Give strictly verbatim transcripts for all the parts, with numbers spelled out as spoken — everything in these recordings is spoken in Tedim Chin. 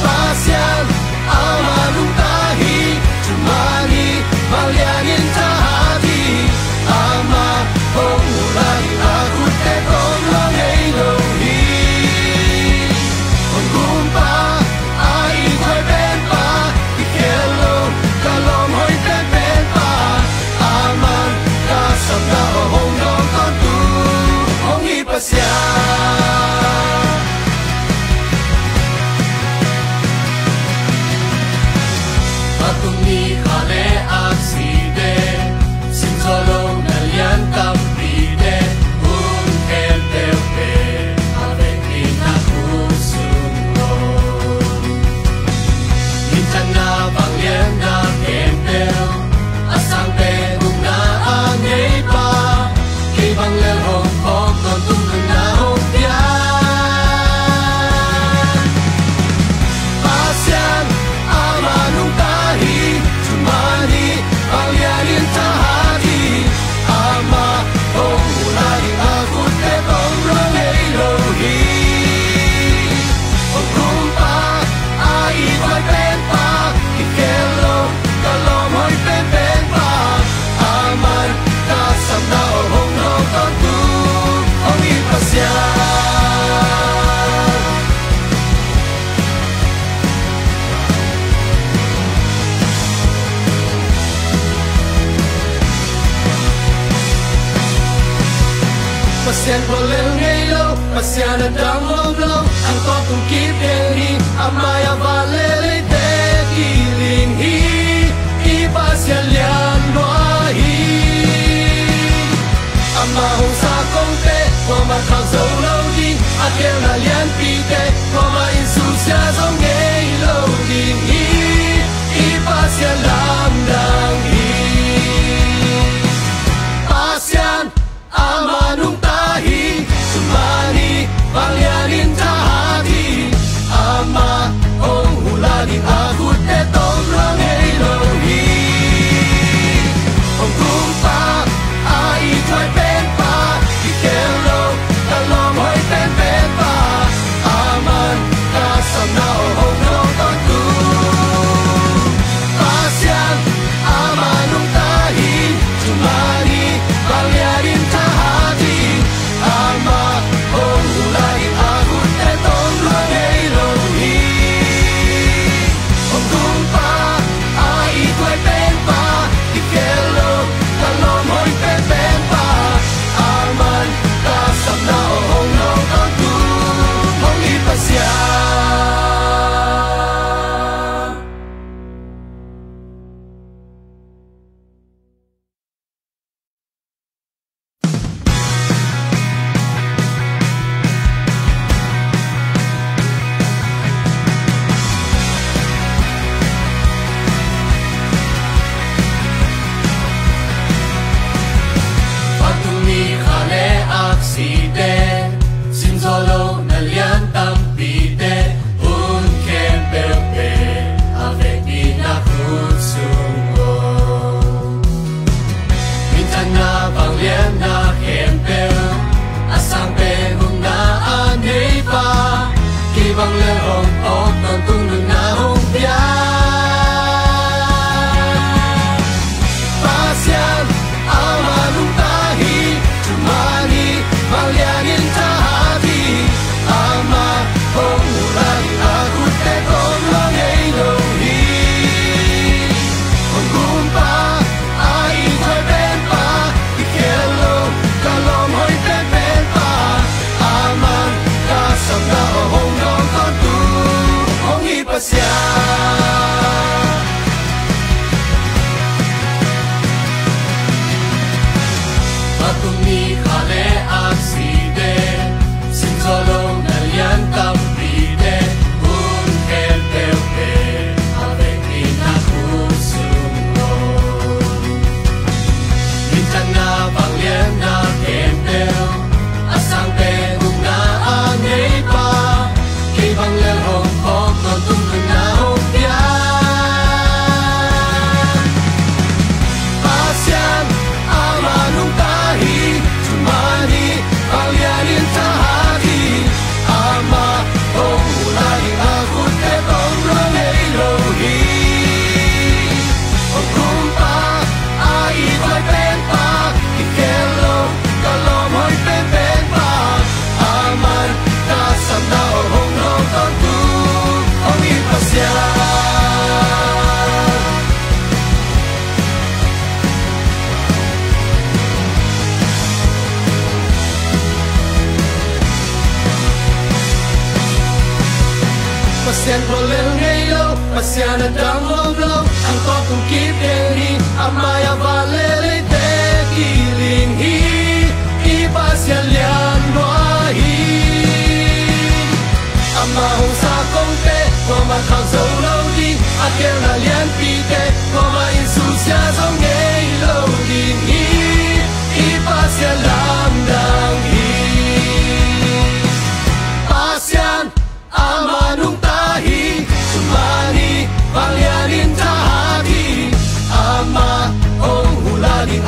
Pasian, amah nungta hi, thuman hi, vanglian in thahat hi. Amah hong huh lai-in a khutte tawm lua ngei lo hi. Hong gumpa, a ithuai penpa, i khel lo, ka lawm hoih penpenpa, aman ka sapna aw hong dawng tawntung hong hi Pasian. Patung ni kha le aksite, simzaw lo na lian tampite, hun khempeuh pen a vekpi-in a khutsung lo. Minthanna vanglianna khempeuh a sang pen ukna a neipa, kei bang lel hong phawk tawntung nunna hong pia. Pasian, amah nungta hi, thuman hi, vanglian in thahat hi. Amah hong huh lai-in a khutte tawm lua ngei lo hi. Hong gumpa, a ithuai penpa, i khel lo, ka lawm hoih penpenpa, aman ka sapna aw hong dawng tawntung hong hi Pasian. Pasian bawl lel ngei lo, Pasian a dang om lo, ang tawh tung kip den hi, a mai-ah van le leite kiling hi, i Pasian lian lua hi. Amah hong sa kongte kuamah khak zo lo ding, a khelna lianpite kuamah in susia zo ngei lo ding hi, i Pasian lamdang hi. Pasian, amah nungta hi, thuman hi, vanglian in thahat hi. Amah hong huh lai-in a khutte tawm lua ngei lo hi. Hong gumpa, a ithuai penpa, i khel lo, ka lawm hoih penpenpa, aman ka sapna aw hong dawng tawntung. Pasian, amah nungta hi, thuman hi, vanglian in thahat hi. Amah hong huh lai-in a khutte tawm lua ngei lo hi. Hong gumpa, a ithuai penpa, i khel lo, ka lawm hoih penpenpa, aman ka sapna aw hong dawng tawntung hong hi Pasian. Patung ni kha le aksite, simzaw lo na lian tampite, hun khempeuh pen a vekpi-in a khutsung lo. Minthanna vanglianna khempeuh a sang pen ukna a neipa, kei bang lel hong phawk tawntung nunna hong pia. Pasian, amah nungta hi, thuman hi, vanglian in thahat hi. Amah hong huh lai-in a khutte tawm lua ngei lo hi. Hong gumpa, a ithuai penpa, i khel lo, ka lawm hoih penpenpa, aman ka sapna aw hong dawng tawntung hong hi Pasian. Patung ni kha le aksite, simzaw lo na lian tampite, hun khempeuh pen a vekpi-in a khutsung lo. Minthanna vanglianna khempeuh a sang pen ukna a neipa, kei bang lel hong phawk tawntung nunna hong pia. Pasian, amah nungta hi, thuma Pasian a dang om lo, ang tawntung kip den hi. Amah a van le leite kiling hi. I Pasian lian lua hi. Amah hong sa kongte kuamah khak zo lo ding. A gelna lianpite kuamah in susia zo ngei lo ding hi. I Pasian lamdang hi. Pasian amah nungta hi. Sumani vanglian in thahat hi. Amah hong hulh ding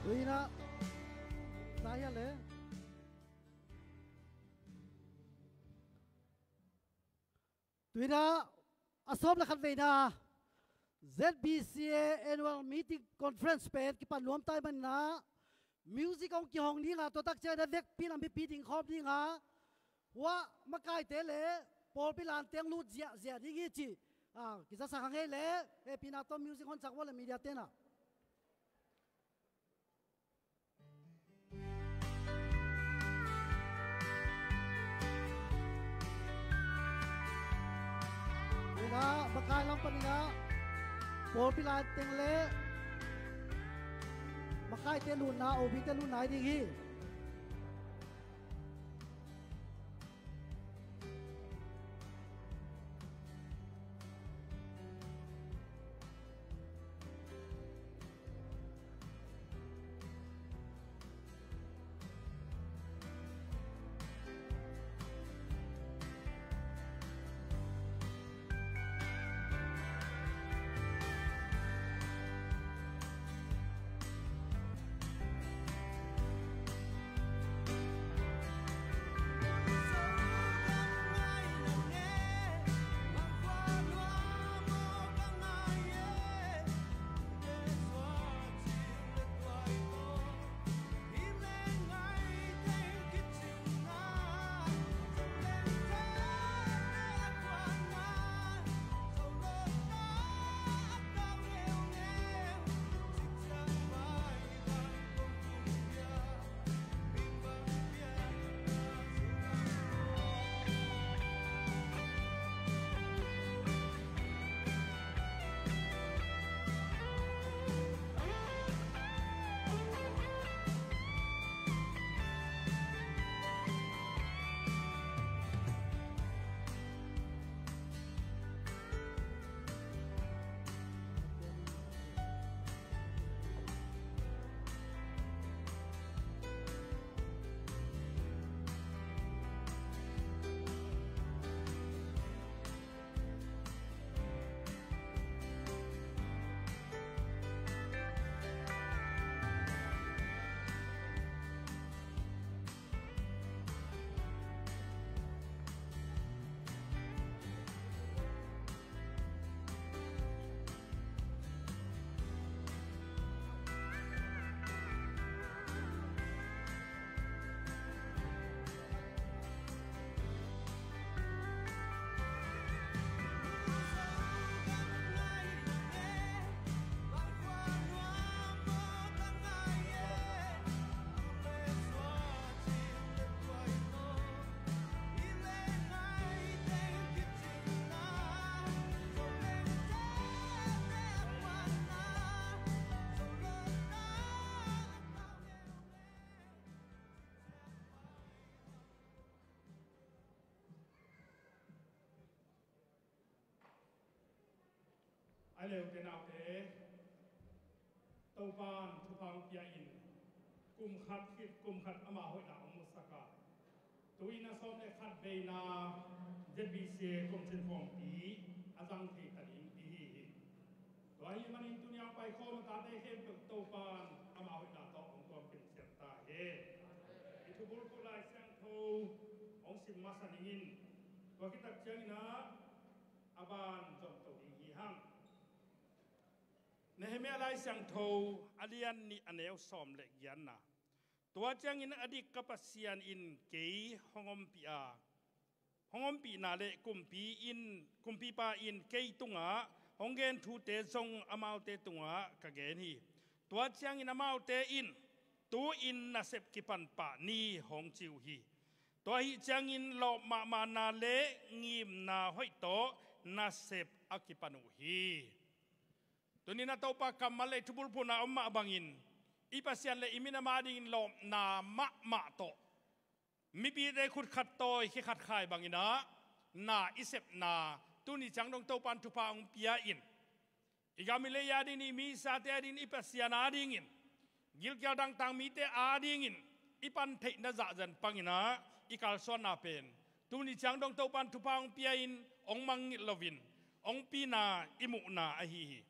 Tuina, zahia le. Tuina, a sawm le khat veina Z B C A Annual Meeting Conference pen kipan nuam tai manina, music hong kihong dinga, tua tak ciangin a vekpi lam pipi ding khawm dinga, hua makaite le pawlpi lanteng lut ziahziah ding hi ci. A, kizasak hang ei le, hehpihna tawh music hon sak vua le media tena. Ina, makai lam panina, pawlpi lanteng le makaite lutna, O B te lutna hi ding hi. A leute naute, Topa'n thupha hong pia in, kum khat khit kum khat ama hoihna hong musak a, tu-in a sawm le khat veina Z B C A kum cin khawmpi a zang thei ta ding i hi hi. Tua ahih manin tuni a hong paikhawm a tate khempeuh Topa'n ama hoihna tawh hong tuam khin siang ta hen. I thubulphuh Lai Siangtho hong sim masa ning in, tua khit tak ciangin ah a ban zom to ding hi hang. Nehemiah Lai Siangtho a lian nih a neu sawm le giatna. Tua ciangin a dik ka Pasian in kei hong ompih a, hong ompihna le kumpi in, kumpipa in kei tungah hong gen thute zong amaute tungah ka gen hi. Tua ciangin amaute in, tu-in nasep kipan pah ni, hong ci uh hi. Tua ahih ciangin lawp mahmahna le ngimna hoih tawh nasep a kipan uh hi. Tuni-in a Topa kammal le thubulphuhna om mah bangin, i Pasian le i minam adingin lawpna mahmah tawh, mipite khut khat tawi khe khat khai bangin ah na i sepna, tuni ciang dong Topa'n thupha hong pia in, i gam i lei adingin, i misate adingin, i Pasian adingin, gilkial dangtang mite adingin i pan theihna zahzah pangin ah i kalsuanna pen, tuni ciang dong Topa'n thupha hong pia in, hong mangngilh loin hong pina i muhna ahi hi.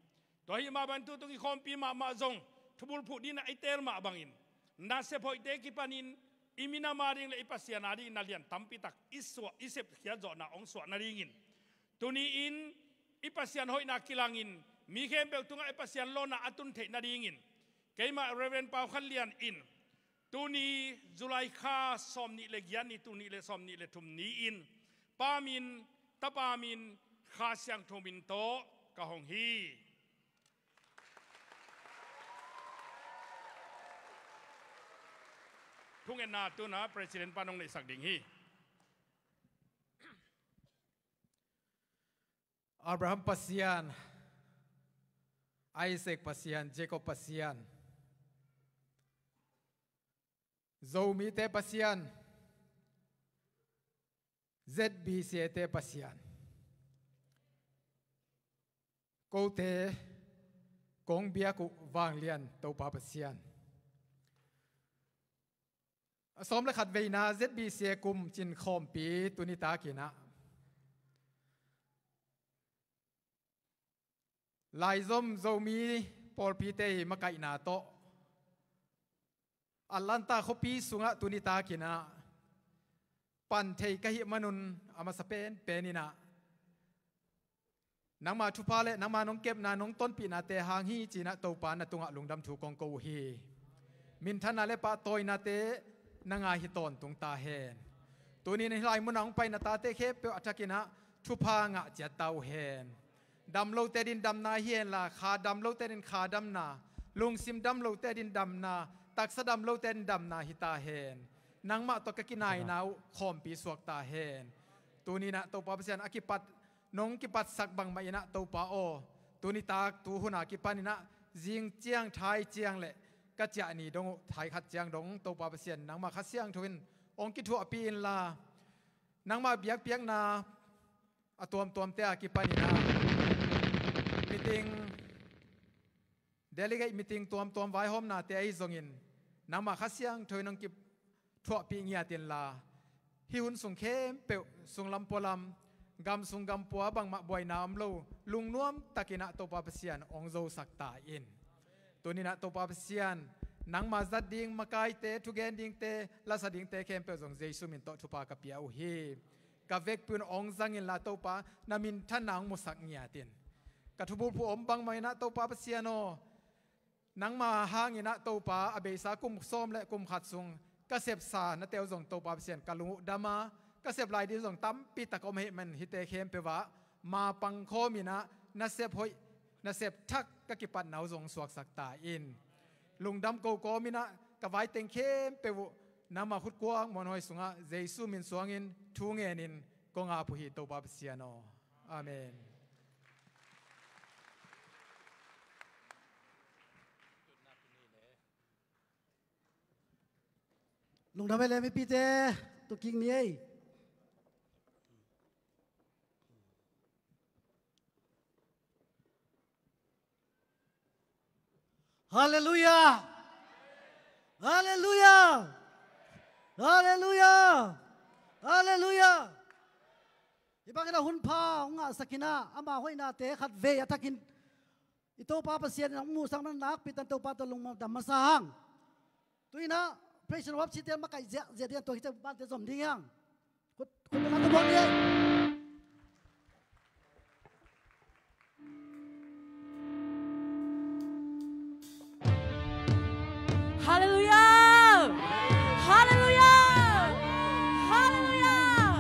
Tua ahih mah bangin tutung i khawmpi mahmah zong thubulphuh dingin a i teel mah bangin, nasep hoihte kipanin i minam ading le i Pasian adingin na lian tampitak i suah, i sepkhiat zawhna hong suah nadingin, tuni-in i Pasian hoihna kilangin mi khempeuh tungah i Pasian lawhna a tun theih nadingin, keimah Reverend Pau Khan Lian in tuni July kha sawmnih le giat ni, tul nih le sawmnih le thum ni-in Pa min, Tapa min, Kha Siangtho min tawh ka hong hi. Thungetna tuna President pan hong neihsak ding hi. Abraham Pasian, Isaac Pasian, Jacob Pasian, Zomite Pasian, Z B C A te Pasian, kote kong biak uh vanglian Topa Pasian, a sawm le khat veina Z B C A kum cin khawmpi tuni takin ah laizom Zomi pawlpite i makaihna tawh Atlanta khuapi sungah tuni takin ah pan thei ka hih manun a masa penpen in ah nangma thupha le nangma nong kepna, nong tonpihnate hang hi ci-in ah Topa na tungah lungdam thu kong ko uh hi. Minthanna le pahtawinate na ngah hi tawntung ta hen. Tuni-in hih lai munah hong pai na tate khempeuh a thakin ah thupha ngah ciat ta uh hen. Dam lote adingin damna hi henla, kha dam lote adingin kha damna, lungsim dam lote adingin damna, taksa dam lote adingin damna hi ta hen. Nangmah tawh ka kinaina uh khawmpi suak ta hen. Tuni-in ah Topa Pasian, a kipat, nong kipatsak bangmah in ah Topa aw, tuni tak tu hun a kipan in ah zing ciang thai ciang le ka ciah ni dong uh thai khat ciang dong Topa Pasian, nangmah Kha Siangtho in hong kithuahpih inla, nangmah biakpiakna a tuamtuamte a kipan in ah meeting, delegate meeting tuamtuam vaihawmnate ahi zongin nangmah Kha Siangtho in hong kithuahpih ngiat inla, hih hun sung khempeuh, sunglam pualam, gam sung gam pua bangmah buaina om lo, lungnuam takin ah Topa Pasian hong zosak ta in. Tuni-in ah Topa Pasian, nangma zat ding makaite, thugen dingte, lasa dingte khempeuh zong Jesu min tawh thupha ka pia uh hi. Ka vekpi un hong zang inla Topa, na minthanna hong musak ngiat in. Ka thubulphuh om bangmah in ah Topa Pasian aw, nangma hangin ah Topa, a beisa kum sawm le kum khat sung ka sepsa nate uh zong Topa Pasian ka lung uh dam a, ka sep lai ding uh zong tampi tak om ahih man hihte khempeuh ah ma pangkhawm in ah na sep hoih, na sep thak ka kipatna uh zong suaksak ta in. Lungdam ko kawm in ah ka vaiteng khempeuh uh nangma khutkuang muanhuai sungah Jesu min suangin thu ngenin kong ap uh hi Topa Pasian aw. Amen. Lungdam ei le mipite, tu kik ni ei. Halleluiah! Halleluiah! Halleluiah! Halleluiah! Hih bangin a hun pha hong ngahsak in ah ama hoihnate khatvei a thakin i Topa Pasian in hong muhsak na nakpi tan Topa tawh lungdam masa hang. Tu-in ah praise and worship te makaih ziahziah ding a, tua khit ciang bante zom ding hi hang. Khut, khut bengah tua buang ding. Halleluiah! Halleluiah! Halleluiah!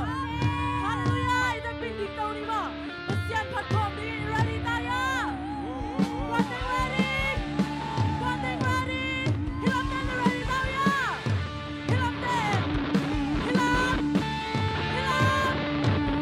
Halleluiah! I biakinn ding to ni maw. Pasian phat khawm ding, ready ta hia? Kuate ready? Kuate ready? Hih lamte ready ta hia? Hih lamte. Hih lam. Hih lam.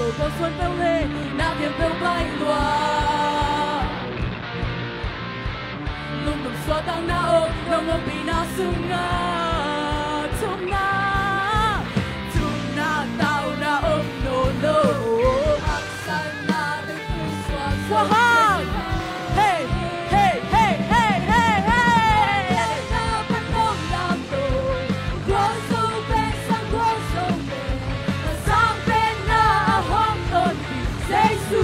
Ko suan peuh le na khempeuh baih lua. Lungdam suahtakna om, nong ompihna sungah thumna, thumna tauna om nawn lo. Haksatna teng tui suak zo. Suahhang. Hey, hey, hey, hey, hey, hey. Gualzo pen sang gualzo pen, a sang penna a hong tonpih Jesu.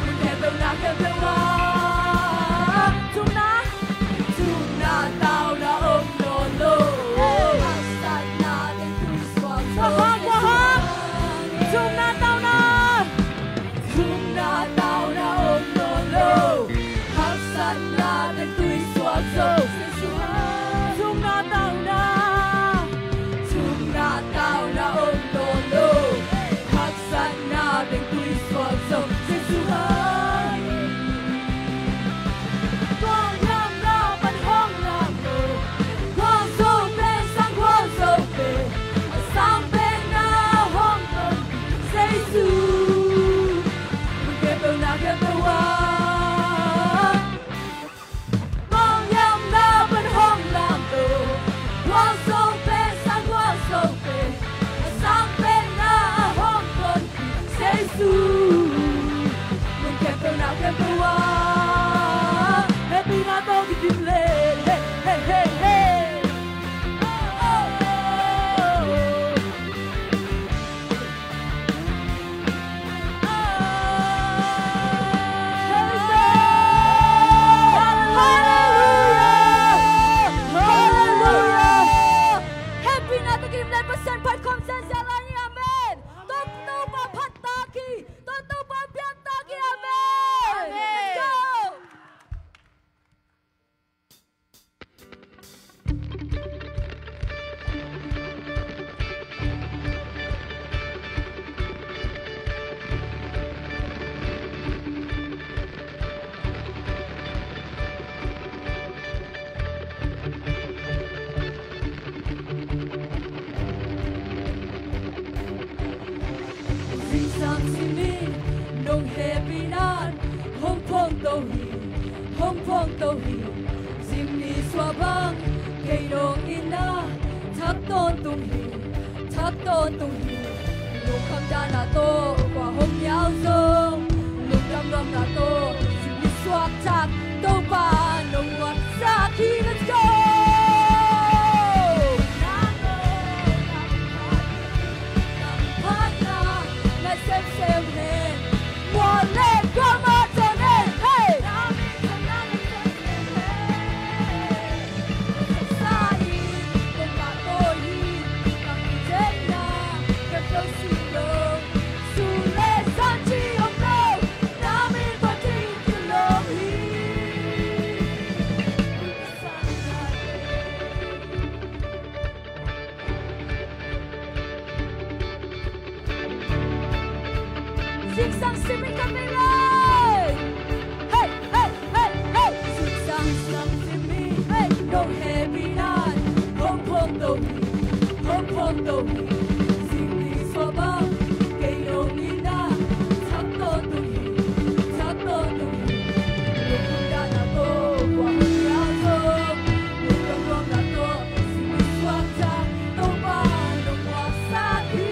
Mun khempeuh na khempeuh ah thumna, thumna tauna om nawn lo. Haksatna teng tui suak zo. Thumna tauna, thumna tauna om nawn lo. Haksatna teng tui suak zo. Thumna tauna, thumna tauna om nawn lo. Haksatna teng tui suak zo. Jesu hai. Gualngamna pan hong lam lo. Gualzo pen sang gualzo pen, a sang penna hong tonpih Jesu. Mun khempeuh na khempeuh ah, gualngamna pan hong lam lo. Gualzo pen sang gualzo pen, a sang penna hong tonpih Jesu. Mun khempeuh na khempeuh ah, hehpihna tawh kidim le. Hey, hey, hey, hey. Oh, oh, oh. Hallelujah! Hallelujah! Hallelujah! Hehpihna tawh kidim le, Pasian phat khawm zenzen lai ni. Amen. Topa phat tak hi. Topa biak tak hi. Amen. Amen. Let's go. Zingsang simin nong hehpihna in hong phawngto hi, hong phawngto hi. Zingni suah bang kei nong itna thak tawntung hi, thak tawntung hi. Lungkham dahna tawh kua hong nial zong, lungdam nuamna tawh zingni suak thak, Topa nong muansak hi. Let's go. Zingsang simin ka pei lai. Hey, hey, hey, hey. Zingsang simin, hey, nong hehpihna in hong phawngto hi, hong phawngto hi. Zingni suah bang kei nong itna thak tawntung hi, thak tawntung hi. Lungdamna tawh kua hong nial zong, lungdamna tawh zingni suak thak, Topa nong muansak hi.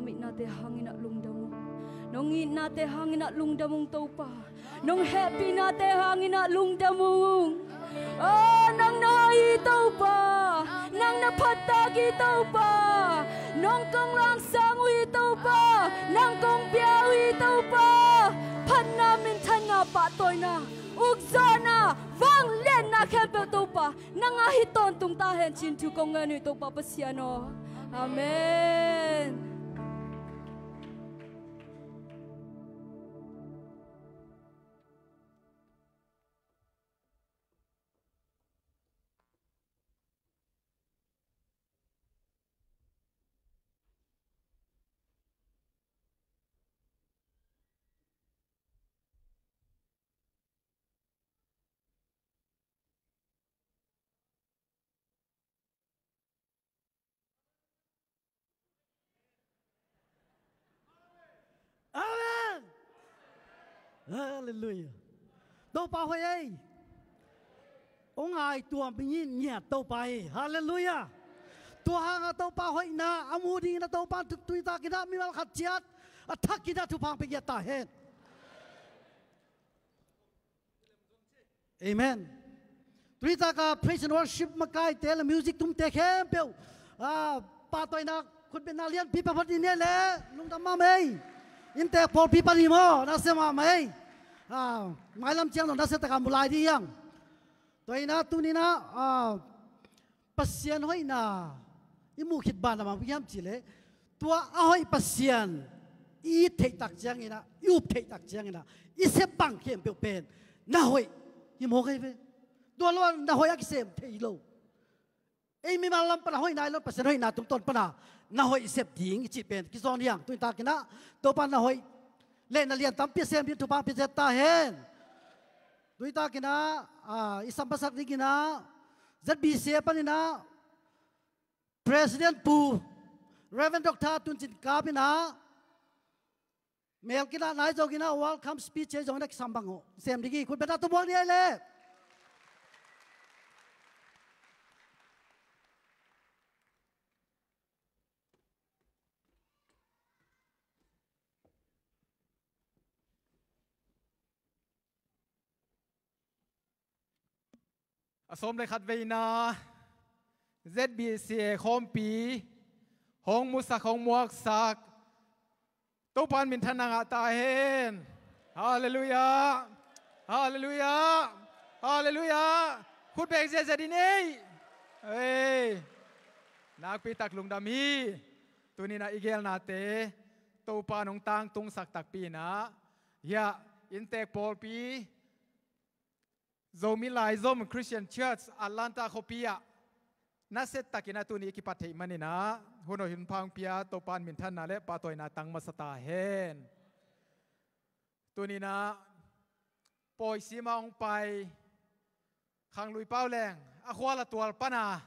Nong itnate hangin ah lungdam ung. Nong itnate hangin ah lungdam ung Topa. Nong hehpihnate hangin ah lungdam ung. Aw, nang na hoih hi Topa. Nang na phattak hi Topa. Nong kong langsang uh hi Topa. Nang kong bia uh hi Topa. Phatna minthanna pahtawina ukzawhna vangliatna khempeuh Topa nang a hi tawntung ta hen ci-in thu kong ngen uh hi Topa Pasian aw. Amen. Amen. Halleluia. Topa hoih ei. Hong ngai tua mi ngiat Topa ei. Halleluia. Tua hanga Topa hoihna a mu dingin a Topa tu-, tuni takin ah mimal khat ciat a thakin ah thupha hong pia ngiat ta hen. Amen. Tuni taka praise and worship makaite le music tumte khempeuh, ah, pahtawina khutbetna lianpi pia phot ni le lungdam mahmah ei. Inntek pawlpi pan hi maw, nasia mahmah ei. Ah, mailam ciang zong nasia taka mu lai ding hi hang. Tua hi-in ah tuni-in ah, ah, Pasian hoihna i muh khit banah bang hiam cih leh, tua a hoih Pasian i it theih tak ciangin ah, i up theih tak ciangin ah, i sep bang khempeuh pen na hoih hi mawk hi ve. Tua lo-in na hoih a kisem thei lo. Ei mimal lam pan a hoihna hi lo, Pasian hoihna tungtawn pan a na hoih i sep ding i cih pen kizawn hi hang. Tuni takin ah Topa na hoih le na lian tampi a sem ding thupha pia ciat ta hen. Tuni takin ah, ah, i sam masak dingin ah Z B C A panin ah President Pu Reverend Doctor Tun Cin Kap in ah mel kinah nai zongin ah welcome speech ei zongin ah kisam bang uh sem ding hi. Khutbetna tawh muak ni ei le. A sawm le khat veina Z B C A khawmpi hong musak, hong muaksak Topa in minthanna ngah ta hen. Halleluiah. Halleluiah. Halleluiah. Khut beng ziahziah dih ei. Ei. Nakpi tak lungdam hi. Tuni-in ah i geelnate Topa in hong tangtungsak takpi in ah, hiah inntek pawlpi Zomi Laizom Christian Church Atlanta khuapi ah nasia takin ah tuni i kipat theih manin ah hun hoih hun pha hong pia Topa in minthanna le pahtawina tang masa ta hen. Tuni-in ah pawi sim a hong pai Khang Lui Pau Leng a khual a tual pan a,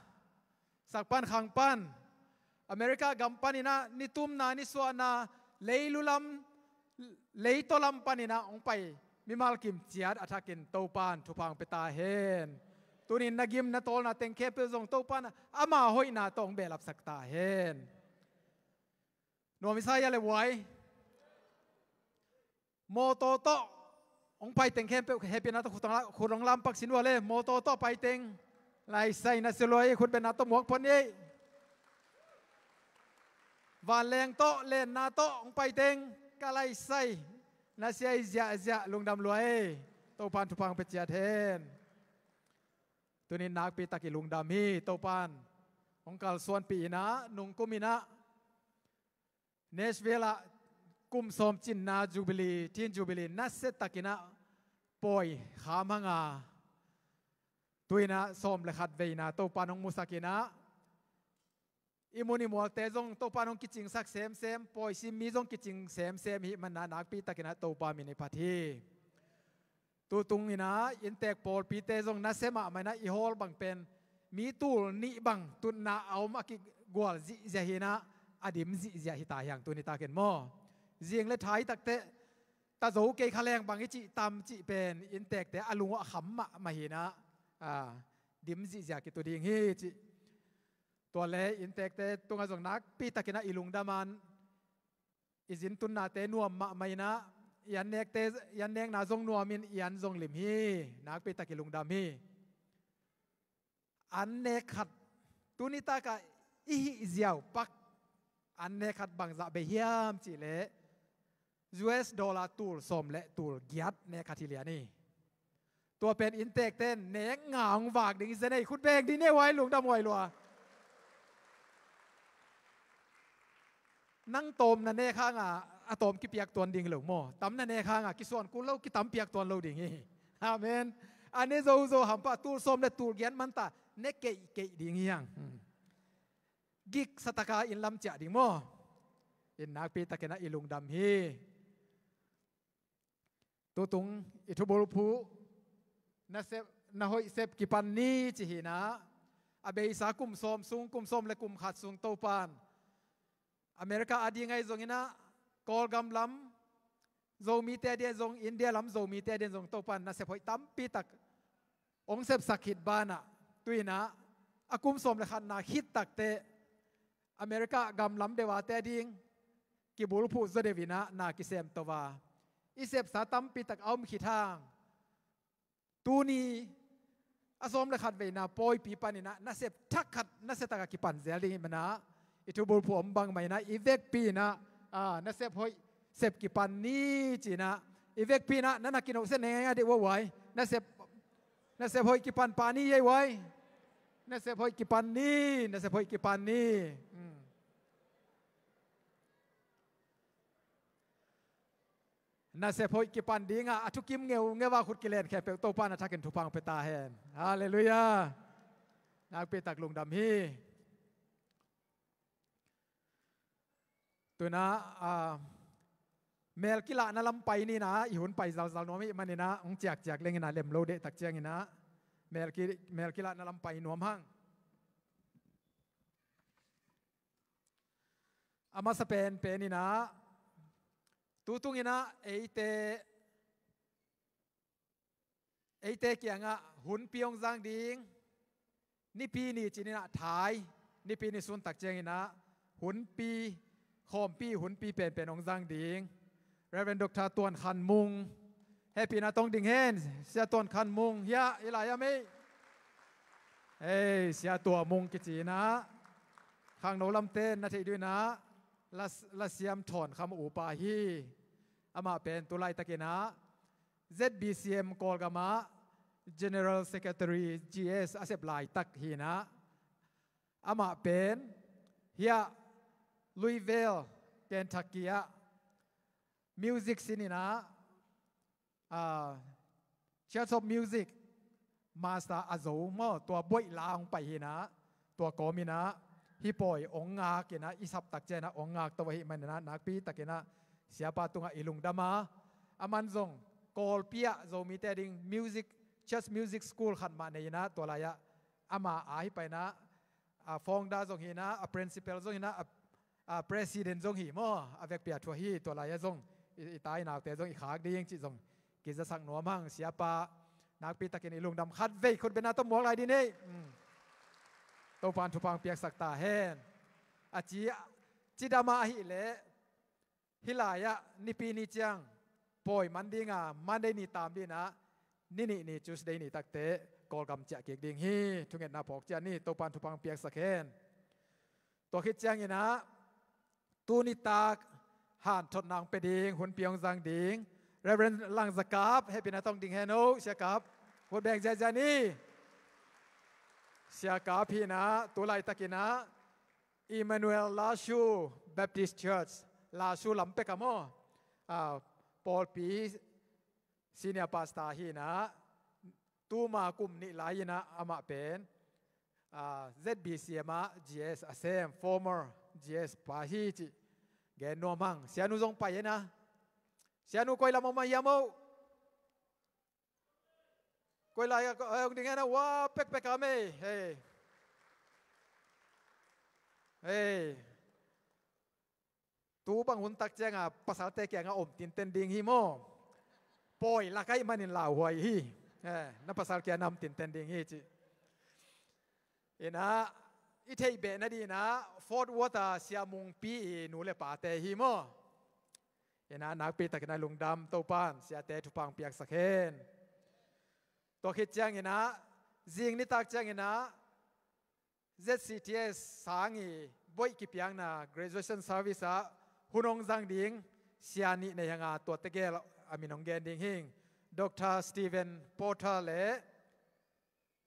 sak pan khang pan, America gam panin ah nitumna nisuahna leilu lam, leitaw lam panin ah hong pai mimal kim ciat a thakin Topa in thupha hong pia ta hen. Tuni-in na gim na tawlna teng khempeuh zong Topa in ama hoihna tawh hong behlapsak ta hen. Nuam i sa hia le uai. Mawtaw tawh hong pai teng khempeuh hehpihna tawh khut hong la-, khut hong lampak sin ua le, mawtaw tawh pai teng laisai na sia lua ei, khutbetna tawh muak phot ni ei. Vanleng tawh, lenna tawh hong pai teng ka laisai na sia ei ziahziah, lungdam lua ei. Topa in thupha hong pia ciat hen. Tuni-in nakpi tak i lungdam hi. Topa in hong kalsuanpih in ah, nungkum in ah Nashville ah kum sawm cinna Jubilee, Teen Jubilee nasia takin ah pawi kham hang a, tu-in ah sawm le khat veina Topa in hong musak in ah, i mun i mualte zong Topa in hong kicingsak semsem, pawi sim mi zong kicing semsem i hih manin ah nakpi takin ah Topa min i phat hi. Tutung in ah inntek pawlpite zong nasia mahmah in ah i hawl bang pen mi tul nih bang tutna a om a kigual zihziah hi in ah, a dim zihziah hi ta hi hang tuni takin maw. Zing le thai takteh ta zo kei kha leng bang i cih tam cih pen inntekte a lung uh a kham mahmah hi in ah, a, dim zihziah kitu ding hi cih. Tua le inntekte tungah zong nakpi takin ah i lungdam a, I zin tunnate nuam mahmah in ah, i an nekte, i an nekna zong nuam in, i an zong lim hi. Nakpi tak i lungdam hi. An nek khat, tuni takah i hih ziau pak an nek khat bangzah bei hiam cih leh, U S dollar tul sawm le tul giat nek khat hi lian hi. Tua pen innteekte in nek nga hong vak ding hi zen ei, khut beng ding ne huai, lungdam huai lua. Nang tawm na nek hangah a tawm kipiak tuan ding hi lo maw? Tam na nek hangah kisuan kul lo, kitam piak tuan lo ding hi. Amen. A ne zozo hampah tul sawm le tul giat manta ne keihkeih ding hi hang. Hmm. Gik sataka inn lam ciah ding maw? In nakpi takin ah i lungdam hi. Tutung i thubulphuh na sep, na hoih sep kipan ni ci hi in ah, a beisa kum sawm sung, kum sawm le kum khat sung Topan America a ding ahi zongin ah, Kawlgam lam Zomite a ding zong, India lam Zomite a ding zong Topan nasep hoih tampi tak hong sepsak khit banah, tu in ah a kum sawm le khatna khit takteh America gam lam deuhate a ding kibulphuh zaw deuh in ah na kisem to a, i sepsa tampi tak a om khit hang. Tuni a sawm le khat veina pawipi panin ah nasep thak khat, nasep thak a kipan zel ding hi manin ah, i thubulphuh om bang mah in ah, i vekpi in ah, ah, nasep hoih sep kipan ni ci in ah, i vekpi in ah na na kinohsiat ngaingai deuh uh huai. Nasep, nasep hoih kipan pah ni ei huai. Nasep hoih kipan ni, nasep hoih kipan ni. Hmm. Nasep hoih kipan dingah a thukim ngeungeu a khut kilen khempeuh Topa na thakin thupha hong pia ta hen. Halleluiah. Nakpi tak lungdam hi. Tu in ah, ah, mel kilahna lam pai ni in ah, i hun pai zalzal nuam ahih manin ah, hong ciakciak leng in ah, lem lo deh tak ciangin ah, mel ki, mel kilahna lam pai nuam hang. A masa penpen in ah, tutung in ah eite, eite kiangah hunpi hong zang ding, Nipi ni ci-in ah, Thai Nipi ni sun tak ciangin ah, hunpi, khawmpi hunpi penpen hong zang ding Reverend Doctor Tuan Khan Mung. Hehpihna tawh hong ding hen, Sia Tuan Khan Mung. Hiah, hih lai-ah mei. Hei, Sia Tua Mung kici in ah, khangno lamte in na theih ding in ah, la, la siam thawn kham upa hi. Amah pen tu laitakin ah Z B C M Kawlgam ah General Secretary G S a sep laitak hi in ah, amah pen hiah Louisville, Kentucky ah music sin in ah, ah, Church of Music Master a zo maw, tua buaih la hong pai hi in ah, tua kawm in ah hih pawi hong ngak in ah, i sap tak ciangin ah hong ngak to ahih manin ah, nakpi takin ah Siapa tungah i lungdam a, aman zong Kawlpi ah Zomite ding music, church music school khat mah nei in ah, tua lai-ah ama a hi pai in ah, a founder zong hi in ah, a principal zong hi in ah, a, a president zong hi maw, a vekpi a thu ahi, tua lai-ah zong i, i ta i naute zong i khak ding cih zong kizasak nuam hang. Siapa, nakpi takin i lungdam, khatvei khut bengna tawh muak lai ding hi. Hmm. Topan thupha hong piaksak ta hen. A ci, cidam a ahih leh, hih lai-ah Nipi ni ciang pawi man ding a, Monday ni tam ding in ah, ni nih ni Tuesday ni takteh Kawlgam ciah kik ding hi. Thungetna phawk ciat ni, Topan thupha hong piaksak hen. Tua khit ciangin ah, tuni tak hanthotna hong pia ding, hunpi hong zang ding Reverend Lang Za Kap, hehpihna tawh hong ding hen aw, Sia Kap. Khut beng ziahziah ni. Sia Kap hi in ah, tu laitakin ah Emmanuel Lashu Baptist Church, Lashu lam pek ah maw, ah, pawlpi senior pastor hi in ah, tuma kum nih lai in ah amah pen, ah, Z B C M ah G S a sem, former G S pa hi cih gen nuam hang. Sianu zong pai in ah. Sianu koi lam om a hiam aw? Koi lai-ah, eh, hong ding hen aw, hua pekpek a mei. Hei. Hei. Tu bang hun tak ciangah pasalte kiangah om tinten ding hi maw? Pawi lak ahih manin lauhuai hi. Eh, na pasal kiangah om tinten ding hi ci. In ah, i theih beh nading in ah, Fort Worth ah Sia Mungpi i nu le pate hi maw? Inah nakpi takin a lungdam, Topan siate thupha hong piaksak hen. Tua khit cianginah zing nitak cianginah Z C T S sang i boih kipiakna graduation service ah hun hong zang ding sia nih nei hanga, tua tegel a min hong gen ding hing. Dr. Stephen Porter le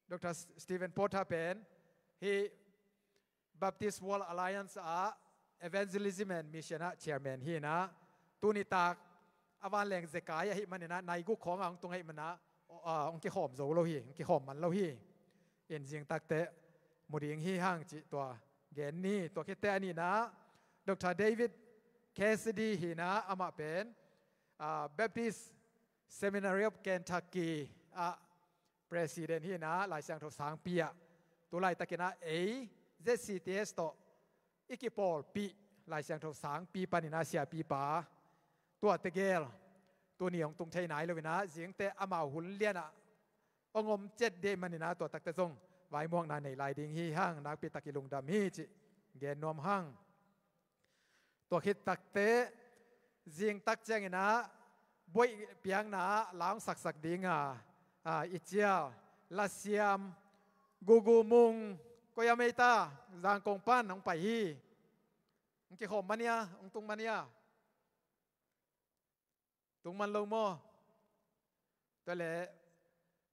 Dr. Stephen Porter pen hih Baptist World Alliance ah Evangelism and Mission ah chairman hinah, tuni tak a vanleng zekai ahih maninah nai guk khawngah hong tung ahih manah, ah, hong kikhawm zo lo hi, hong kikhawm man lo hi. In zing takteh mu ding hi hang cih tua gen ni. Tua khitteh a nihnah Dr. David Cassidy hinah, amah pen, ah, Baptist Seminary of Kentucky ah president hinah, Lai Siangtho sangpi ah tu laitakinah ei Z C T S tawh i kipawlpih Lai Siangtho sangpi paninah siapipa, tua tegel tuni hong tung thei nai loinah zingteh amau hun lianah hong om cet deh maninah tua takteh zong vaimuakna nei lai ding hi hang, nakpi tak i lungdam hi cih gen nuam hang. Tua khit takteh zing tak cianginah boih piakna ah la hong saksak dinga, ah, i cial lasiam Gugu Mung, koi a mei ta, Zangkong pan hong pai hi. Hong kikhawm mania, hong tung mania? Tung man lo maw? Tua leh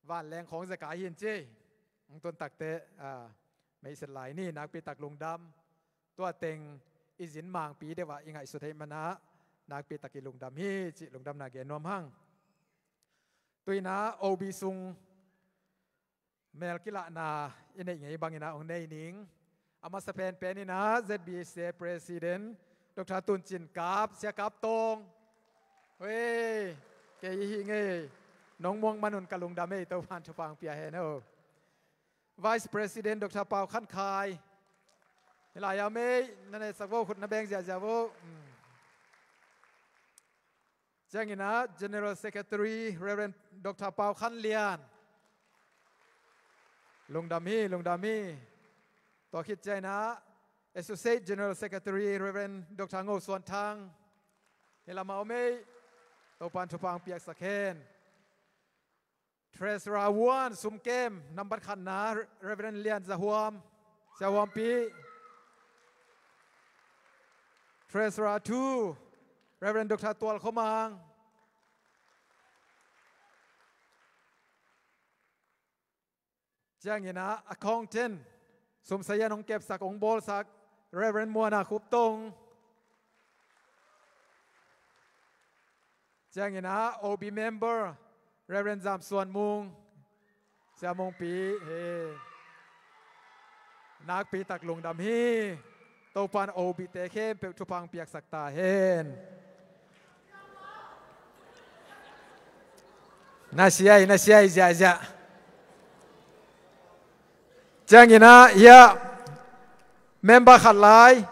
vanleng khawng zekai hin ci. Hong tun takteh, ah, meiset lai ni, nakpi tak lungdam. Tua teng i zin mangpi deuh ah i ngaihsut ahih manah nakpi tak i lungdam hi cih lungdamna gen nuam hang. Tuinah O B sung mel kilahna i neih ngei banginah hong nei ning. A masa penpeninah Z B C A President Dr. Tun Cin Kap, Sia Kap Tawng. Hei, kei i hi ngei. Nong muak manun ka lungdam ei, Topan thupha hong pia hen o. Vice President Dr. Pau Khan Khai. Hih lai-ah mei, na neihsak vo, khut na beng ziahziah vo. Mm. Cianginah General Secretary Reverend Dr. Pau Khan Lian. Lungdam hi, lungdam hi. Tua khit cianginah Associate General Secretary Reverend Dr. Ngo Suan Thang. Hih lamah om ei. Topan thupha hong piaksak hen. Treasurer one, sumkem nambat khatna, Reverend Lian Za Huam, Sia Huampi. Treasurer two, Reverend Dr. Tual Khua Mang. Cianginah accountant, sumsayan hong kepsak, hong bawlsak, Reverend Muana Khup Tong. Cianginah O B member, Reverend Zam Suan Mung, Sia Mung Pi hi. Nakpi tak lungdam hi. Topan O B te khempeuh thupha hong piaksak ta hen. Na siai, na siai ziahziah. Cianginah hiah member khat lai,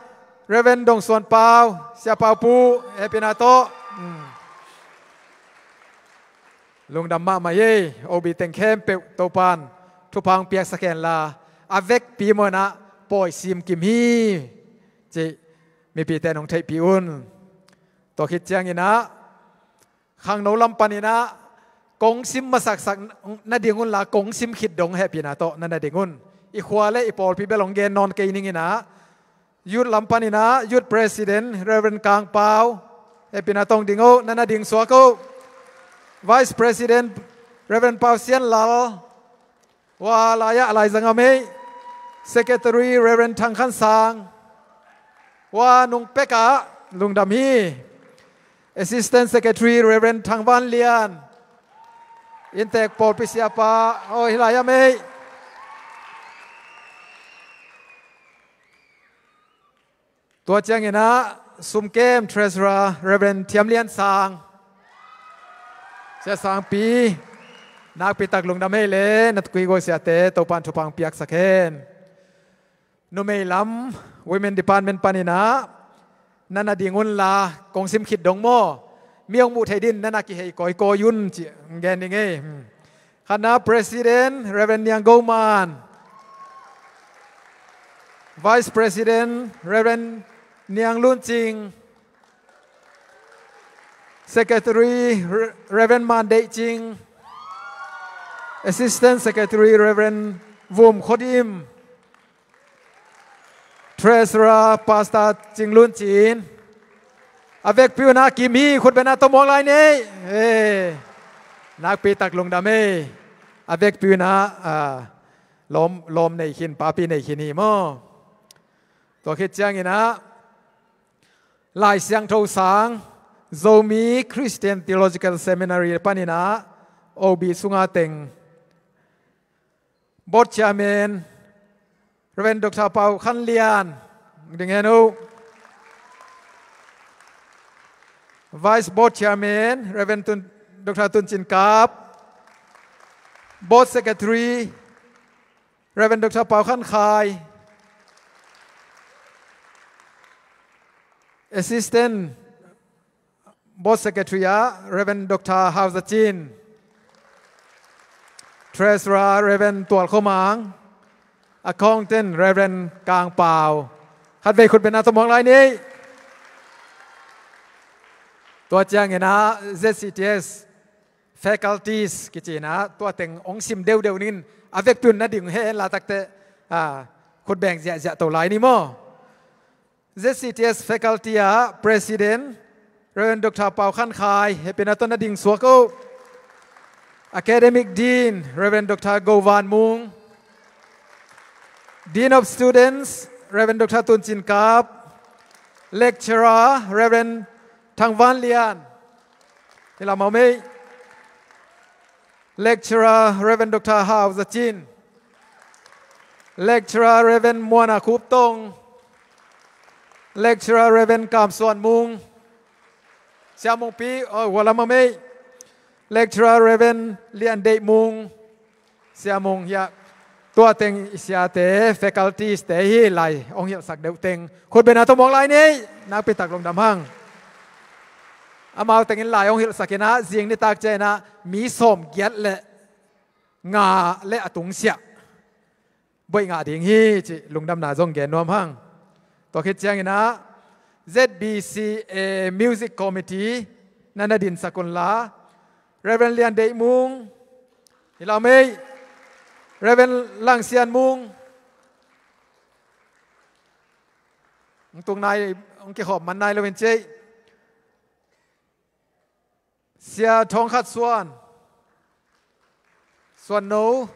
Reverend Dong Suan Pau, Sia Pau Pu, hehpihna tawh. Hmm. Lungdam mahmah ei, O B teng khempeuh Topan thupha hong piaksak hen la, a vekpi mawh inah pawi simkim hi cih mipite in hong theihpih un. Tua khit cianginah khangno lam paninah kong sim masaksak nading unla, kong sim khit dong hehpihna tawh na nading un. I khua le i pawlpi bel hong gen nawn kei ninginah, youth lam paninah Youth President Reverend Kang Pau, hehpihna tawh hong ding o, na nading suak o. Vice President Reverend Pau Sian Lal, hua lai-ah a laizang a mei, Secretary Reverend Thang Khan Sang, hua nung pekah lungdam hi. Assistant Secretary Reverend Thang Van Lian, inntek pawlpi siapa, oh, hih lai-ah mei. Tua cianginah sumkem Treasurer Reverend Thiam Lian Sang, Sia Sangpi, nakpi tak lungdam hei le, na kuigol siate Topan thupha hong piaksak hen. Numei lam, Women Department paninah na nading unla kong sim khit dong maw, mi hong muh theih din na na kihei kawikawi un cih hong gen ding ei. Hmm. Khatna President Reverend Niang Go Man, Vice President Reverend Niang Lun Cing, Secretary, Re-, Reverend Man Deih Cing. Assistant Secretary, Reverend Vum Kho Dim. Treasurer, Pastor Cing Lun Cin. A vekpi un ah kim hi, khut beng a tawm mawk lai ni. Eh, nakpi tak lungdam ei. A vekpi un ah, ah, lawm, lawm nei khin, papi nei khin hi maw. Tua khit ciangin ah, Lai Siangtho sang, Zomi Christian Theological Seminary panin ah, O B sunga teng. Board Chairman, Reverend Doctor Pau Khan Lian, ding hen uh. Vice Board Chairman, Reverend Tun, Doctor Tun Cin Kap. Board Secretary, Reverend Doctor Pau Khan Khai. Assistant Board Secretary ah, Reverend Doctor Hau Za Cin. Treasurer, Reverend Tual Kho Mang. Accountant, Reverend Kang Pau. Khatvei khut beng a tawm mawk lai ni. Tua ciangin ah, Z C T S faculties kici in ah, tua teng hong sim deuhdeuh ning, a vekpi un na ding hen la, tak teh, ah, khut beng ziahziah to lai ni maw. Z C T S faculty ah President, Reverend Doctor Pau Khan Khai, hehpihna tawh na ding suak uh. Academic Dean, Reverend Doctor Go Van Mung. Dean of Students, Reverend Doctor Tun Cin Kap. Lecturer, Reverend Thang Van Lian. Hi lam ah om ei. Lecturer, Reverend Doctor Hau Za Cin. Lecturer, Reverend Muana Khup Tong. Lecturer, Reverend Kam Suan Mung. Sia Mung Pi, oh, hua lam ah om ei. Lecturer, Reverend Lian Deih Mung. Sia Mung hi a. Tua teng i siate, faculties te hi lai hong hilhsak deuh teng. Khut beng a tawm mawk lai ni, nakpi tak lungdam hang. Amau tengin lai hong hilhsak in ah, zing nitak ciang in ah, mi sawmgiat le nga le a tung siah. Buaih ngah ding hi cih lungdamna zong gen nuam hang. Tua khit ciangin ah, Z B C A Music Committee na na dinsak un la. Reverend Lian Deih Mung. Hi lam ah om ei. Reverend Lang Sian Mung. Hong tung nai, hong kikhawm man nai lo in cei. Sia Thawng Khat Suan. Suan No.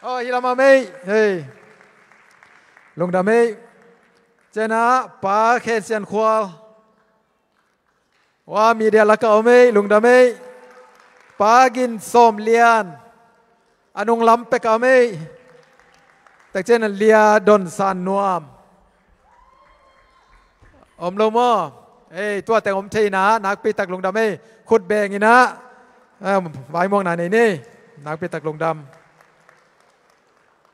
Oh, hi lam ah om ei. Hei. Lungdam ei. Ciangin ah, Pa Khen Sian Khual. Hua, media lakah om ei, lungdam ei. Pa Gin Sawm Lian. A nung lam pek ah om ei. Tak ciangin ah Lia Don San Nuam. Om lo maw? Ei, tua teng om thei in ah, nakpi tak lungdam ei. Khut beng in ah, em, vaimuangna nei ni. Nakpi tak lungdam.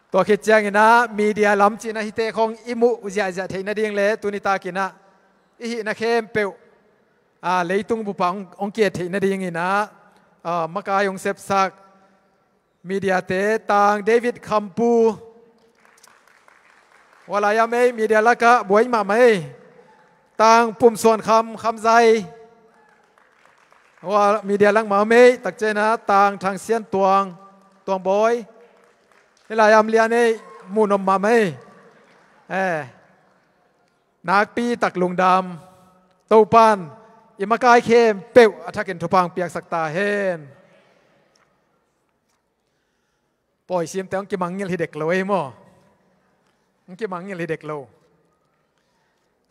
Tua khit ciangin ah, media lam cih in ah, hihte khawng i muh ziahziah theih nading le, tuni takin ah i hihna khempeuh, ah, leitung bup ah hong, hong ki-et theih nadingin ah, ah, makai hong sepsak, media te, Tang David Khampu. Hua lai ah om ei, media lakah buai mahmah ei. Tang Pum Suan Kham, Kham Zai. Hua, media lakah om ei, tak ciangin ah, Tang Thang Sian Tuang, Tuang Bawi. Hih lai ah om lian ei, muh nuam mahmah ei. Eh. Nakpi tak lungdam. Topa'n i makai khempeuh a thakin thupha hong piaksak ta hen. Pawi simte hong kimangngilh hi dek lo ei maw? Hong kimangngilh hi dek lo.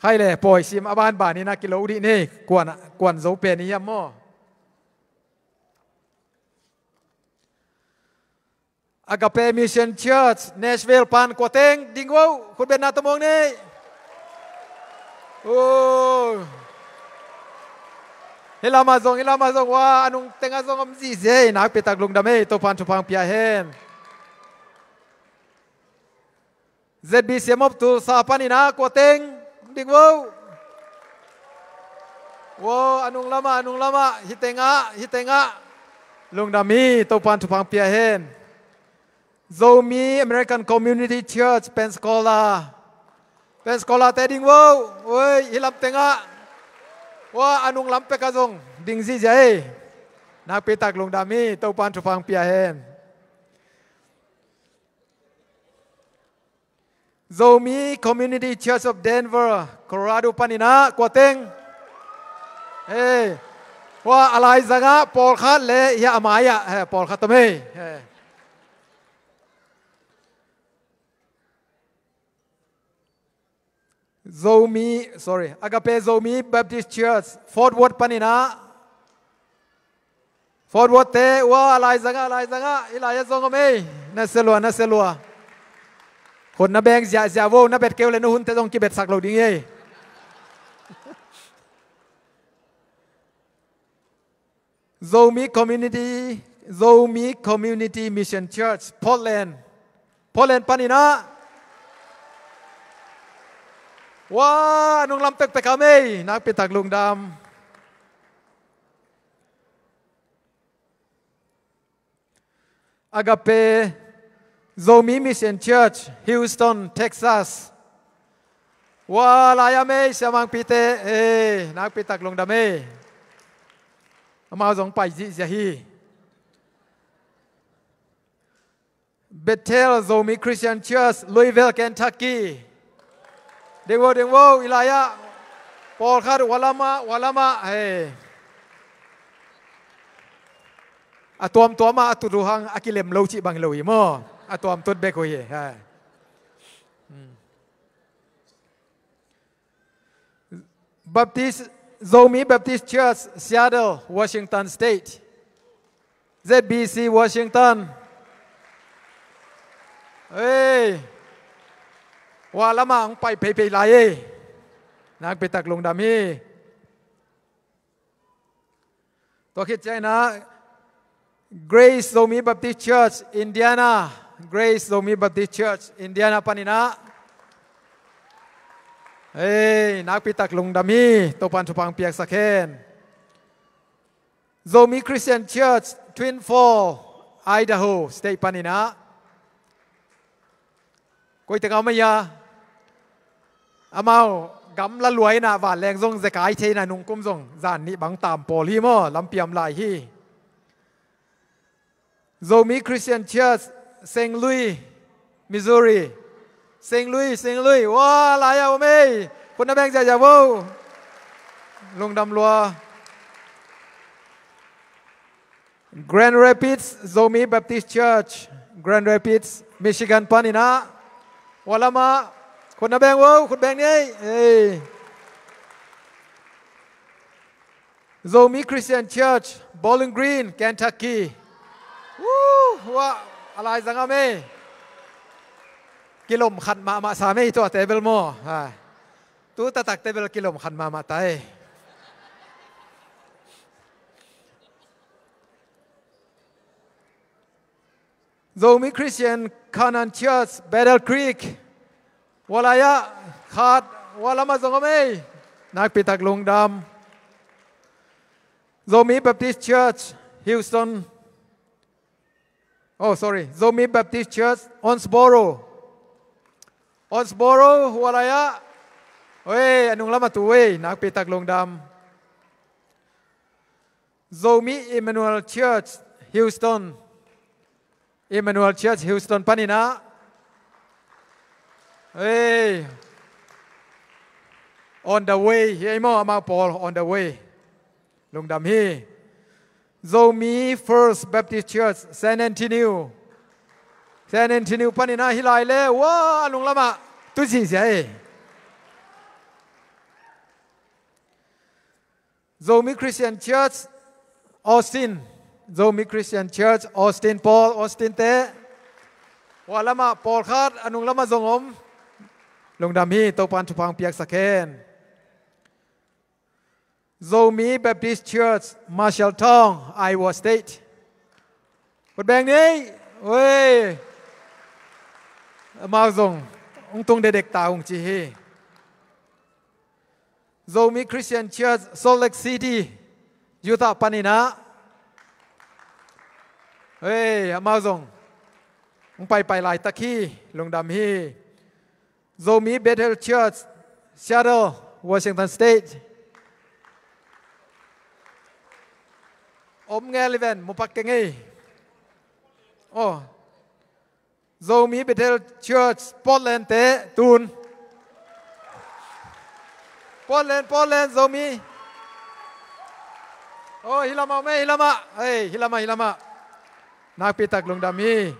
Khai le, pawi sim a banban in ah kilo dih ni, kuan, kuan zo pen i hiam maw? Agape Mission Church, Nashville pan kua teng ding uh, khut beng a tawm mawk ni. Oh. Hih lam ah zong, hih lam ah zong, hua, a nung teng ah zong om ziahziah ei, nakpi tak lungdam ei, Topa'n thupha hong pia hen. Z B C M of Tulsa panin ah kua teng ding uh. Wow, a nung lam ah, a nung lam ah, hih teng ah, hih teng ah. Lungdam hi, Topa'n thupha hong pia hen. Zomi American Community Church, Pensacola. Pensacola te ding uh. Oi, hih lam teng ah. Ua, a nunglam pekah zong ding zihziah ei. Nakpi tak lungdam hi, Topan thupha pia hen. Zomi Community Church of Denver, Colorado panin ah kua teng? Hei. Ua, a laizangah pawlkhat le, hia, a mai-ah, hei, pawlkhat om ei. Hei. Zomi, sorry, Agape Zomi Baptist Church, Fort Worth panin ah. Fort Worth te, ua, a laizangah, a laizangah, i lai-ah zong om ei. Na sia lua, na sia lua. Khut na beng ziahziah vo, na bet kei uh leh na hunte zong kibetsak lo ding ei. Zomi Community, Zomi Community Mission Church, Portland. Portland panin ah. Ua, a nunglam pekpek om ei, nakpi tak lungdam. Agape Zomi Mission Church, Houston, Texas. Ua, lai-ah om ei, siamangpite, ei, nakpi tak lungdam ei. Amau zong pai zihziah hi. Bethel Zomi Christian Church, Louisville, Kentucky. Ding vo, ding vo, i lai-ah. Pawlkhat, ua lamah, ua lamah, hei. A tuamtuam ah a tut uh hang a kilem lo cih bang lo hi maw. A tuam tut bek uh hi. Hei. Hmm. Baptist, Zomi Baptist Church, Seattle, Washington State. Z B C Washington. Ei. Ua, lamah hong pai pheipei lai ei. Nakpi tak lungdam hi. Tua khit ciangin ah Grace Zomi Baptist Church, Indiana. Grace Zomi Baptist Church, Indiana panin ah. Ei, nakpi tak lungdam hi, Topan thupha piaksak hen. Zomi Christian Church, Twin Falls, Idaho State panin ah. Koite ngau mai a. Amau gamla luai in ah vanleng zong zekai thei in ah nungkum zong zan nih bang tam pawl hi maw, lampi om lai hi. Zomi Christian Church, Saint Louis, Missouri. Saint Louis, Saint Louis. Ua, lai-ah om ei. Khut na beng ziahziah vo. Lungdam lua. Grand Rapids Zomi Baptist Church, Grand Rapids, Michigan panin ah. Ua lamah, khut na beng vo, khut beng ni ei. Ei. Zomi Christian Church, Bowling Green, Kentucky. Woo, ua, a laizang om ei. Kilom khat mahmah sam ei, tua table maw. Ha. Tu taktak table kilom khat mahmah ta ei. Zomi Christian Canaan Church, Battle Creek. Ua lai-ah khat, ua lamah zong om ei. Nakpi tak lungdam. Zomi Baptist Church, Houston. Oh, sorry. Zomi Baptist Church, Owensboro. Owensboro, ua lai-ah. Oi, a nung lamah tu ei. Nakpi tak lungdam. Zomi Emmanuel Church, Houston. Emmanuel Church, Houston panin ah. Hey. On the way. Hi ei maw, amau pawl, on the way. Lungdam hi. Zomi First Baptist Church, San Antonio. San Antonio panin ah hi lai le. Ua, a nung lamah. Tu ziahziah ei. Zomi Christian Church, Austin. Zomi Christian Church, Austin pawl, Austin te. Ua lamah pawlkhat, a nung lamah zong om. Lungdam hi, Topan thupha piaksak hen. Zomi Baptist Church, Marshalltown, Iowa State. Khut beng ni ei. Oi. Amau zong hong tung dekdek ta ung ci hi. Zomi Christian Church, Salt Lake City, Utah panin ah. Oi, amau zong hong paipai laitak hi. Lungdam hi. Zomi Bethel Church, Seattle, Washington State. Om ngel i ven, mupak keng ei. Oh. Zomi Bethel Church Portland te tun. Portland, Portland, Zomi. Oh, hi lamah om ei, hi lamah. Ei, hi lamah, hi lamah. Nakpi tak lungdam hi.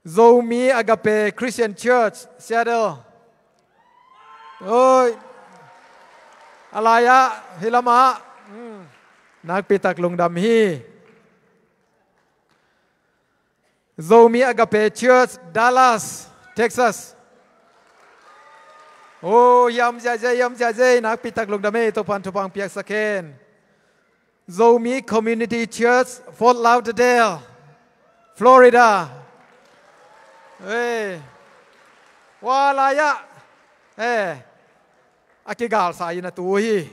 Zomi Agape Christian Church, Seattle. Oi. A lai-ah, hi lamah. Hmm. Nakpi tak lungdam hi. Zomi Agape Church, Dallas, Texas. Oh, hiam ziahziah, hiam ziahziah, nakpi tak lungdam hi, Topan thupha piaksak hen. Zomi Community Church, Fort Lauderdale, Florida. Ei. Wa lai-ah. Eh. A kigalsa in a tu hi.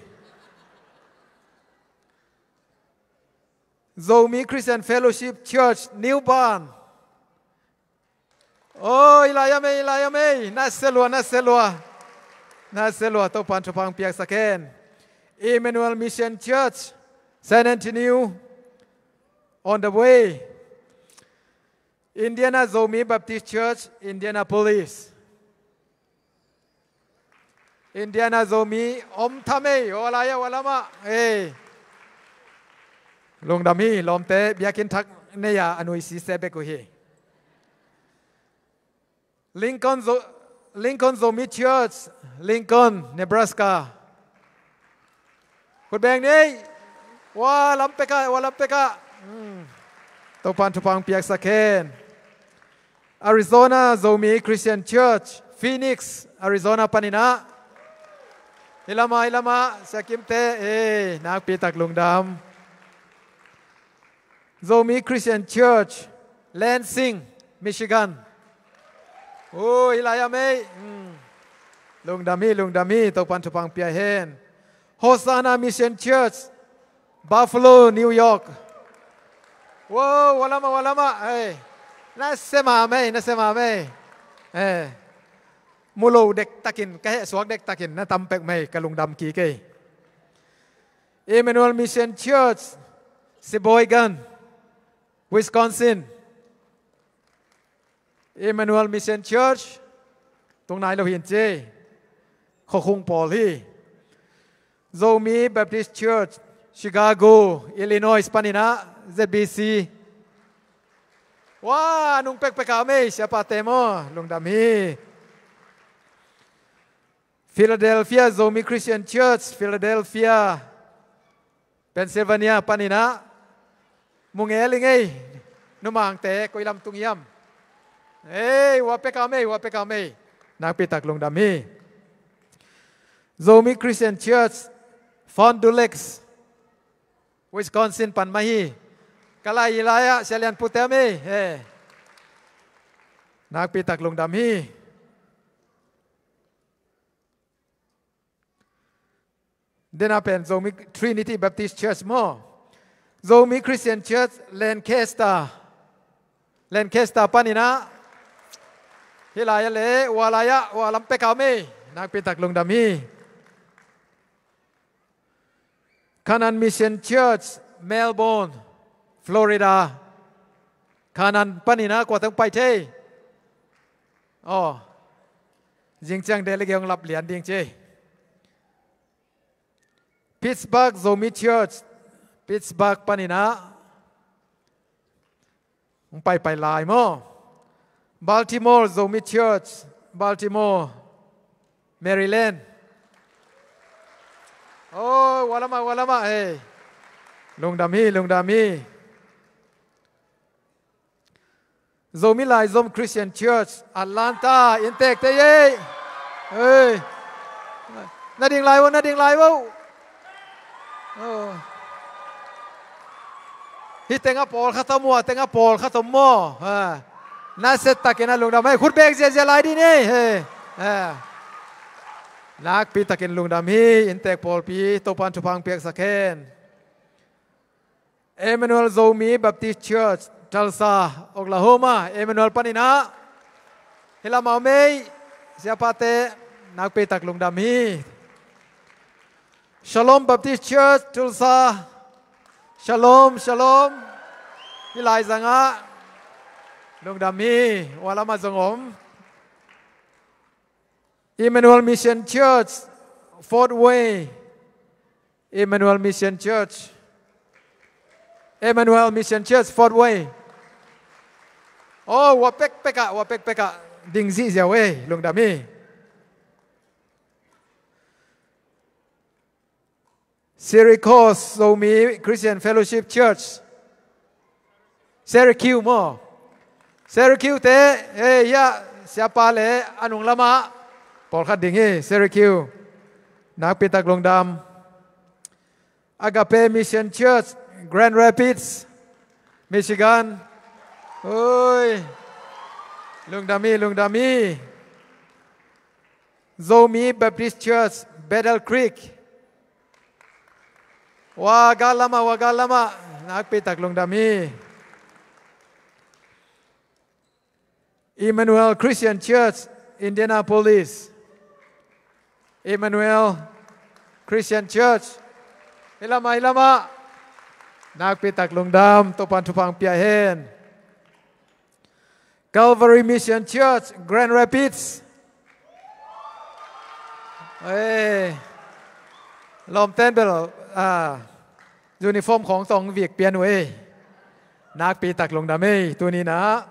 Zomi Christian Fellowship Church, New Bern. Oh, i lai-ah om ei, i lai-ah om ei. Nasia lua, nasia lua. Nasia lua, Topan thupha piaksak hen. Emmanuel Mission Church, San Antonio, on the way. Indiana Zomi Baptist Church, Indianapolis. Indiana Zomi om tham ei, oh, a lai-ah, wa lamah. Ei. Lungdam hi, lawmte, biakinn thak nei-a a nuisat se bek uh hi. Lincoln Zo-, Lincoln Zomi Church, Lincoln, Nebraska. Khut beng ni. Wa lam pek ah, wa lam pek ah. Hmm. Topan thupha piaksak hen. Arizona Zomi Christian Church, Phoenix, Arizona panin ah. Hi lamah, hi lamah, Sia Kimte, eh, nakpi tak lungdam. Zomi Christian Church, Lansing, Michigan. Oh, hi lai-ah om ei. Hmm. Lungdam hi, lungdam hi, Topan thupha pia hen. Hosanna Mission Church, Buffalo, New York. Wow, wa lamah, wa lamah. Ei. Nasia mahmah ei, nasia mahmah ei. Eh. Mu lo dektakin, ka hehsuak dektakin, na tam pek mai, ka lungdam kik ei. Emmanuel Mission Church, Sheboygan, Wisconsin. Emmanuel Mission Church, tung nai lo hi in ci. Khuakhung pawl hi. Zomi Baptist Church, Chicago, Illinois panin ah, Z B C. Wa, nung pekpek ah om ei, siapate maw, lungdam hi. Philadelphia Zomi Christian Church, Philadelphia, Pennsylvania panin ah, mu ngel ing ei, numangte, koi lam tung hiam. Ei, wa pek ah om ei, wa pek ah om ei. Nakpi tak lungdam hi. Zomi Christian Church, Fond du Lac, Wisconsin pan mah hi. Ka lai hi lai-ah, Sia Lian Pute om ei. Eh. Nakpi tak lungdam hi. Dena pen Zomi Trinity Baptist Church maw. Zomi Christian Church, Lancaster. Lancaster panin ah. Hi lai-ah le, wa lai-ah, wa lam pek ah om ei. Nakpi tak lungdam hi. Canaan Mission Church, Melbourne, Florida. Canaan panin ah kua teng pai thei. Oh. Zing ciang dele ge hong lap lian ding ci. Pittsburgh Zomi Church, Pittsburgh panin ah. Hong paipai lai maw. Baltimore Zomi Church, Baltimore, Maryland. Oh, wa lamah, wa lamah, eh. Lungdam hi, lungdam hi. Zomi Laizom Christian Church, Atlanta, innteekte ei. Ei. Na ding lai vo, na ding lai vo. Oh. Hih tengah pawlkhat om, hua tengah pawlkhat om maw. Ha. Nasia takin ah lungdam hi, khut beng ziahziah lai dih ni. He. Ha. Nakpi takin lungdam hi, innteek pawlpi, Topan thupha piaksak hen. Emmanuel Zomi Baptist Church, Tulsa, Oklahoma, Emmanuel panin ah. Hi lamah om ei, siapate, nakpi tak lungdam hi. Shalom Baptist Church, Tulsa, Shalom, shalom. Hih laizangah lungdam hi. Ua lamah zong om. Emmanuel Mission Church, Fort Way. Emmanuel Mission Church. Emmanuel Mission Church, Fort Way. Oh, ua pekpekah, ua pekpekah ding zihziau ei, lungdam hi. Syracuse Zomi Christian Fellowship Church. Syracuse maw? Syracuse te, eh, ya, siapa le a nung lamah pawlkhat ding hi, Syracuse. Nakpi tak lungdam. Agape Mission Church, Grand Rapids, Michigan. Oi. Lungdam hi, lungdam hi. Zomi Baptist Church, Battle Creek. Wa ga lama, wa ga lama. Nakpi tak lungdam hi. Emmanuel Christian Church, Indianapolis. Emmanuel Christian Church. Hih lama, hih lama. Nakpi tak lungdam, Topan thupha pia hen. Calvary Mission Church, Grand Rapids. Eh, lawmten bel, ah, uniform khawng tawh vik pian uh ei. Nakpi tak lungdam ei, tuni-in ah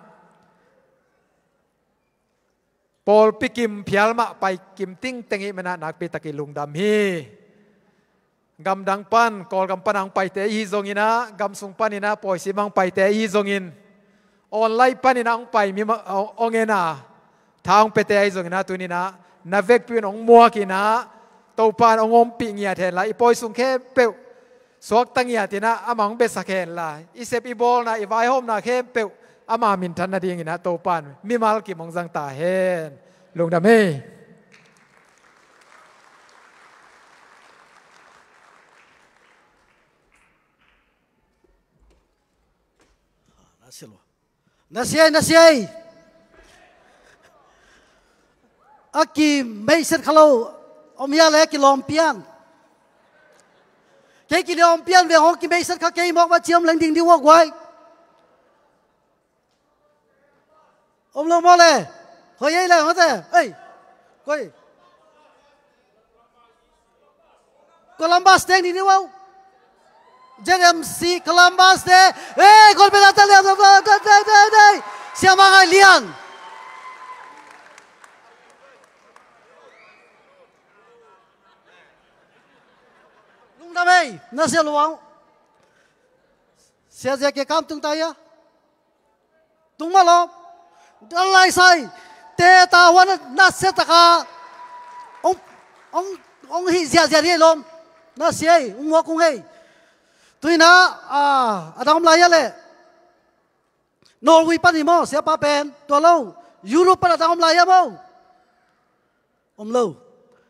pawlpi kim phial mah pai kim tingteng ih manah nakpi tak ih lungdam hi. Gamdang pan, Kawlgam pan a hong paite ahi zongin ah, gam sung panin ah pawisim a hong paite ahi zongin, online panin ah hong pai mi ma-, hong en a, tha hong piate ahi zongin ah, tuni-in ah na vekpi un hong muak in ah, Topa in hong ompih ngiat hen la, i pawi sung khempeuh suakta ngiat in ah, amah hong biasak hen la, i sep i bawlna, i vaihawmna khempeuh ama minthan nadingin ah Topa in mimal kim hong zang ta hen. Lungdam hi. Na sia ei, na sia ei. A kimeihset kha lo om hia le, kilawm pian. Kei kilawm pian ve hong kimeihset kha kei mawk va ciam leng ding ding uh a guai. Om lo maw le? Hoi ei le, hoi te. Ei. Koi. Columbus te ni ni wow. Z M C Columbus te. Ei, kol bela ta le, ta, ta, ta, ta, ta, ta. Siama ngai lian. Lungdam ei, na sia luang. Sia zia ke kam tung ta ia. Tung mah lo. Dan lai sai. Te ta huan na sia taka. Ong, ong, ong hi zia zia ni lom. Na sia ei, ong muak ong ei. Tui na, ah, a dang om lai ia le. Norway pan hi maw, siapa pen. Tua lo. Europe pan a dang om lai ia maw. Om lo.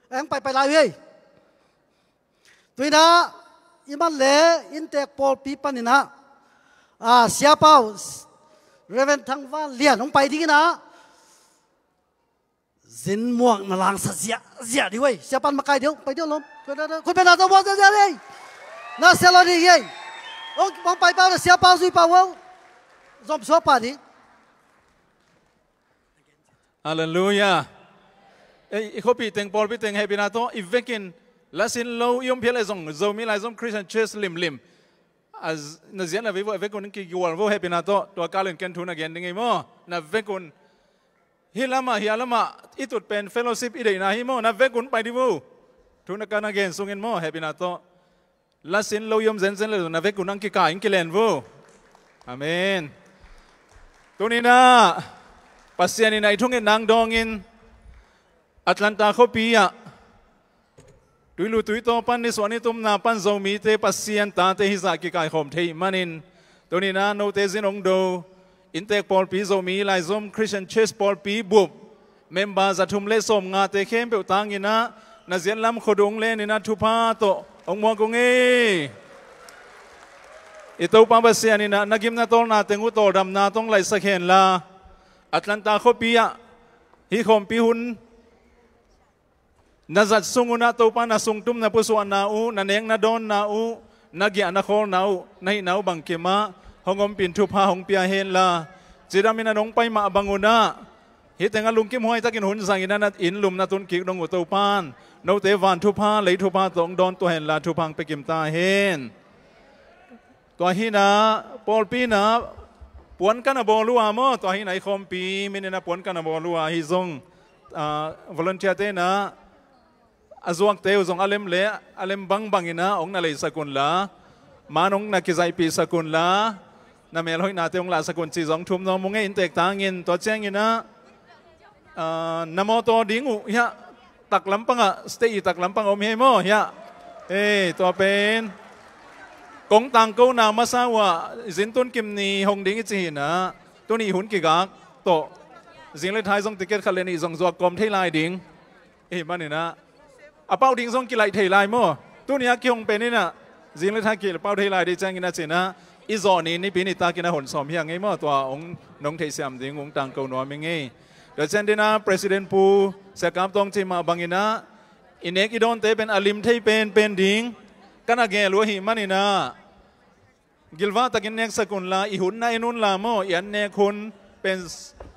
Eng pai pai lai uh ei. Tui na, i man le, inntek pawlpi panin ah, ah, siapa uh, Reverend Thang Van Lian, hong pai dingin ah, zin muak na langsa zia, zia di wei, siapa in makai deuh, pai deuh lom. Koi na, koi na, koi na, na sia lo ding ei. Hong, hong pai pau na siapa uh zui pau uh. Zom suak pa ding. Halleluiah. Ei, i khuapi teng, pawlpi teng, hehpihna tawh i vekin, lasin lo i om phial le zong, Zomi Laizom Christian Church limlim. A z-, na ziat na vei vo, a vekun kigual vo, hehpihna tawh, tua kalin ken thu na gen ding ei maw, na vekun. Hih lamah, hih lamah, i tut pen fellowship i deihna hi maw, na vekun pai di vo. Thu na ka na gen sungin maw, hehpihna tawh. Lasin lo i om zenzen le na vekun ang kikai, ang kilen vo. Amen. Tuni-in ah, Pasian in ah i thungetna dawngin, Atlanta khuapi ah, tuilu tuitaw pan nisuah nitumna pan Zomite Pasian tate hizah kikaikhawm thei manin, tuni-in ah note zin hong do, inntek pawlpi Zomi Laizom Christian Church pawlpi bup, member za thum le sawmngate khempeuh tangin ah, na ziat lam khuadung lenin ah thupha tawh hong muak ung ei. I Topa Pasian in ah, na gim na tawlna teng uh tawldamna tawh hong laisak hen la, Atlanta khuapi ah, hih khawmpi hun na zat sung un ah Topa na sungtum na pusuahna uh, na nek na dawnna uh, na giahna khawlna uh, na hihna uh bangkim ah hong ompih in thupha hong pia hen la, cidam in a nong pai mah bang un ah, hih teng ah lungkim huai takin hun zang in ah na inn lum na tun kik dong uh Topa'n note van thupha, lei thupha tawh hong dawn tuah hen la, thupha hong pia kim ta hen. Tua hi in ah, pawlpi in ah puan ka na bawl uh a maw, tua hi in ah i khawmpi min in ah puan ka na bawl uh a, hih zong, ah, volunteer-te in ah a zuakte uh zong a lem le a lem bangbang in ah hong na leisak un la, man hong na kizaihpihsak un la, na melhoihnate hong lahsak un cih zong thum nuam ung ei, inntek tangin. Tua ciangin ah, ah, na mawtaw ding uh hiah taklam pangah, stage i taklam pangah om hi ei maw hiah. Ei, tua pen kong tangkona masa uh ah zin tun kim ni hong ding i ci hi in ah, tuni hun kigak tawh zing le thai zong ticket khat le nih zong zuak kawm thei lai ding. Ei, man in ah a pau ding zong kilaih thei lai maw. Tuni a kihong pen in ah zing le thai kipau thei lai ding ciangin ah ci in ah, i zawh ni nipi nitak in ah hon sawm hi a ngei maw, tua hong nong theihsiam ding hong tangko nuam hi ngei. Tua ciang ding ah President Pu Sia Kap Tawng cih mah bang in ah, i nek i dawnte pen a lim thei penpen ding ka na gel uh ahih man in ah, gilvah takin neksak un la, i hun na en un la maw, i an nek hun pen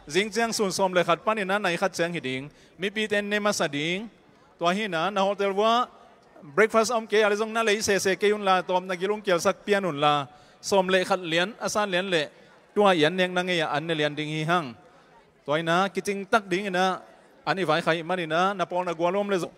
zing ciang sun sawm le khat pan in ah nai khat ciang hi ding. Mipite in ne masa ding. Tua hi in ah na hotel uah breakfast a om kei a le zong na lei sese kei un la, tawm na gil hong kialsak pian un la, sawm le khat lian a san lian leh tua i an nek na ngei ah an ne lian ding hi hang. Tua hi in ah kicing tak ding in ah an i vaikhak ahih man in ah, na pawl na gual om le zong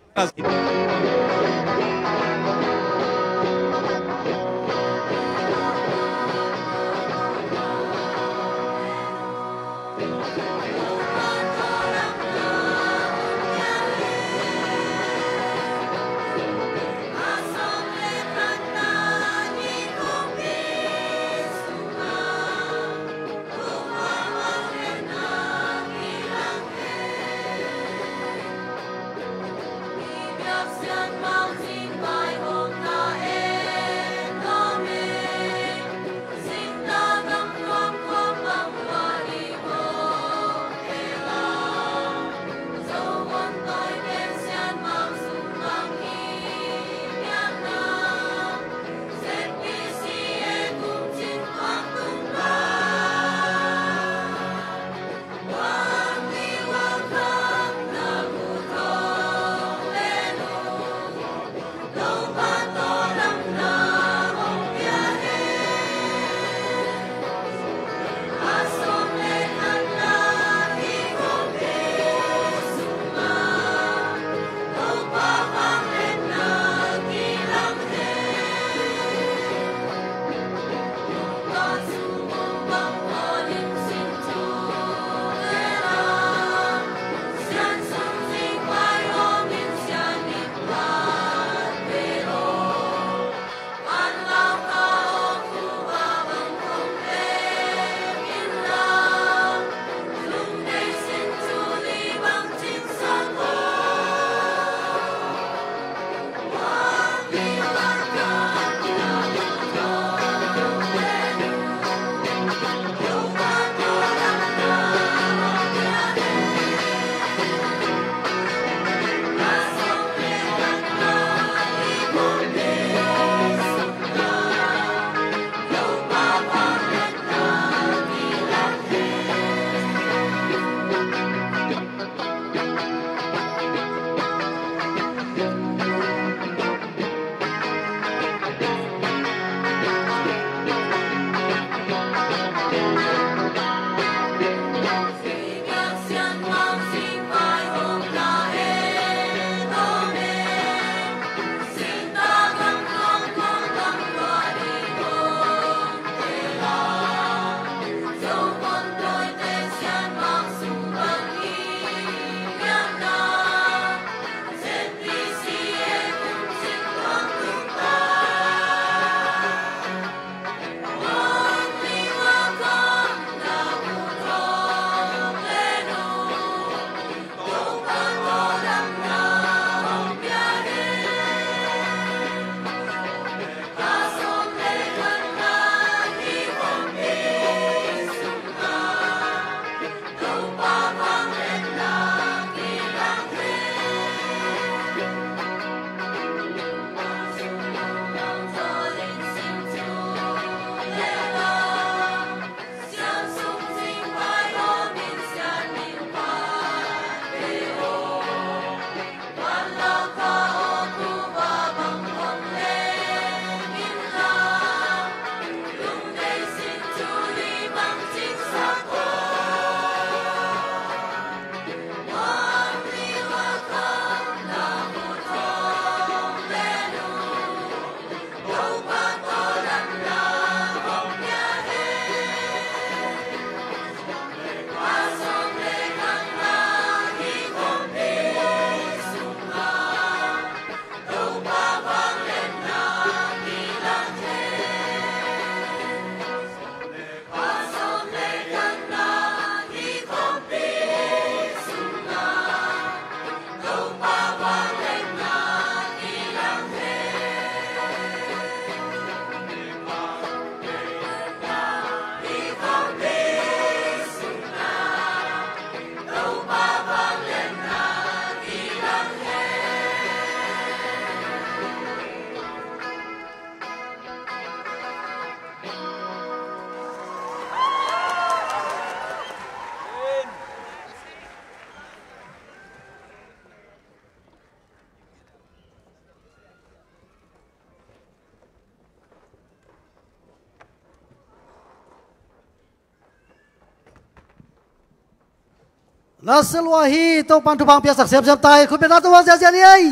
Na sia lua hi, Topan thupha piaksak semsem ta hi. Khut beng na tua ziahziah ni ei.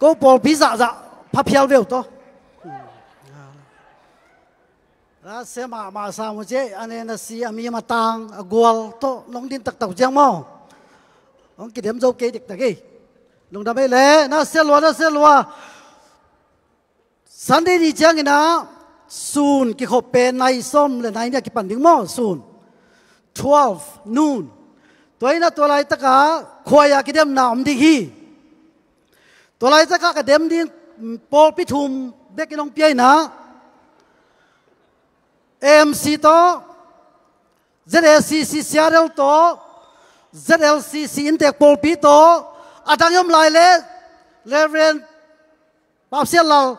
Ko pawlpi zahzah pha phial veu tawh. Na sia mahmah sam uh ciah a ne na si a mi a matang a gual tawh nong din taktak uh ciang maw? Hong kidem zo kei dektak ei. Lungdam ei le, na sia lua, na sia lua. Sunday ni ciangin ah sun kikhop pen nai sawm le nai nih a kipan ding maw? Sun twelve noon. Tua in ah tua laitakah khuai ah kidemna om ding hi. Tua laitakah ka dem ding pawlpi thum bek in hong pia in ah, A M C tawh, Z A C C Seattle tawh, Z L C C inntek pawlpi tawh, a dang i om lai le Reverend Pau Sian Lal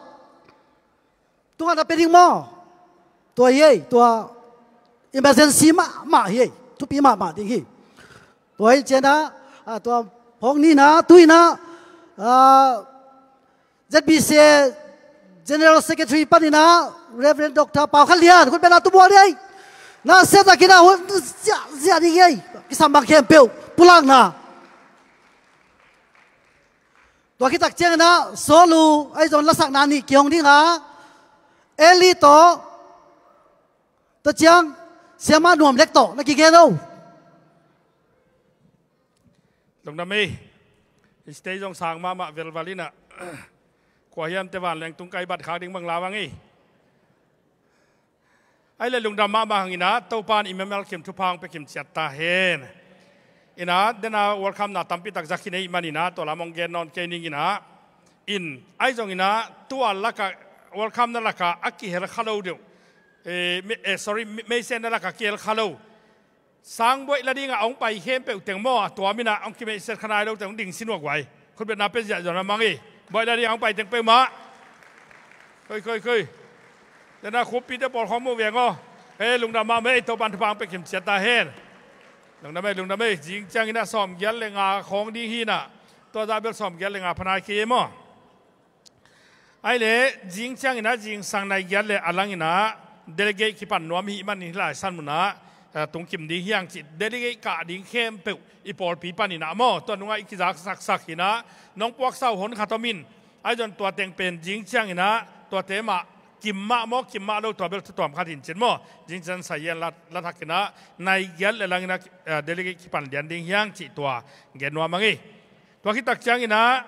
tungah na pia ding maw? Tua hi ei, tua emergency mahmah hi ei, thupi mahmah ding hi. Tua hi ciangin ah, ah, tua phawk ni in ah, tu in ah, ah, Z B C A General Secretary panin ah Reverend Doctor Pau Khan Lian, khut beng na tua bual ni ei. Na sia takin ah hun ziahziah ding ei. Kisam bang khempeuh pulakna. Tua khit tak ciangin ah Solu, ahi zong lasakna nih kihong ding a, Eli tawh, tua ciang Siamah Nuam Lek tawh na kigen o. Lungdam ei. Stage zong sang mahmah velval in ah, kua hiam te vanleng tung kai bat khak ding bang la bang ei. Ahih leh lungdam mahmah hang in ah, Topan i mimal kim thupha hong pia kim ciat ta hen. In ah, den a welcome na tampi tak za khin ei manin ah, tua lam hong gen nawn kei ning in ah. In, ahi zongin ah, tua lakah, welcome na lakah a kihel kha lo deuh. Eh, me-, eh, sorry, me-, meisen na lakah kihel kha lo. Sang buaih la dingah a hong pai khempeuh teng maw, a tuam in ah a hong kimeihsiat kha nai lo teng hong ding sin uh a guai. Khut beng na pia ziahziah na mang ei. Buaih la dingah a hong pai teng peuhmah. Khoi, khoi, khoi. Tena khuppite pawl khawng muh veng aw. Ei, lungdam mahmah ei, Topan thupha hong pia kim ciat ta hen. Lungdam ei, lungdam ei. Zing ciangin ah sawmgiat le nga khawng ding hi in ah, tua zah bel sawmgiat le nga pha nai kei ei maw? Ahih leh, zing ciangin ah, zingsang nai giat le a langin ah, delegate kipan nuam i hih manin hih lai san mun ah, eh, tung kim ding hi hang cih, delegate kah ding khempeuh i pawlpi panin ah maw, tua nungah i kizak saksak hi in ah, nong puaksa uh hon khat om in, ahi zong tua teng pen zing ciangin ah, tuate mah, kim mah maw, kim mah lo tua bel tuam khat hi in cin maw, zing ciang sa yen la, la thak in ah, nai giat le langin ah, eh, delegate kipan lian ding hi hang cih tua gen nuam hang ei. Tua khit tak ciangin ah,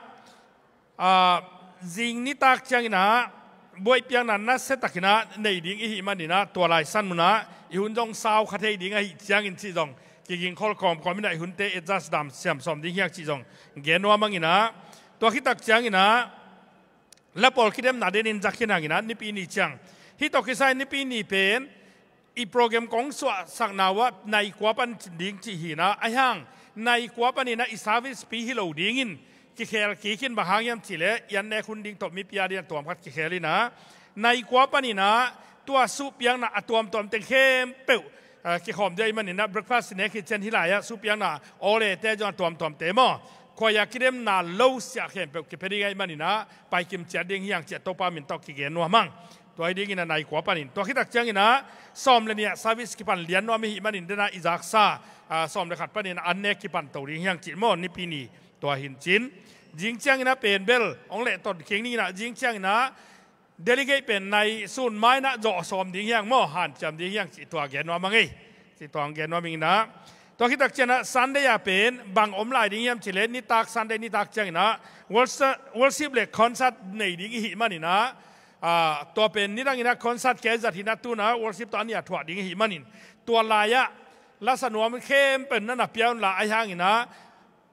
ah, zing nitak ciangin ah, buaih piakna nasia takin ah nei ding i hih manin ah, tua lai san mun ah, i hun zong sau kha thei ding ahih ciangin cih zong, kigingkhol kawmkawm in ah i hunte adjust dam siam sawm ding hi hang cih zong, gen nuam hang in ah, tua khit tak ciangin ah, la pawl kidemna den in za khin hang in ah, Nipi ni ciang. Hih tawh kisai Nipi ni pen, i program kong suahsakna uh ah nai kua pan ding cih hi in ah, ahi hang nai kua panin ah i service pi hi lo dingin kikhel kik in, bang hang hiam cih leh i an nek hun ding tawh mipi a dingin a tuam khat kikhel in ah, nai kua panin ah tua suhpiakna a tuamtuam teng khempeuh, ah, kikhawm ding ahih manin ah breakfast i nek hi ciang hih lai ah suhpiakna awle te zong a tuamtuam te maw, khuai ah kidemna lo siah khempeuh kipia ding ahih manin ah pai kim ciat ding hi hang cih Topa min tawh kigen nuam hang. Tua hi dingin ah nai kua panin. Tua khit tak ciangin ah, sawm le nih ah service kipan lian nuam i hih manin den ah i zaksa, ah, sawm le khat panin ah an nek kipan to ding hi hang cih maw, Nipi ni tua hi in cin. Zing ciangin ah pen bel, hong leh ton kik ning in ah, zing ciangin ah, delegate pen nai sun mai in ah zawh sawm ding hi hang maw, hanciam ding hi hang cih tua gen nuam hang ei. Cih tua hong gen nuam ing in ah. Tua khit tak ciangin ah, Sunday ah pen, bang om lai ding hiam cih leh, nitak Sunday nitak ciangin ah, worship, worship le concert nei ding i hih manin ah, ah, tua pen nidangin ah concert kei zat hi in ah, tu in ah worship tawh a nih a thuah ding i hih manin, tua lai ah lasa nuam khempeuh na na pia un la, ahi hangin ah,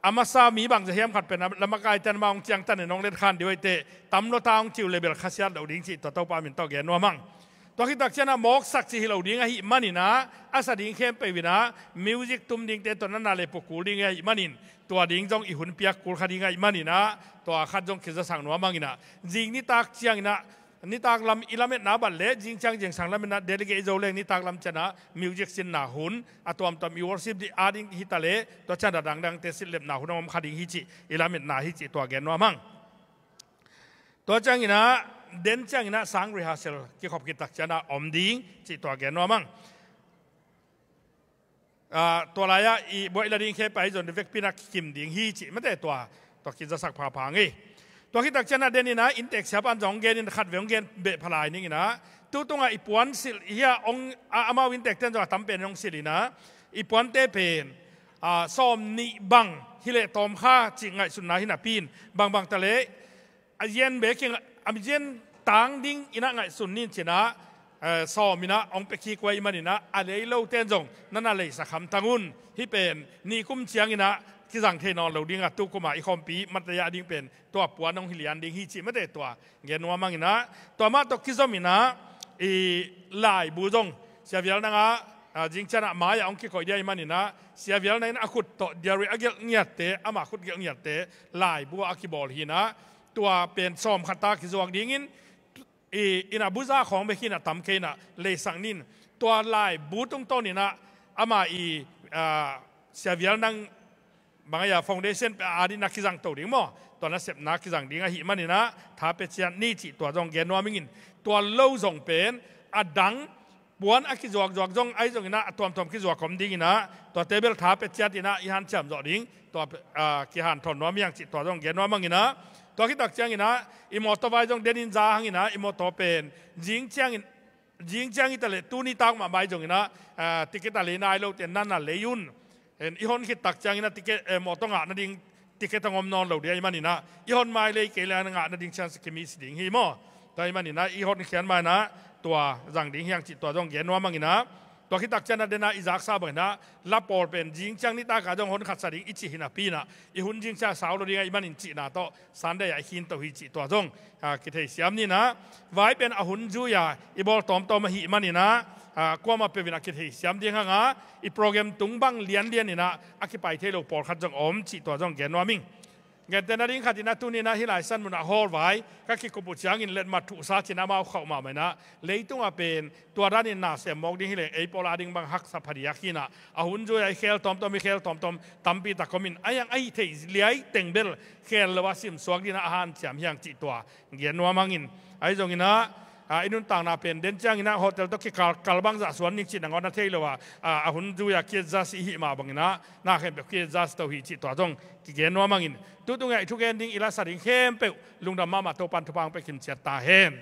a masa mi bangzah hiam khat pen ah, la makaite in amah hong ciangtan in hong letkhan ding uh ahih teh, tam lua ta hong ci uh leh bel khasiat lo ding cih tua Topa min tawh gen nuam hang. Tua khit tak ciangin ah mawksak cih hi lo ding ahih manin ah, a sa ding khempeuh in ah, music tum dingte tawh na na leh puk kul ding ahih manin, tua ding zong i hun piak kul kha ding ahih manin ah, tua khat zong kizasak nuam hang in ah, zing nitak ciangin ah, nitak lam i lametna bat leh, zing ciang zingsang lametna, delegate i zo leng nitak lam ciangin ah, music sinna hun, a tuamtuam i worship ding a ding hi ta leh, tua ciang a dangdangte silh lepna hun hong om kha ding hi cih, i lametna hi cih tua gen nuam hang. Tua ciangin ah, den ciangin ah sang rehearsal kikhop khit tak ciangin ah om ding cih tua gen nuam hang. ah, tua lai-ah i buaih la ding khe pai zong vekpi-in ah kikim ding hi cih mate tua, tua kizasak phapha ngei. Tua khit tak ciangin ah den in ah inntek siapa'n zong gen in khat vei hong gen beh pha lai ning in ah, tu tungah i puan silh hi a, hong, a, amau inntekte'n zong a tam pen hong silh in ah, i puante pen, ah, sawm nih bang hi leh tawm kha cih ngaihsutna hi napi-in, bangbang ta leh a zian bek hi, a zian tang ding in ah ngaihsun ni in ci-in ah, eh, sawm in ah hong pia kik uh ahih manin ah, a lei lote'n zong na na leisak hamtang un. Hih pen nikum ciangin ah kizang thei nawn lo ding a, tu kum a i khawmpi mate a ding pen tua puan hong hi lian ding hi cih mate tua gen nuam ing in ah, tua mah tawh kizom in ah, i laibu zong Sia Vial Nang a, ah, zing ciang ah mai-ah hong kikoih ding ahih manin ah, Sia Vial Nang in a khut tawh diary a gelh ngiatte, ama khut gelh ngiatte laibu ah a kibawl hi in ah, tua pen sawm khat ta kizuak dingin, i, in ah buza khawng bek hi in ah tam kei in ah leisak ni in, tua laibu tungtawn in ah ama i, ah, Sia Vial Nang bang a foundation pen a ding in ah kizang to ding maw, tua nasepna kizang ding ahih manin ah tha pia ciat ni cih tua zong gen nuam ing in, tua lo zong pen a dang puan a kizuakzuak zong ahi zongin ah a tuamtuam kizuak om ding in ah, tuate bel tha pia ciat in ah i hanciam zawh ding, tua, ah, kihanthawn nuam hi hang cih tua zong gen nuam ing in ah, tua khit tak ciangin ah i mawtaw vai zong den in za hang in ah, i mawtaw pen zing ciangin, zing ciang hi ta leh tuni tak mahmah ahi zongin ah, ah, ticket a lei nai lote'n na na lei un. En, i hon khit tak ciangin ah ticket, eh, mawtaw ngah nading ticket hong om nawn lo ding ahih manin ah, i hon mai lei kei leh ngah nading chance kimi si ding hi maw. Tua ahih manin ah i hon khiat ma in ah tua zang ding hi hang cih tua zong gen nuam ing in ah, tua khit tak ciang ah den ah i zaksa bangin ah, la pawl pen zing ciang nitak ah zong hon khat sa ding i cih hi napi-in ah, i hun zing ciang sau lo ding ahih manin cihna tawh Sunday ah i khin to hi cih tua zong, ah, kitheisiam ni in ah, vai pen a hun zui-a i bawl tawmtawm ahih manin ah, ah, kuamah peuh in ah kitheisiam ding hang a, i program tung bang lianlian in ah a kipai thei lo pawlkhat zong om cih tua zong gen nuam ing. Gentehna ding khat in ah tuni in ah hih lai san mun ah hall vai ka kikup uh ciangin letmat thuhsa ci-in ah amau khauh mahmah in ah, leitung ah pen tua danin na sem mawk ding hi leh ei pawl a ding bang haksa phadiak hi in ah, a hun zui-a i khel tawmtawm, i khel tawmtawm tampi tak om in, a hiang ahi thei liai teng bel khel lo a simsuak ding in ah a hanciam hi hang cih tua gen nuam ing in. Ahi zongin ah, ah, i nuntakna pen den ciangin ah hotel tawh kikal, kal bangzah suan ning cih nangawn a thei lo a, ah, a hun zui-a ki-adjust i hih mah bangin ah na khempeuh ki-adjust to hi cih tua zong kigen nuam ing in. Tu tung ah i thugen ding, i lasa ding khempeuh lungdam mahmah, Topa'n thupha hong pia kim ciat ta hen.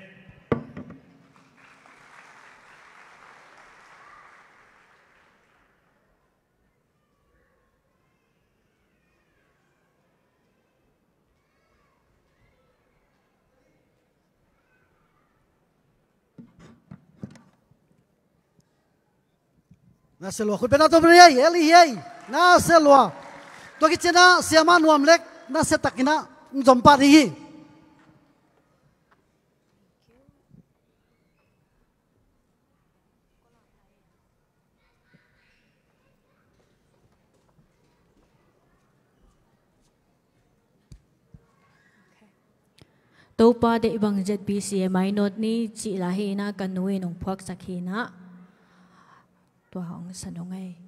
Na sia lua, khut beng na to beng ei, ei, ei. Na sia lua. Tua khit ciang ah siamah Nuam Lek na sia takin ah zom pah ding hi. Topa deih bang Z B C a mainawt ni cih la hi in ah ka nu in hong phuaksak hi in ah, tua hong sa nung ei.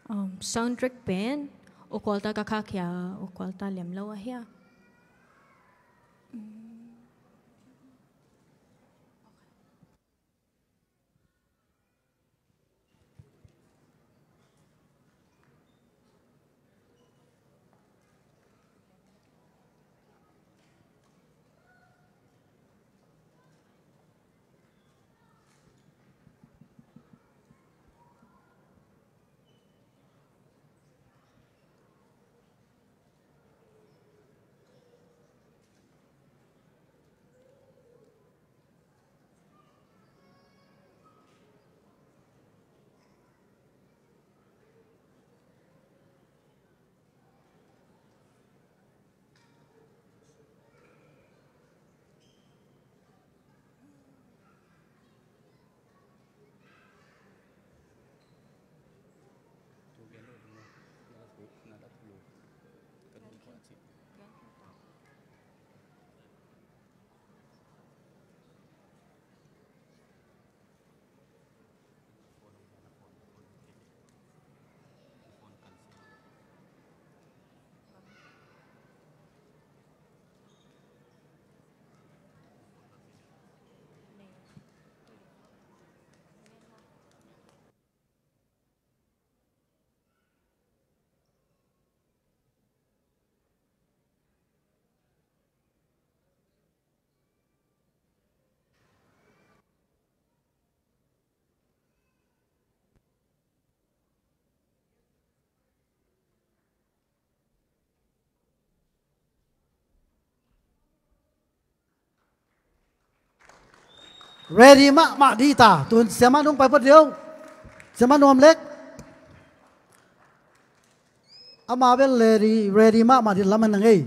Um, sound track pen, U Kualta ka khahkhia, U Kualta lem lo ahi a. Ready mahmah dih ta. Tun siamah nung pai phot dih o. Siamah Nuam Lek. Ama bel ready, ready mahmah dih lam a na ngei.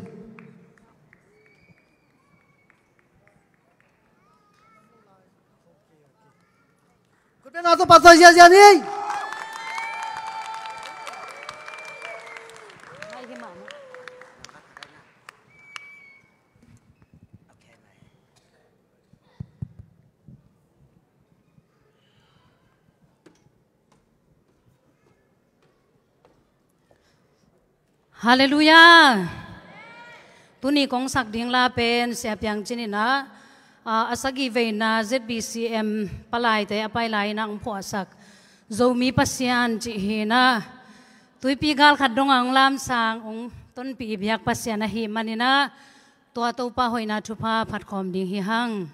Khut beng a, Topa tawh ziahziah ni. Halleluiah. Tuni kong sak ding la pen Sia Piang Cin in ah, a, a sagih veina Z B C M palaite a pai lai-in ah hong phuahsak Zomi Pasian cih hi-in ah, tuipi gal khat dong a hong lamsang hong tonpih i biak Pasian ahih manin ah, tua Topa hoihna thupha phat khawm ding hi hang.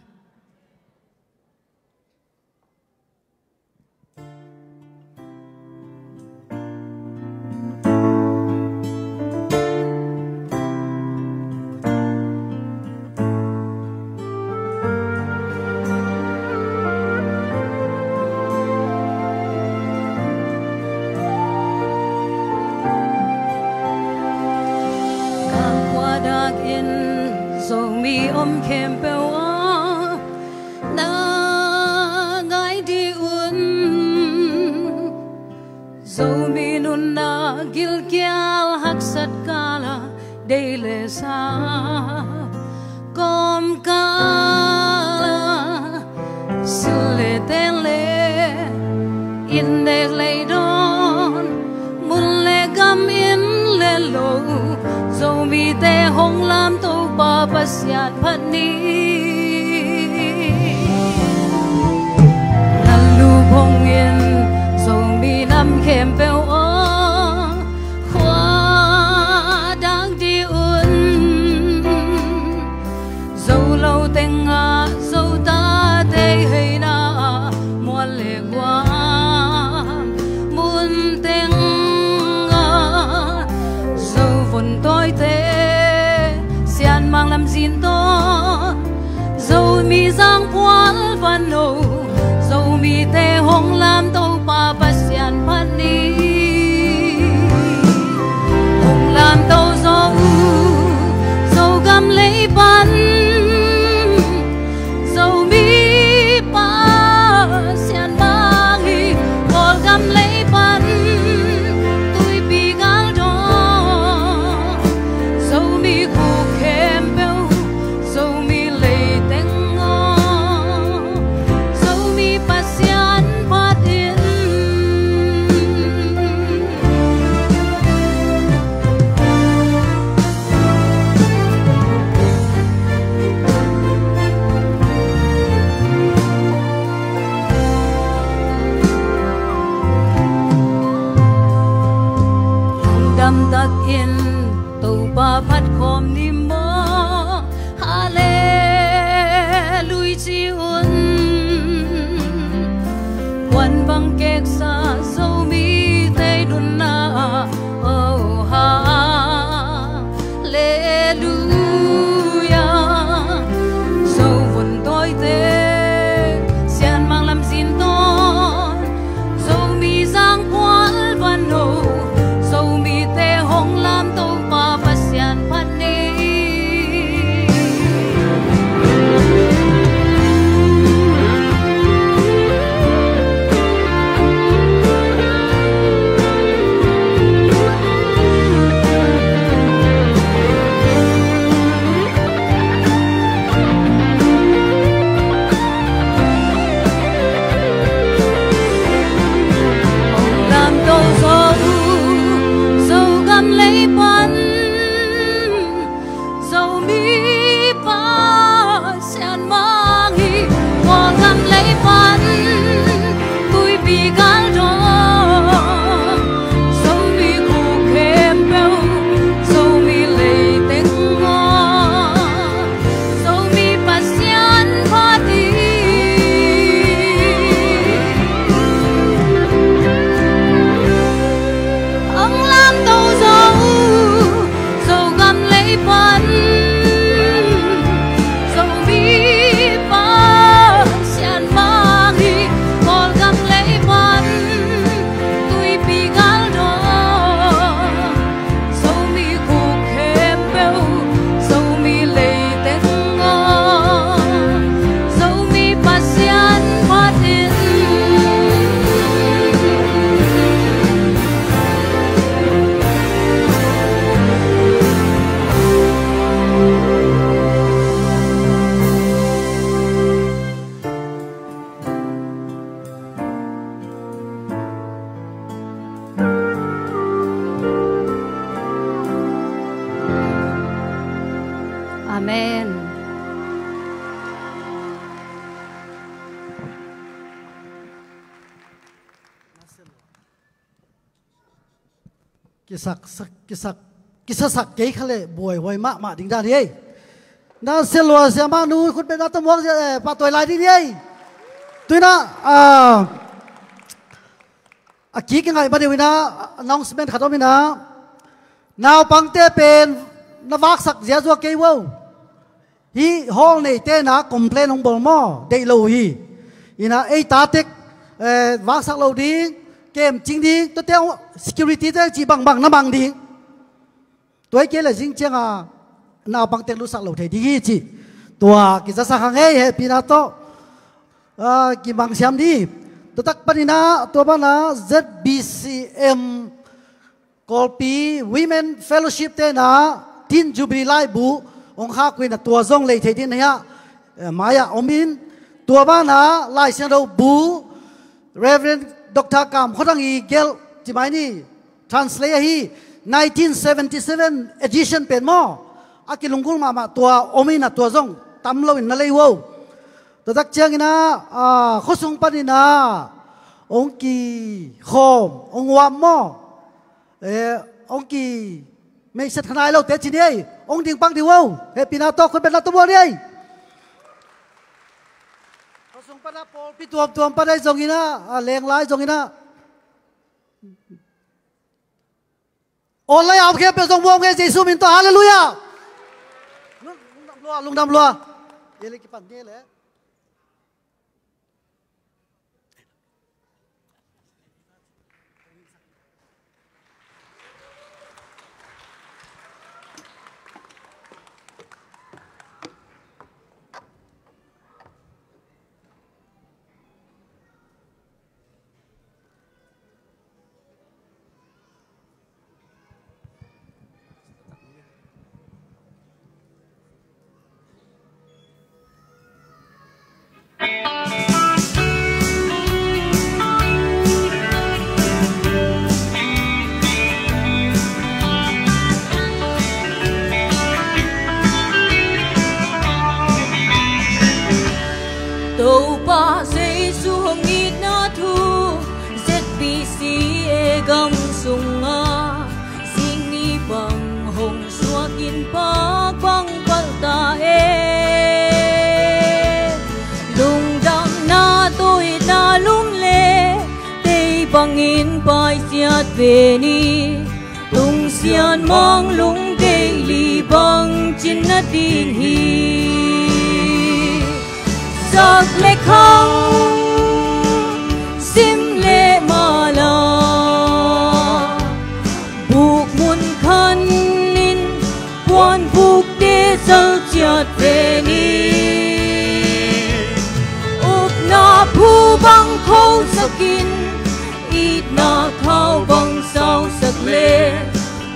Gam kua dakin Zomi om khempeuh ah na ngai dih un. Zomi nunna gilkial haksat kala, deih le sa kawm kala, sil le ten le innek lei dawn, mun le gam inn le lo, Zomite hong lam Topa Pasian phat ni. Lallup hong in Zomi nam khempeuh aw, khua dak dih un. Zo lo tengah Zo tate heina ah, mual le guam mun tengah, Zo vun tawite sianmang lamzin dawn, Zomi zangphual van lo, Zomite hong lam Topa Pasian phat ni. Hong lamto zaw uh Zogam lei pan, Zomi Pasian mang hi. Kawlgam lei pan, tuipi gal dong, Zomi khuk khempeuh, Zomi lei teng aw, Zomi Pasian phat in. Kisak, sak, kisak, kisasak kei kha leh buaihuai mahmah ding dan hi ei. Na sia lua sia mah nu khut beng na tamuak zia, eh, pahtawi lai ding hi ei. Tuina, ah, a kik i ngaih ma deuh ina, announcement khat om ina. Naupangte pen na vaksak ziazua kei uh. Hih hall neite na complain hong bawl maw, deih lo uh hi. Ina ei tatek, eh, vaksak lo ding, kem cing ding, tuate security te cih bangbang na mang ding. Tua hi kei le zing cianga naupangte lutsak lo thei ding hi cih. Tua kizasak hang ei, hehpihna tawh, ah, kimangsiam ding. Tua tak panina, tua bana Z B C M Kawlpi Women Fellowship tena Teen Jubilee laibu hong khak uh ina, tua zong lei thei ding na hiah, eh, mai-ah om in, tua bana Lai Siangtho bu Reverend Doctor Kam Khaw Thang i gelh ci mai ni, translate ahi, nineteen seventy seven edition pen maw, a kilunggulh mahmah tua om ina, tua zong tam loin na lei uh. Tua tak ciangina, ah, khuasung panina hong kikhawm, hong uap maw? Eh, hong ki meihset khanai lote ci ni ei, hong ding pak ding uh. Hehpihna tawh khut beng na tamuak ni ei. Khuasung pana pawlpi tuamtuam pana ei zongina, ah, lenglai zongina. Online a om khempeuh zong muang nge, Jesu min tawh, halleluiah. Lungdam lua, lungdam lua. Ele kipan ni le. Topa Jesu hong itna thu, Z B C A gam sungah zing ni bang hong suak in pak bang palh ta e. Lungdamna tawh itna lum le tei bangin paisiat ve ni. Tungsian mang lung deih li bang cin na ding hi. Sak le khang, sim le mala, buk mun khan in puanbukte zal ciat ve ni. Upna phu bang khosak in, itna khau bang sausak le,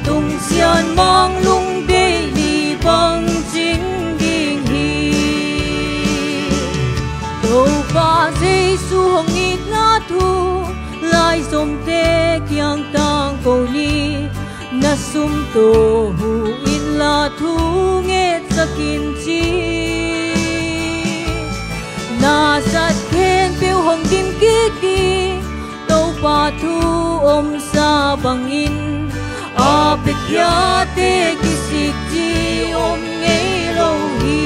tungsian mang lung deih li bang cing ding hi. Topa Jesu hong itna thu, laizomte kiang tangko ni. Na sum tawh huh inla thu ngetsak in ci. Na zat khempeuh hong dim kik ding, Topa thu omsa bangin, a piakkhiate kisik ci om ngei lo hi.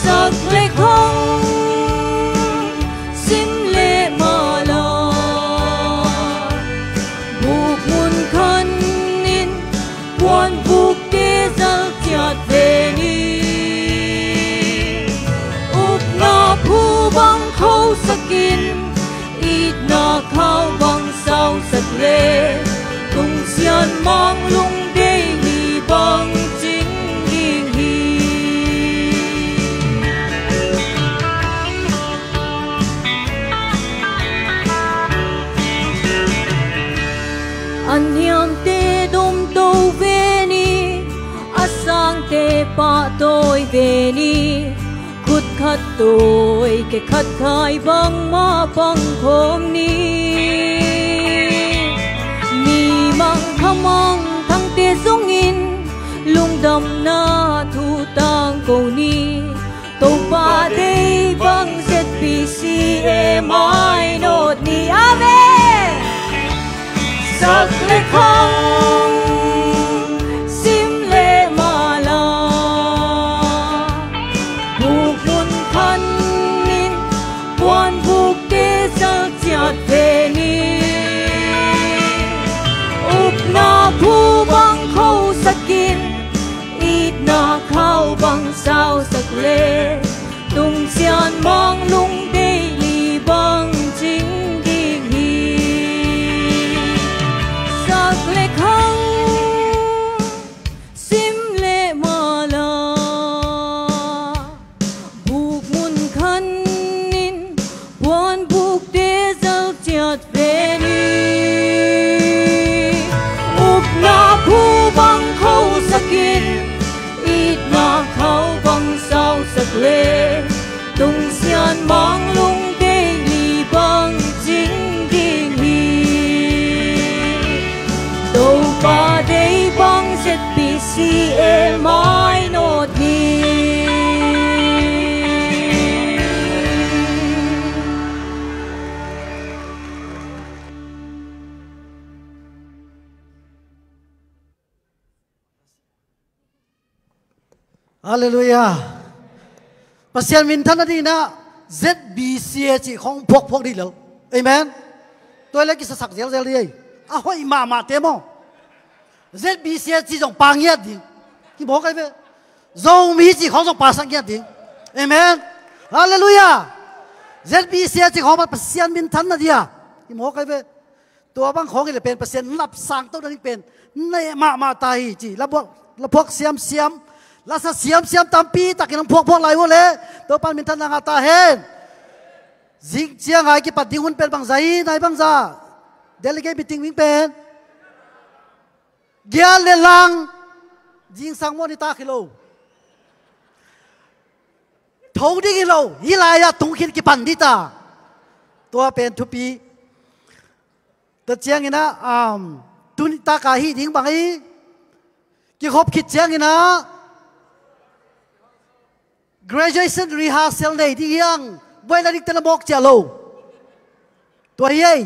Sak le khang, sim le mala, buk mun khan in puanbukte zal ciat ve ni. Upna phu bang khosak in, itna khau bang sausak le, tungsian mang lung deih li bang cing ding hi. A niamte domto ve ni, a sangte pahtawi ve ni. Khut khat tawi, khe khat khai bangmah pangkhawm ni. Mi mangkha mangthangte zongin lungdamna thu tangko ni. Topa deih bang Z B C A mainawt ni. Amen. Khang sim leh mah la, buk mun khan in puanbukte zal ciat ve ni. Upna phu bang khosak in, itna khau bang sausak leh, tungsian mang lungdeih li bang cing ding hi. Sak leh khang sim leh mah la, buk mun khan in puanbukte zal ciat ve ni. Upna phu bang khosak in, itna khau bang sausak leh, tungsian mang lungdeih li bang cing ding hi. Topa deih bang Z B C mainawt ni. Halleluiah. Pasian minthanna dingin ah Z B C A cih khawng phuakphuak dih lel. Amen. Tua hi leh kisasak zelzel dih ei. A hoih mahmahte maw? Z B C A cih zong pha ngiat ding. Hi mawk ai ve. Zomi cih khawng zong phasak ngiat ding. Amen. Halleluiah. Z B C A cih khawng Pasian minthanna dih a. Hi mawk ai ve. Tua bang khawng hi leh pen Pasian lapsang to nading pen neh mahmah ta hi ci. La phuak, la phuak siamsiam, la sa siamsiam tampi takin hong phuakphuak lai uh leh Topa in minthanna ngah ta hen. Zing ciang a i kipat ding hun pen bangzah hi, nai bangzah? Delegate meeting ding pen giat leh lang. Zingsang maw, nitak hi lo. Tho ding hi lo, hih lai-ah tung khin kipan dih ta. Tua pen thupi. Tua ciangin ah, um, tuni tak a hih ding bang hi. Kikhop khit ciangin ah graduation rehearsal nei ding hi hang. Buaina dingte na mawk ciah lo. Tua hi ei.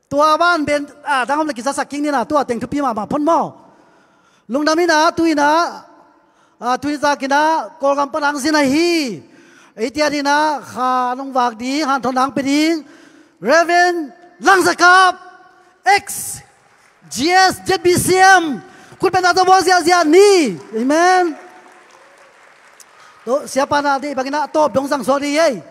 Tua ban ben, ah, dang om le kizasak kik ni na, tua teng thupi mahmah phot maw. Lungdam in ah, tu in ah, ah, tu in zak in ah, Kawlgam pan hong zin ahi. Eite ading in ah, kha nong vak ding, hanthawn nang pia ding. Reverend Lang Za Kap, ex G S Z B C M, khut beng na tawh buak ziahziah ni. Amen. Tua, siapa na deih bangin ah, tawp dong zang suak dih ei.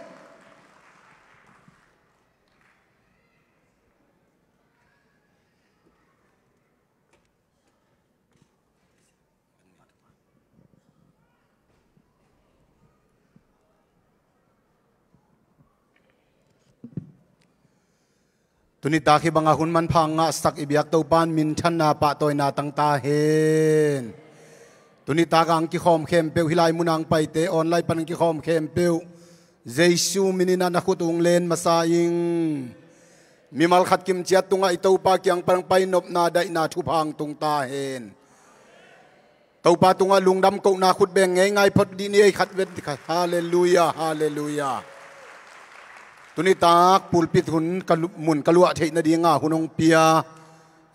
Tuni tak hih banga hun manpha ngahsak i biak Topa in minthanna pahtawina tang ta hen. Tuni tak a hong kikhawm khempeuh, hih lai mun a hong paite, online pan hong kikhawm khempeuh, Jesu min in ah na khut ung len masa ing. Mimal khat kim ciat tungah i Topa kiang pan hong pai nopna daihna thupha hong tung ta hen. Topa tungah lungdam kohna khut beng ngeingai phot dih ni ei, khat vet dih khat. Halleluiah, halleluiah. Tuni tak pulpit hun ka lu-, mun ka luah theih nadinga hun hong pia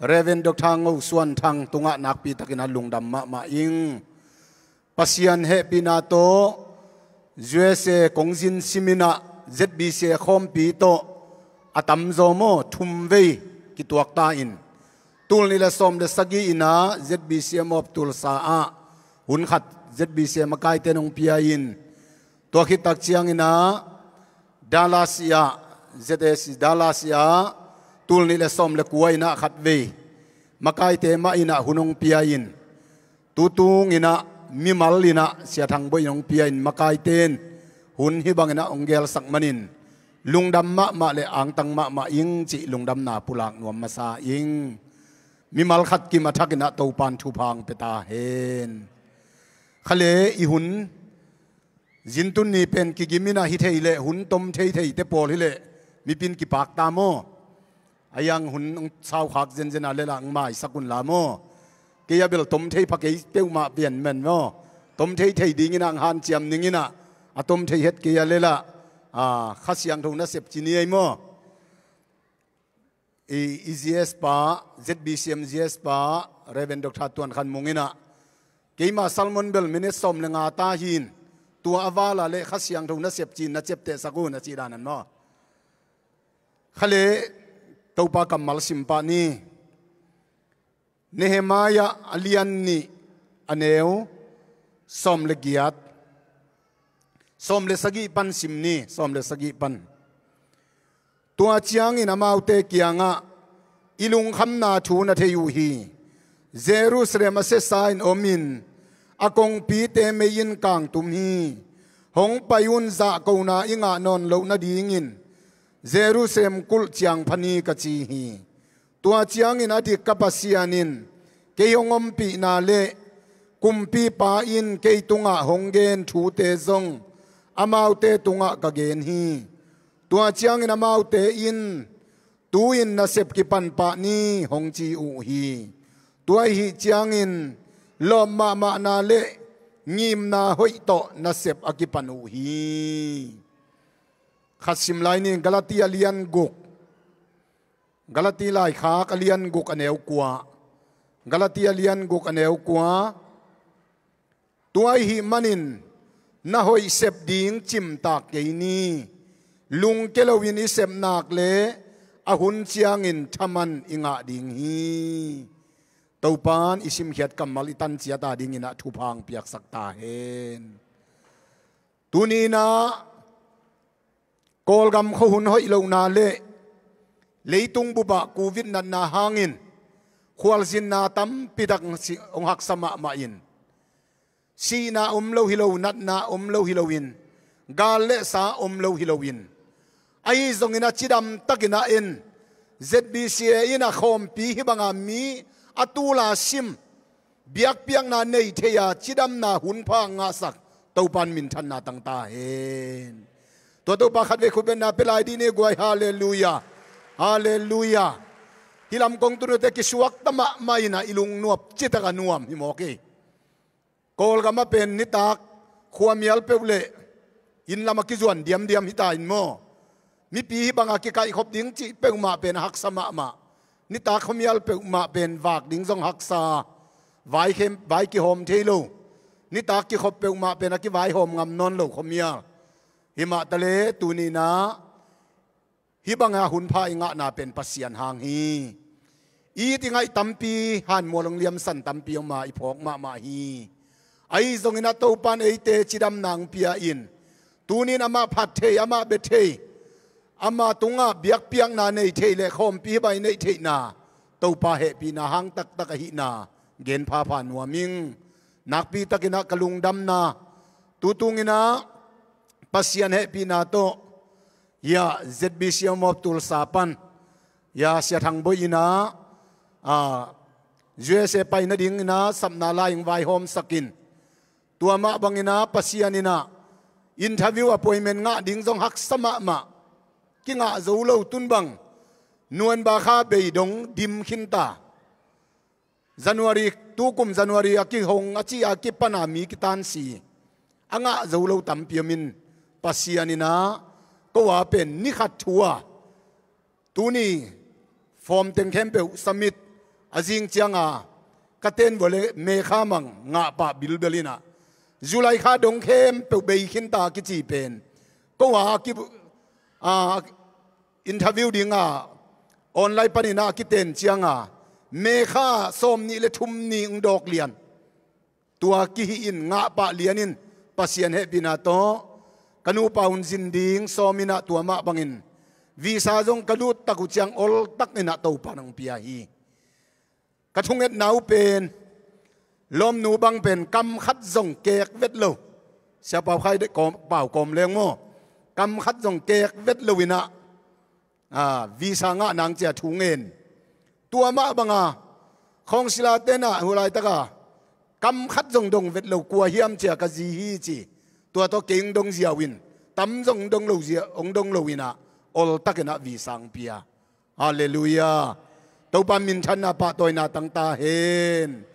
Reverend Doctor Ngo Suan Thang tungah nakpi takin ah lungdam mahmah ing. Pasian hehpihna tawh U S A kong zin sim in ah Z B C A khawmpi tawh a tamzaw maw, thum vei kituak ta in, tul nih le sawm le sagih in ah Z B C A mawh Tulsa ah hun khat Z B C A makaite in hong pia in, tua khit tak ciangin ah Dallas ah, Z A C Dallas ah tul nih le sawm le kua in ah khat vei makaite mah in ah hun hong pia in, tutung in ah mimal in ah Sia Thang Bawi in hong pia in, makaite in hun hih bangin ah hong gelsak manin lungdam mahmah le angtang mahmah ing cih lungdamna pulak nuam masa ing. Mimal khat kim a thak in ah Topa in thupha hong pia ta hen. Kha le i hun zintun ni pen kigim in ah hi thei leh, hun tom thei theite pawl hi leh mipi in kipak ta maw. A hiang hun hong saukhak zenzen a lel ah hong maisak un la maw. Kei a bel tom thei pha kei peuhmah pian men maw. Tom thei thei dingin ah hong hanciam ning in ah, a tom thei het kei a lel ah, a, Kha Siangtho nasep ci ni ei maw. I, i G S pa, Z B C M G S pa, Reverend Doctor Tuan Khan Mung in ah, keima sermon bel minute sawm le nga ta hi in, tua a vala le Kha Siangtho nasep ci-in na ciaptehsak un a cih dan an maw. Kha le, Topa kammal sim pah ni. Nehemiah a lian nih a neu sawm le giat, sawm le sagih pan sim ni, sawm le sagih pan. Tua ciangin amaute kiangah i lungkhamna thu na thei uh hi. Jerusalem a siasa in om in, a kongpite mei in kangtum hi. Hong pai un, zahkona i ngah nawn loh nadingin Jerusalem kulh ciang pha ni, ka ci hi. Tua ciangin a dik ka Pasian in kei hong ompihna le kumpipa in kei tungah hong gen thute zong amaute tungah ka gen hi. Tua ciangin amaute in, tu-in nasep kipan pah ni, hong ci uh hi. Tua ahih ciangin lawp mahmahna le ngimna hoih tawh nasep a kipan uh hi. Khat sim lai ni, Galati a lian guk. Galati laikhak a lian guk a neu kua. Galati a lian guk a neu kua. Tua ahih manin na hoih sep ding cimtak kei ni. Lungke loin i sep nak le a hun ciangin thaman i ngah ding hi. Topan i simkhiat kammal i tan ciat a dingin ah thupha hong piaksak ta hen. Tuni-in ah Kawlgam khuahun hoih lohna le leitung bupah Covid natna hangin khualzinna tampi tak hong haksa mahmah in, sihna om lo hi lo, natna om lo hi loin, gal le sa om lo hi loin, ahi zongin a cidam takin a en, Z B C A in a khawmpi hih banga mi a tul a sim, biakpiakna nei thei a cidamna hunpha ngahsak Topan minthanna tang ta hen. Tua Topa khatvei khutbetna pia lai dih ni guai. Halleluiah. Halleluiah. Hih lam kong tunute kisuakta mahmah in ah i lungnuam citak a nuam hi mawk hi. Kawlgam ah pen nitak khuamial peuh le inn lam a kizuan diamdiam hi ta in maw. Mipi hih banga kikaihkhop ding cih peuhmah pen a haksa mahmah. Nitak khuamial peuhmah pen vak ding zong haksa. Vai khem, vai kihawm thei lo. Nitak kikhop peuhmah pen a kivaihawm ngam nawn lo khuamial. Himah ta le tuni-in ah hih banga hunpha i ngahna pen Pasian hang hi. I it i ngaih tampi, hanmual hong liamsan tampi om a, i phawk mahmah hi. Ahi zongin a Topan eite cidamna hong pia in, tuni-in amah phat thei, amah bia thei, amah tungah biakpiakna nei thei le khawmpi hih bang i neih theihna Topa hehpihna hang taktak ahihna gen phapha nuam ing. Nakpi takin ah ka lungdamna, tu tungin ah Pasian hehpihna tawh, ya, Z B C A Mawp Tulsa pan, ya, Sia Thang Bawi in ah, ah, U S A pai nadingin ah sapna lai hong vaihawmsak in, tua mah bangin ah Pasian in ah interview appointment ngah ding zong haksa mahmah. Kingah zo lo, tun bang November kha bei dong dim khinta. January, tukum January a kihong a cih a kipan a mi kitansi a ngah zo lo tampi om in, Pasian in ah ko a pen ni khat thu a, tuni form teng khempeuh submit a, zing cianga ka ten vua le May kha mang ngah pah bilbel in ah, July kha dong khempeuh bei khinta kici pen ko a ki, a, interview dinga online panin ah kiten cianga May kha sawmnih le thum ni hong dawk lian. Tua kihi in ngah pah lian in, Pasian hehpihna tawh ka nupa hun zin ding sawm in ah tua mah bangin visa zong ka lut tak uh ciang oltak in ah Topa in hong pia hi. Ka thungetna uh pen, lawmnu bang pen kam khat zong kek vet lo. Sia Pau Khai de kawm, Pau Kawm Leng maw, kam khat zong kek vet lo in ah, a, visa ngah nang cia thu ngen. Tua mah banga khawngsilate in ah hu laitaka kam khat zong dong vet lo, kua hiam cia ka zi hi ci. Tua tawh kei hong dong ziau in, tam zong hong dong lo zia, hong dong lo in ah oltak in ah visa hong pia. Halleluiah. Topa minthanna pahtawina tang ta hen.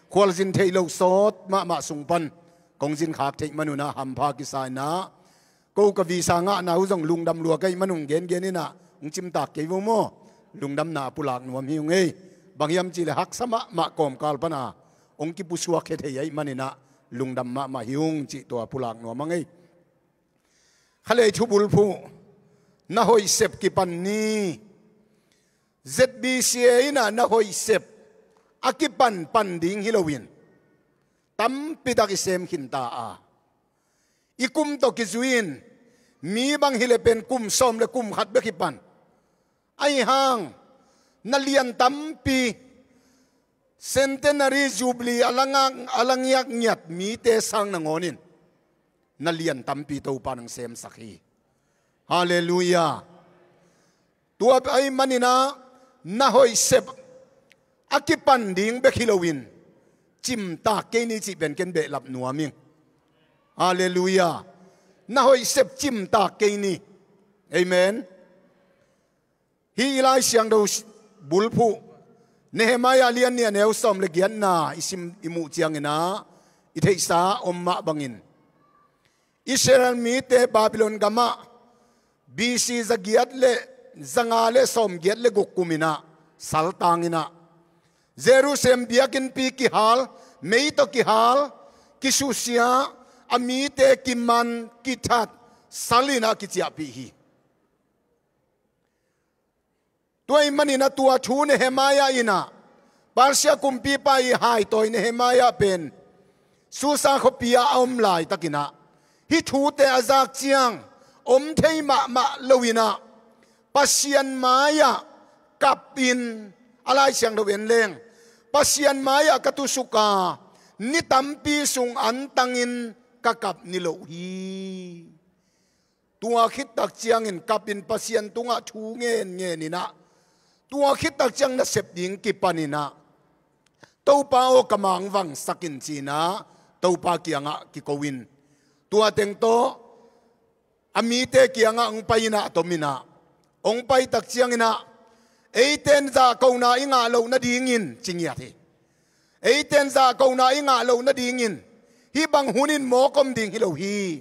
Khualzin theih loh sawt mahmah sung pan kong zin khak theih man un ah hampha kisa in ah, ko ka visa ngahna uh zong lungdam lua ka hih man un gengen in ah hong cimtak kei vo maw. Lungdamna a pulak nuam hi ung ei. Bang hiam cihleh haksa mahmah kawmkal pana hong kipusuak khia thei ahih maninah lungdam mahmah hi ung cih tua pulak nuam a ngei. Khalei thubulphuh na hoih sep kipan ni. Z B C A innah na hoih sep a kipan pan ding hi loin tampitak i sem khinta a, i kum tawh kizui-in mi bang hileh pen kum sawm le kum khat bek hi pan. Ahi hang na lian tampi, Centenary Jubilee a la ngiak, a la ngiakngiat mite sang nangawnin na lian tampi Topa nang semsak hi. Halleluiah. Tua ahih maninah na hoih sep a kipan ding bek hi loin cimtak kei ni cih pen ken behlap nuam ing. Halleluiah. Na hoih sep cimtak kei ni. Amen. Hih i Lai Siangtho bulphuh Nehemiah lian nih a neu sawm le giatna i sim i muh cianginah i theihsa om mah bangin Israel mite Babylon gamah B C zagiat le zanga le sawmgiat le guk kuminah saltanginah Jerusalem biakinnpi kihal, mei tawh kihal, kisusia, a mite kiman, kithat, salinah kiciahpih hi. Tua ahih maninah tua thu Nehemiah innah Persia kumpipa i haitawi Nehemiah pen Susa khuapi-ah a om laitakinah hih thute a zak ciang om thei mahmah loinah Pasian mai-ah kapin, a Lai Siangtho en leng, Pasian mai-ah ka tusuka ni tampi sung antangin ka kap niloh hi. Tua khittak ciangin kapin Pasian tungah thu ngenngeninah tua khittak ciang nasep ding kipaninah Topa aw ka mangvangsak in cinah Topa kiangah kiko-in tua teng tawh a mite kiangah hong pai inah a tominah hong paitak cianginah eiten zahkona i ngah loh nadingin ci ngiat hi. Eiten zahkona i ngah loh nadingin hih bang hunin mawk om ding hi lo hi.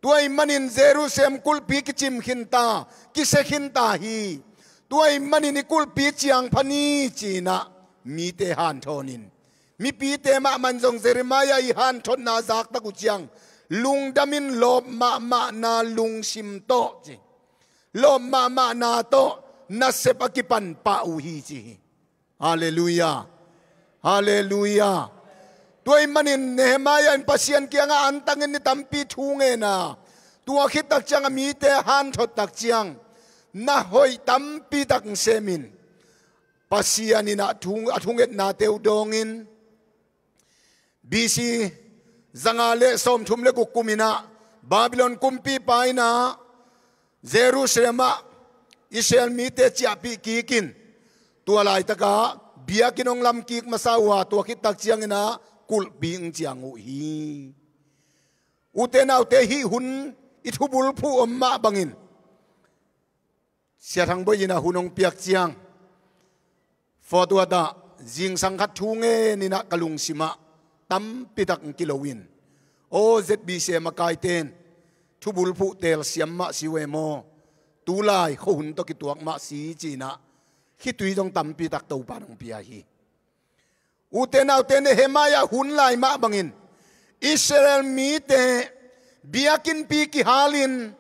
Tua ahih manin Jerusalem kulhpi kicim khinta, kisia khinta hi. Tua ahih manin i kulhpi ciangpha ni cinah mite hanthawnin mipite mahmah in zong Jeremiah i hanthotna zaktak uh ciang lungdamin lawp mahmahna lungsim tawh ci, lawp mahmahna tawh nasep a kipan pah uh hi ci hi. Halleluiah. Halleluiah. Tua ahih manin Nehemiah in Pasian kiangah antangin ni tampi thu ngena, tua khittak ciang a mite hanthottak ciang na hoih tampitak semin Pasian innah a thungetnate uh dawngin B C zanga le sawmthum le guk kuminah Babylon kumpipa innah Jerusalem ah Israel mite ciahpih kikin tua laitakah biakinn hong lamkik masa uh a, tua khittak cianginah kulhpi hong ciang uh hi. Ute naute, hih hun i thubulphuh om mah bangin Sia Thang Bawi innah hun hong piak ciang Fort Worth ah zingsang khat thu ngeninah ka lungsimah tampitak hong kilo in, aw Z B C A makaite in thubulphuh telsiam mah si uh e maw, tulai khuahun tawh kituak mah si cinah khitui zong tampitak Topa in hong pia hi. Ute naute, Nehemiah hun lai mah bangin Israel mite biakinnpi kihalin,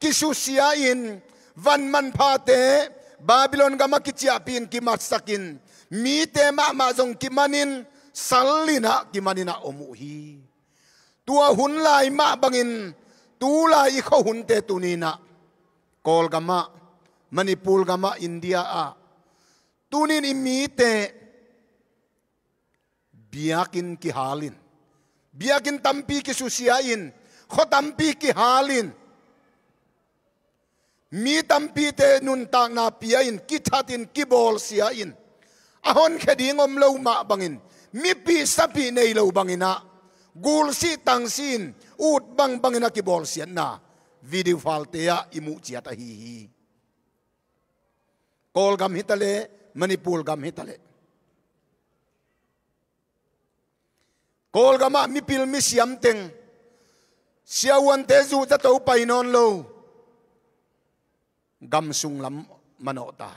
kisusia-in, van manphate Babylon gamah kiciahpihin kimatsakin, mite mahmah zong kimanin, sal innah kimaninah om uh hi. Tua hun lai mah bangin tulai i khuahunte tuninah Kawlgamah, Manipur gamah, India ah tunin i mite biakinn kihalin, biakinn tampi kisusia-in, khua tampi kihalin, mi tampite nuntakna pia-in, kithatin, kibawlsia-in, a honkhia ding om lo mah bangin, mipih sapih nei lo banginah gulsih tangsih-in, ut bangbangin a kibawlsiatna video filte ah i muh ciat ahi hi. Kawlgam hitaleh, Manipur gam hitaleh, Kawlgamah mipil misiam teng siavuante zuh zato pai nawn lo, gam sunglam manawh ta.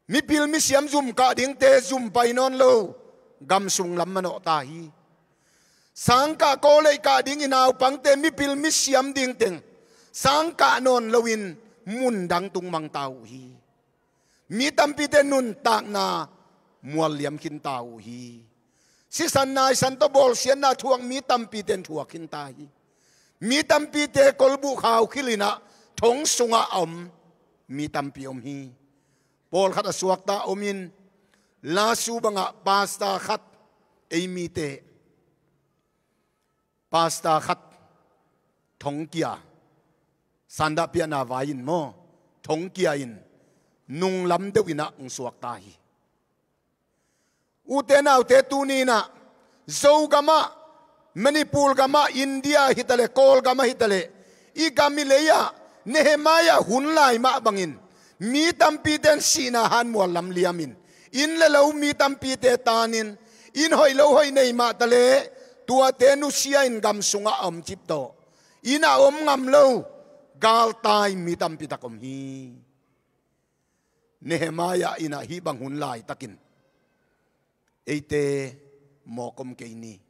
Mipil misiam zum kah dingte zum pai nawn lo, gam sung lam manawh ta hi. Sangkah college kah ding i naupangte mipil misiam dingteng sangkah nawn loin mundang tung mang ta uh hi. Mi tampite nuntakna mualliam khin ta uh hi. Sisan naisan tawh bawlsiatna thuak mi tampite in thuak khin ta hi. Mi tampite kolbuh khaukhil inah thong sungah a om mi tampi om hi. Pawlkhat a suakta omin, lasu bangah pasta khat, ei mite pasta khat thongkia, sandahpiahna vai-in maw, thongkia in nunglam deuh inah hong suakta hi. Ute naute, tuni inah Zogamah, Manipur gamah, India hitaleh, Kawlgamah hitaleh, i gam i lei-ah Nehemiah hun lai mah bangin mi tampite in sihna hanmual lam liamin, inn le lo mi tampite tanin, inn hoih lo hoih nei mah taleh tuate nusia-in gam sungah a om cip tawh, inn a om ngam lo galtai mi tampi tak om hi. Nehemiah inah hih bang hun laitakin eite mawk om kei ni.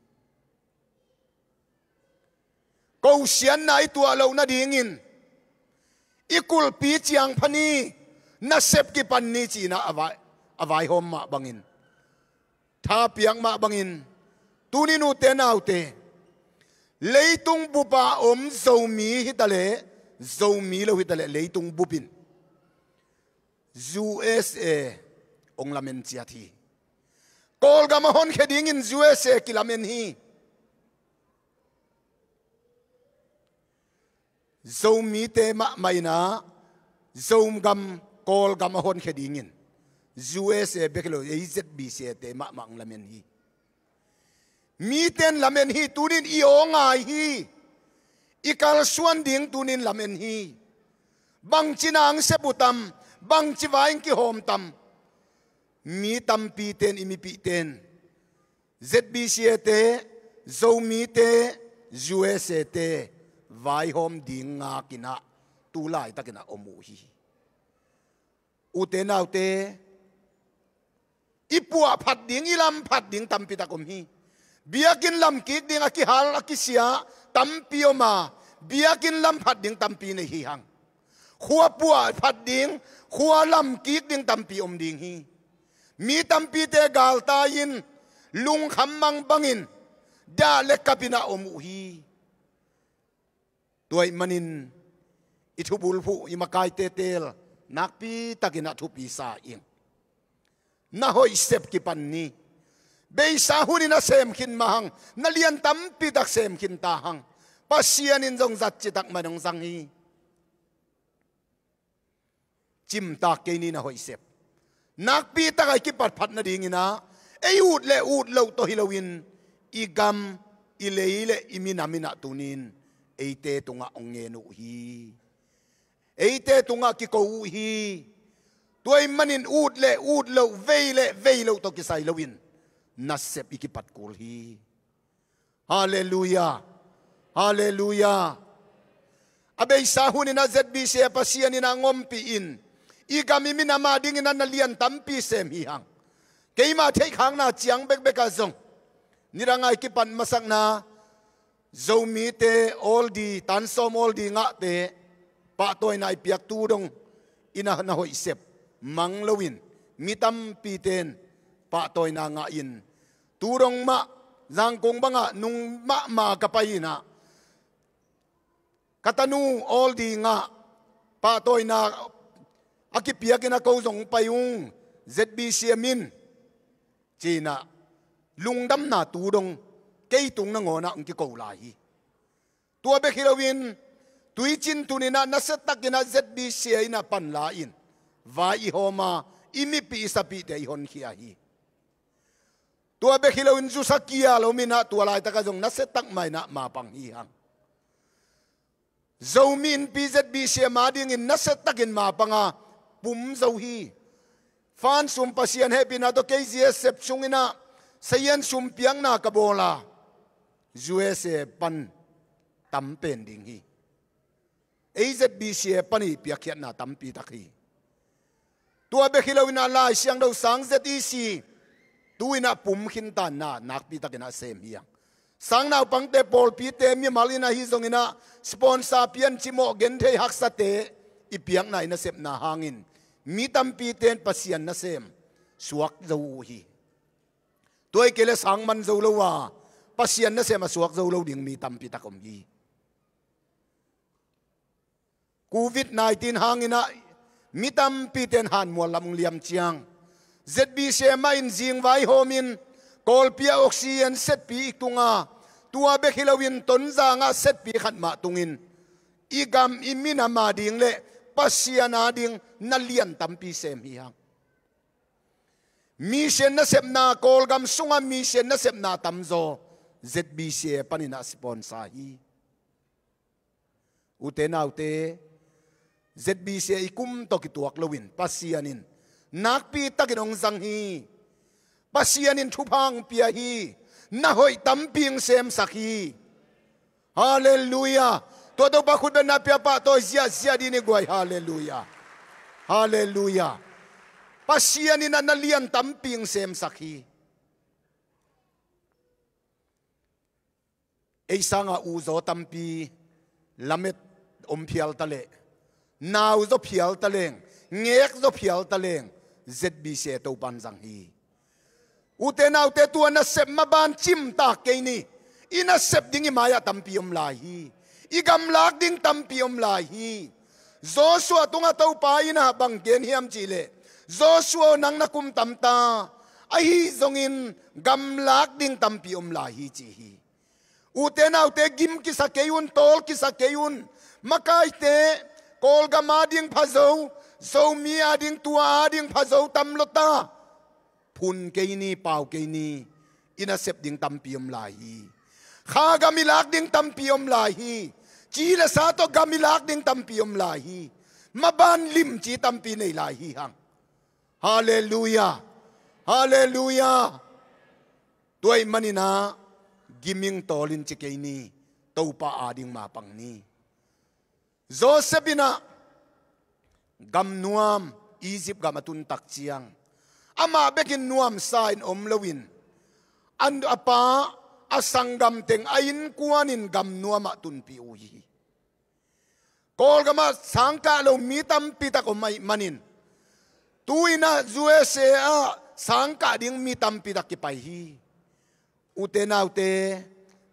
Kosiatna i tuah loh nadingin i kulhpi ciang pha ni, nasep kipan ni ci-inah a vai, a vaihawm mah bangin, thapiak mah bangin, tuni ute naute, leitung bupa om Zomi hitaleh, Zomi lo hitaleh, leitung bupin U S A hong lamen ciat hi. Kawlgam a honkhia dingin U S A kilamen hi. Zomite mahmah inah Zogam, Kawlgam a honkhia dingin U S A bek hi lo, ei Z B C A te mahmah hong lamen hi. Mite in lamen hi. Tunin i aw ngai hi. I kalsuan ding tunin lamen hi. Bangci na hong sep uh tam, bangci vai hong kihawm tam. Mi tampite in, i mipihte in Z B C A te, Zomite, U S A te vaihawm ding ngak inah tu laitakin a om uh hi. Ute naute, i puah phat ding, i lam phat ding tampi tak om hi. Biakinn lam kik ding a kihal, a kisia tampi om a, biakinn lam phat ding tampi nei hi hang. Khua puah phat ding, khua lam kik ding tampi om ding hi. Mi tampite galtai-in lungkham mang bangin dah le kap inah om uh hi. Tua ahih manin i thubulphuh, i makaite teel nakpi takin a thupi sa ing. Na hoih sep kipan ni. Beisa hunin a sem khin mah hang, na lian tampi tak sem khin ta hang. Pasian in zong zat citak mah hong zang hi. Cimtak kei ni, na hoih sep. Nakpi tak a i kipatphat nadingin ah, ei ut le ut loh tawh hi loin, i gam, i lei le i minam in ah tunin eite tungah hong ngen uh hi. Eite tungah kiko uh hi. Tua ahih manin ut le ut loh, vei le vei loh tawh kisai loin nasep i kipat kul hi. Halleluiah. Halleluiah. A beisa hunin ah Z B C a Pasian in ah hong ompih in, i gam i minam adingin ah na lian tampi sem hi hang. Keima theihkhakna ciang bekbek ah zong, nidang a i kipat masakna, Zomite, Aldi, tan sawm Aldi ngahte pahtawina i piak tu dong in ah na hoih sep mang loin, mi tampite in pahtawina ngah in, tu dong mah Zangkong bangah nung mahmah ka pai in ah, ka tanu Aldi ngah, pahtawina a kipiak in ah, ko zong pai ung, Z B C a min, ci-in ah lungdamna tu dong kei tung nangawn ah hong kiko lai hi. Tua bek hi loin, tuicin tuni in ah nasiatakin ah Z B C a in ah panla in, vai i hawm a, i mipih i sapihte i honkhia hi. Tua bek hi loin zusa kial om in ah, tua laitak ah zong nasiatak mah in ah mapang hi hang. Zomi Innpi Z B C a adingin nasiatakin mapang a, pum zo hi. Fund sum, Pasian hehpihna tawh K Z S sep sungin ah sayan sum piakna ka bawl a, U S A pan tam pen ding hi. Ei Z B C a pan i piakkhiatna tampi tak hi. Tua bek hi loin ah Lai Siangtho sang Z E C tu-in ah pum khintanna nakpi takin ah sem hi hang. Sangnaupangte, pawlpite, mimal in ahi zongin ah sponsor pian cimawh genthei haksate i piakna i nasepna hangin mi tampite in Pasian nasem suak zo uh hi. Tua hi kei leh sang man zo lo a, Pasian nasem a suak zo lo ding mi tampi tak om hi. Covid nineteen hangin ah mi tampite in hanmual lam ong liam ciang, Z B C mah in zingvai hawmin Kawlpi ah oxygen setpi i tung a, tua bek hi loin Tonzang ah setpi khat mah tungin i gam i minam ading le Pasian ading na lian tampi sem hi hang. Mission nasepna, Kawlgam sungah mission nasepna tamzaw Z B C panin ah sponsor hi. Ute naute, Z B C i kum tawh kituak loin Pasian in nakpi takin ong zang hi. Pasian in thupha ong pia hi. Na hoih tampi ong semsak hi. Halleluiah. Tua Topa khutbetna pia pah tawh ziahziah dih ni guai. Halleluiah. Halleluiah. Pasian in ah na lian tampi ong semsak hi. Ei sangah uzaw tampi lamet om phial ta leh, nau zaw phial ta leng, ngek zaw phial ta leng, Z B C Topan zang hi. Ute naute, tua nasep maban cimtak kei ni. I nasep ding i mai-ah tampi om lai hi. I gamlak ding tampi om lai hi. Joshua tungah Topa in ah bang gen hiam cih leh, Joshua aw, nang na kum tam ta, ahi zongin gamlak ding tampi om lai hi, ci hi. Ute naute, gim kisa kei un, tawl kisa kei un. Makaite, Kawlgam ading pha zo, Zomi ading, tua ading pha zo tam lo ta. Phun kei ni, pau kei ni. I nasep ding tampi om lai hi. Kha gam i lak ding tampi om lai hi. Ci le sa tawh gam i lak ding tampi om lai hi. Maban limci tampi nei lai hi hang. Halleluiah. Halleluiah. Tua ahih manin ah gim ing, tawl in ci kei ni. Topa ading mapang ni. Joseph in ah gamnuam, Egypt gam a tun tak ciang, amah bekin nuamsa in om loin, a, a pa, a sanggam teng, a innkuan in gamnuam ah tunpih uh hi. Kawlgam ah sangkah lo mi tampi tak om ahih manin, tu-in ah U S A ah sangkah ding mi tampi tak kipai hi. Ute naute,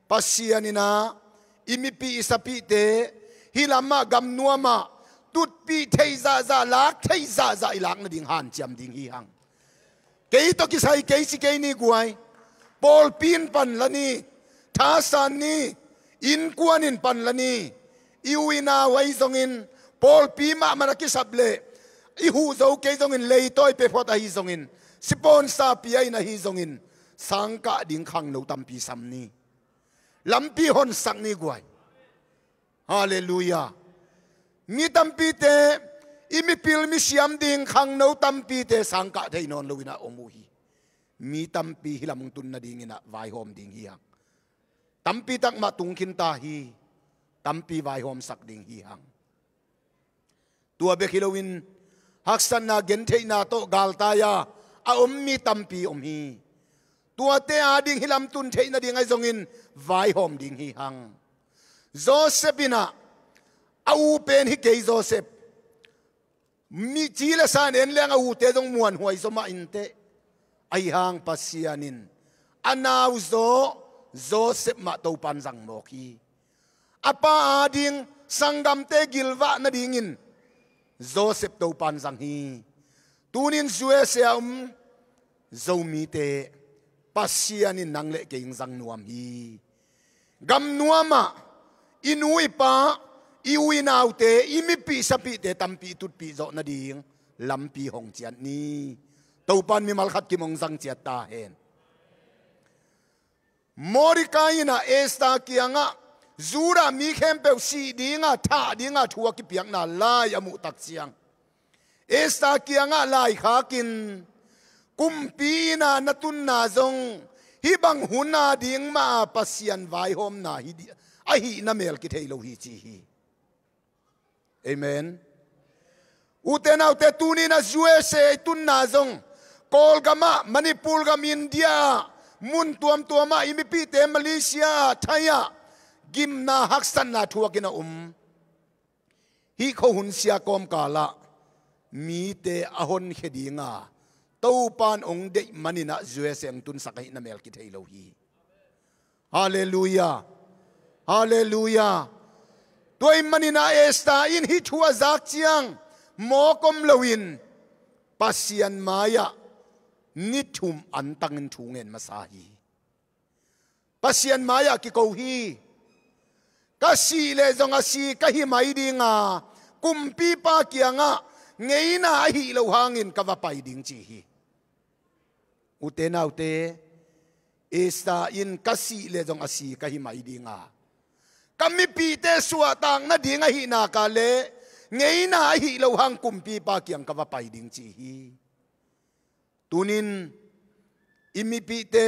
Pasian in ah i mipih i sapihte hih lamah gamnuam ah tutpih theih zahzah, lak theih zahzah i lak nading hanciam ding hi hang. Kei tawh kisai kei ci kei ni guai. Pawlpi in pan la ni, thasan ni, innkuan in pan la ni. I u i nau ahi zongin, pawlpi mahmah a kisap leh i huh zo kei zongin, leitawi pia phot ahi zongin, sponsor pia in ahi zongin, sangkah ding khangno tampi sam ni. Lampi honsak ni guai. Halleluiah. Mi tampite, i mipil misiam ding khangno tampite sangkah thei nawn loin ah om uh hi. Mi tampi hih lam hong tun nadingin ah vaihawm ding hi hang. Tampi tak mah tung khin ta hi. Tampi vaihawmsak ding hi hang. Tua bek hi loin haksatna, gentheihna tawh galtai-a a om mi tampi om hi. Tuate ading hih lam tun theih nading ahi zongin vaihawm ding hi hang. Joseph in ah, a u pen hi kei, Joseph, mi ci le sa in en leng a ute zong muanhuai zaw mah inteh. Ahi hang Pasian in a nauzaw Joseph mah Topan zang mawk hi. A pa ading sanggamte gilvah nadingin Joseph Topan zang hi. Tunin U S A a om Zomite, Pasian in nang le kei hong zang nuam hi. Gamnuam ah i nu i pa, i u i naute, i mipih sapihte tampi tutpih zawh nading lampi hong ciat ni. Topan mimal khat kim hong zang ciat ta hen. Mordecai in ah Esther kiangah Judah mi khempeuh sih dinga, thah dinga thu a kipiakna lai a muh tak ciang, Esther kiangah laikhakin, kumpi inn ah na tunna zong hih bang hun ading mah a Pasian vaihawmna hi di-, ahihna mel kithei lo hi, ci hi. Amen. Ute naute, tuni-in ah U S A i tunna zong Kawlgam ah, Manipur gam, India ah, mun tuamtuam ah i mipihte, Malaysia ah, Thai ah, gimna haksatna thuakin a om. Hih khuahun sia kawmkal ah mite a honkhia ding a, Topa'n hong deih manin ah U S A hong tunsak ahih na mel kithei lo hi. Halleluiah. Halleluiah. Tua ahih manin ah Esther in hih thu a zak ciang mawk om loin Pasian mai-ah ni thum antangin thu ngen masa hi. Pasian mai-ah kiko hi. Ka sih leh zong a si ka hi mai ding a, kumpipa kiangah ngeina ahih loh hangin ka va pai ding, ci hi. Ute naute, Esther in ka sih leh zong a si ka hi mai ding a, ka mipihte suahtak nading ahih nak leh ngeina ahih loh hang kumpipa kiang ka va pai ding, ci hi. Tuni-in i mipihte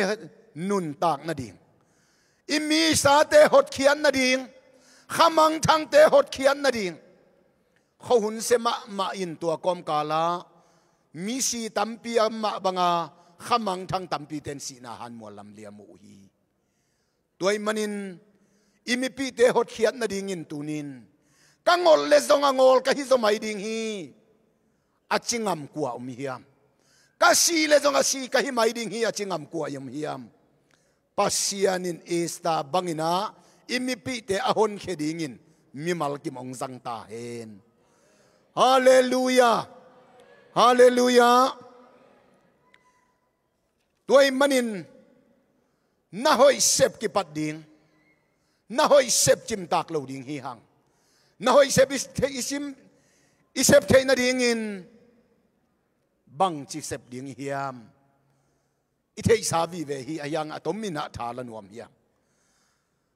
nuntak nading, i misate hotkhiat nading, khamangthangte hotkhiat nading, khuahun sia mahmah in tua kawmkal ah misi tampi a om mah bang a, khamangthang tampite'n sihna hanmual lam liam uh hi. Tua ahih manin i mipihte hotkhiat nadingin tuni-in, ka ngol leh zong a ngawl ka hi zaw mai ding hi, a ci ngam kua om hiam? Ka sih leh zong a si ka hi mai ding hi, a ci ngam kua om hiam? Pasian in Esther bangin ah i mipihte a honkhia dingin mimal kim hong zang ta hen. Halleluiah. Halleluiah. Tua ahih manin na hoih sep kipat ding, na hoih sep cimtak lo ding hi hang. Na hoih sep i, i sim, i sep theih nadingin bangci sep ding i hiam? I theihsa vive hi, a hiang a tomin ah tha la nuam hiam?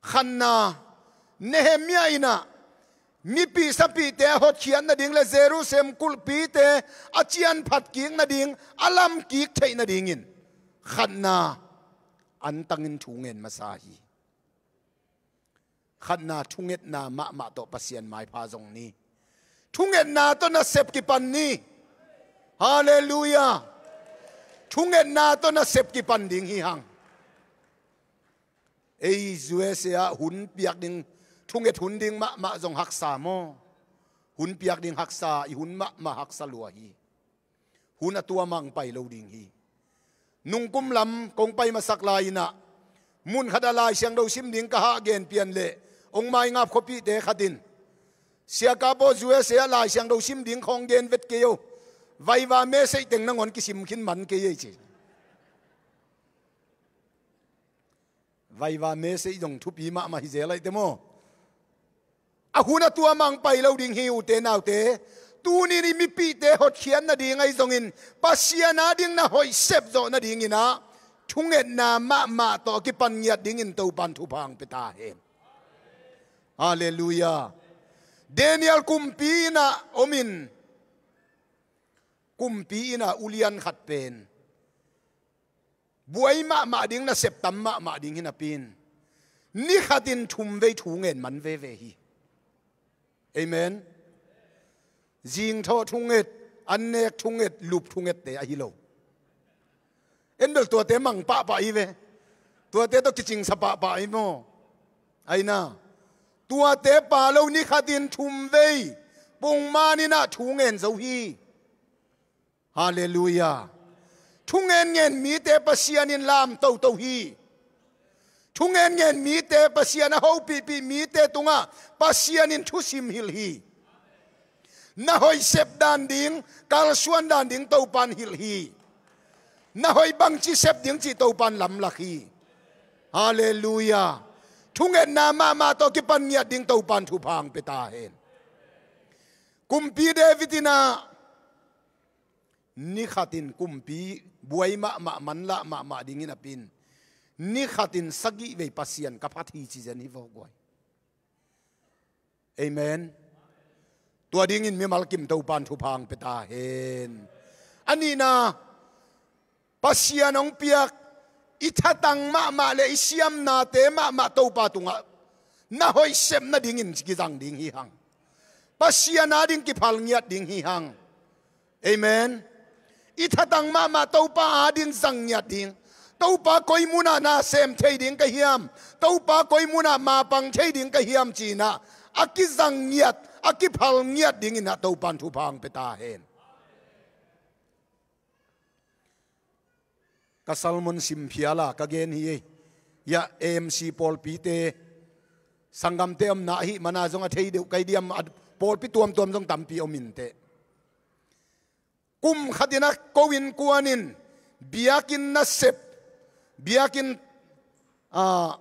Khatna, Nehemiah in ah mipi sapite a hotkhiat nading leh Jerusalem kulhpite a cianphat kik nading, a lam kik theih nadingin khatna antangin thu ngen masa hi. Khatna, thungetna mahmah tawh Pasian maipha zong ni. Thungetna tawh na sep kipan ni. Halleluiah. Thungetna tawh na sep kipan ding hi hang. Ei U S A ah hun piak ding, thunget hun ding mahmah zong haksa maw? Hun piak ding haksa, i hun mahmah haksa lua hi. Hun a tua mah hong pai lo ding hi. Nungkum lam kong pai masak lai-in ah, mun khat ah Lai Siangtho sim ding ka hah gen pian leh, hong maingap khuapihte khat in, "Sia Kap aw, U S A ah Lai Siangtho sim ding khawng gen vet kei o. Vaiva message teng nangawn kisim khin man kei ei," ci. Vaiva message zong thupi mahmah hi zel ahite maw. A hun a tua mah hong pai lo ding hi, ute naute. Tuni-in i mipihte hotkhiat nading ahi zongin, Pasian ading na hoih sep zawh nadingin ah thungetna mahmah tawh a kipan ngiat dingin Topa'n thupha hong pia ta hen. Halleluiah. Daniel kumpi inn ah om in, kumpi inn ah ulian khat pen buai mahmah ding, nasep tam mahmah ding hi napi-in, ni khatin thum vei thu ngen man veve hi. Amen. Zingthawh thunget, annek thunget, lup thungette ahi lo. En bel tuate mang pahpah hi ve. Tuate tawh kicingsa pahpah hi maw. Aina, tuate pha lo, ni khatin thum vei pungman in ah thu ngen zo hi. Halleluiah. Thungen ngen mite Pasian in lam toto hi. Thungen ngen mite, Pasian a hopihpih mite tungah Pasian in thusim hilh hi. Na hoih sep dan ding, kalsuan dan ding Topa'n hilh hi. Na hoih bangci sep ding cih Topa'n lamlak hi. Halleluiah. Thungetna mahmah tawh kipan ngiat ding Topa'n thupha hong pia ta hen. Kumpi David in ah ni khatin kumpi buai mahmah, manlah mahmah ding hi napi-in, ni khatin sagih vei Pasian ka phat hi ci zen hi vaw guai. Amen. Tua dingin mimal kim Topa'n thupha hong pia ta hen. A nihna, Pasian hong piak i thatang mahmah leh i siamnate mahmah Topa tungah na hoih sep nadingin kizang ding hi hang. Pasian ading kiphal ngiat ding hi hang. Amen. I thatang mahmah Topa ading zang ngiat ding. Topa koi munah na sem thei ding ka hiam? Topa koi munah mapang thei ding ka hiam? Cinah a kizang ngiat, a kiphal ngiat dinginah Topan thupha hong pia ta hen. Ka sermon sim phiala ka gen hi ei. Hiah A M C pawlpite, sanggamte omna ahih mana zong a thei deuh kai diam, a pawlpi tuamtuam zong tampi om inteh. Kum khatinah ko innkuanin biakinn nasep, biakinn, ah,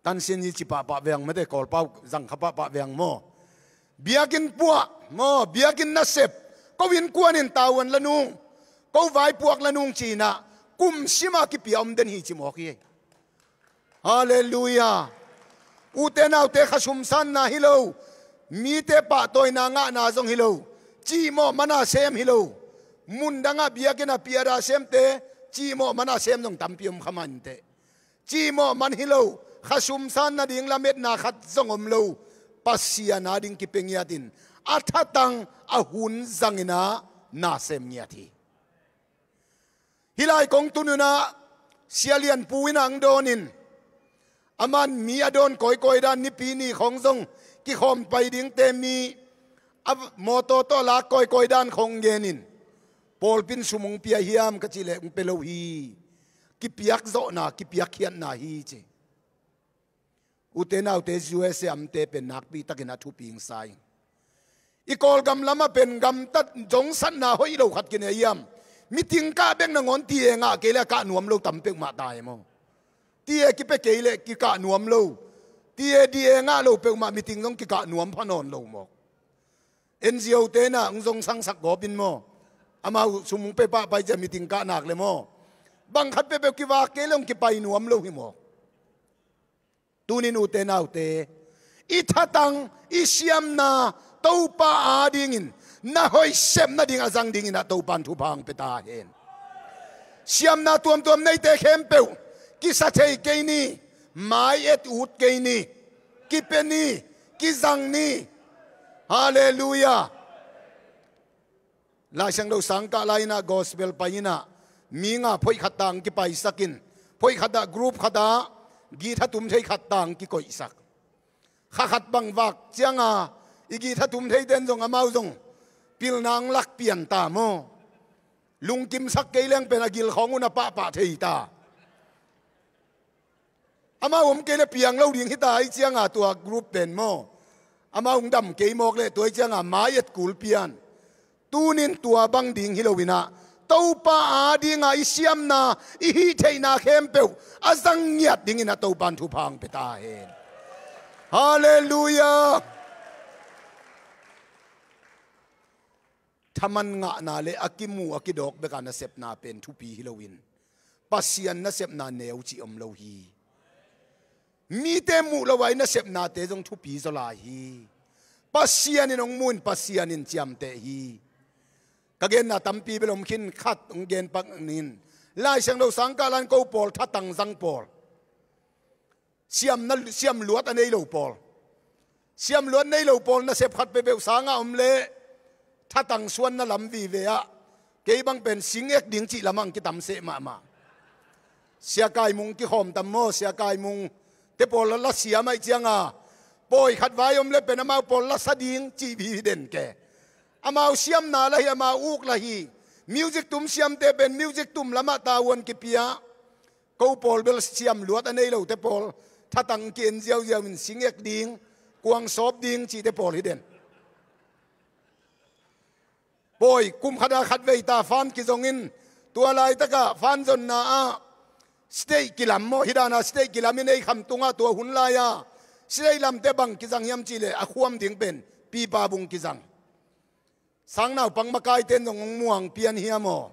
tansin hi ci pahpah veng mate, Kawlpau zang kha pahpah veng maw. Biakinn puah maw, biakinn nasep, ko innkuanin tavuan la nung, ko vaipuak la nung cinah kum sima kipia om den hi ci mawk hi. Halleluiah. Ute naute, khasum sanna hi lo, mite pahtawina ngahna zong hi lo, cihmawh mana sem hi lo. Mundangah biakinn a piada semte cihmawh mana sem zong tampi om kha mah inteh. Cihmawh man hi lo, khasum san nading lametna khat zong om lo, Pasian ading kipia ngiatin a thatang a hun zanginah na sem ngiat hi. Hih lai kong tun unah Sia Lianpu inah ang dawnin, aman mi a dawn kawikawi dan, nipi ni khawng zong kikhawm pai dingte mi a mawtaw tawh a lak kawikawi dan khawng genin, pawlpin sum hong pia hiam ka cih leh hong pia lo hi. Kipiak zawhna, kipiak khiatna hi ci. Ute naute, U S A amte pen nakpi takin a thupi hong sa ing. I Kawlgam lamah pen gamtat zongsatna hoih lo khat kinei hiam? Meeting kah bek nangawn ti e ngah kei le a kah nuam lo tam peuhmah ta e maw. Ti e kipia kei le kikah nuam lo. Ti e di e ngah lo peuhmah meeting zong kikah nuam pha nawn lo maw. N G O te inah hong zongsangsak gawpin maw, amau sum hong pia pah pai ciah meeting kah nak le maw, bang khat peuhpeuh kivak kei le hong kipai nuam lo hi maw. Tunin ute naute, i thatang, i siamna Topa adingin na hoih sep nading a zang dinginah Topan thupha hong pia ta hen. Siamna tuamtuam neite khempeuh kisa thei kei ni, mai-et ut kei ni, kipia ni, kizang ni. Halleluiah. Laisiangtho sangkah lai inah gospel pai inah mi nga phoih khat tang kipaisakin, phoih khatah group khatah guitar tum thei khat tang kikoihsak. Kha khat bang vak cianga i guitar tum theiten zong amau zong pilna hong lak pian ta maw. Lungkimsak kei leng pen a gilkhawng un a pahpah thei ta. Amau om kei le piang lo ding hita, ahi cianga tua group pen maw, amau hong dam kei mawk le tua ahi cianga mai-et kul pian. Tunin tua bang ding hi loinah Topa adinga i siamna, i hih theihna khempeuh a zang ngiat dinginah Topan thupha hong pia ta hen. Halleluiah. Thaman ngahna le a kimu a kidawk beka nasepna pen thupi hi loin, Pasian nasepna neu cih om lo hi. Mite muh lo a i nasepnate zong thupi zaw lai hi. Pasian in hong mu in Pasian in ciamteh hi. Ka genna tampi bel om khin, khat hong gen pak ning. Laisiangtho sangkah lai-in ko pawl, thatang zang pawl, siamna, siam luat a nei lo pawl, siam luat nei lo pawl nasep khat peuhpeuh sangah om leh thatang suanna lam vive ah kei bang pen singek ding cih lamah hong kitamseh mahmah. Sia Kai Mung kikhawm tam maw, Sia Kai Mung te pawl la, la siam ahi cianga pawi khat vai om le pen amau pawl la sa ding cih vivi den ke. Amau siamna la hi, amau uk la hi. Music tum siamte pen music tum lamah tavuan kipia. Ko pawl bel siam luat a nei lote pawl thatang ki-en ziauziau in singek ding, kuang sawp ding cihte pawl hi den. Pawi, kum khata khat vei ta fan kizongin, tua laitakah fan zonna ah state kilam maw, hih dana state kilamin ei kham tungah tua hun lai-a state lamte bang kizang hiam cihleh a khuam ding pen Pipa Bung kizang. Sangnaupang makaite in zong hong muang pian hiam aw?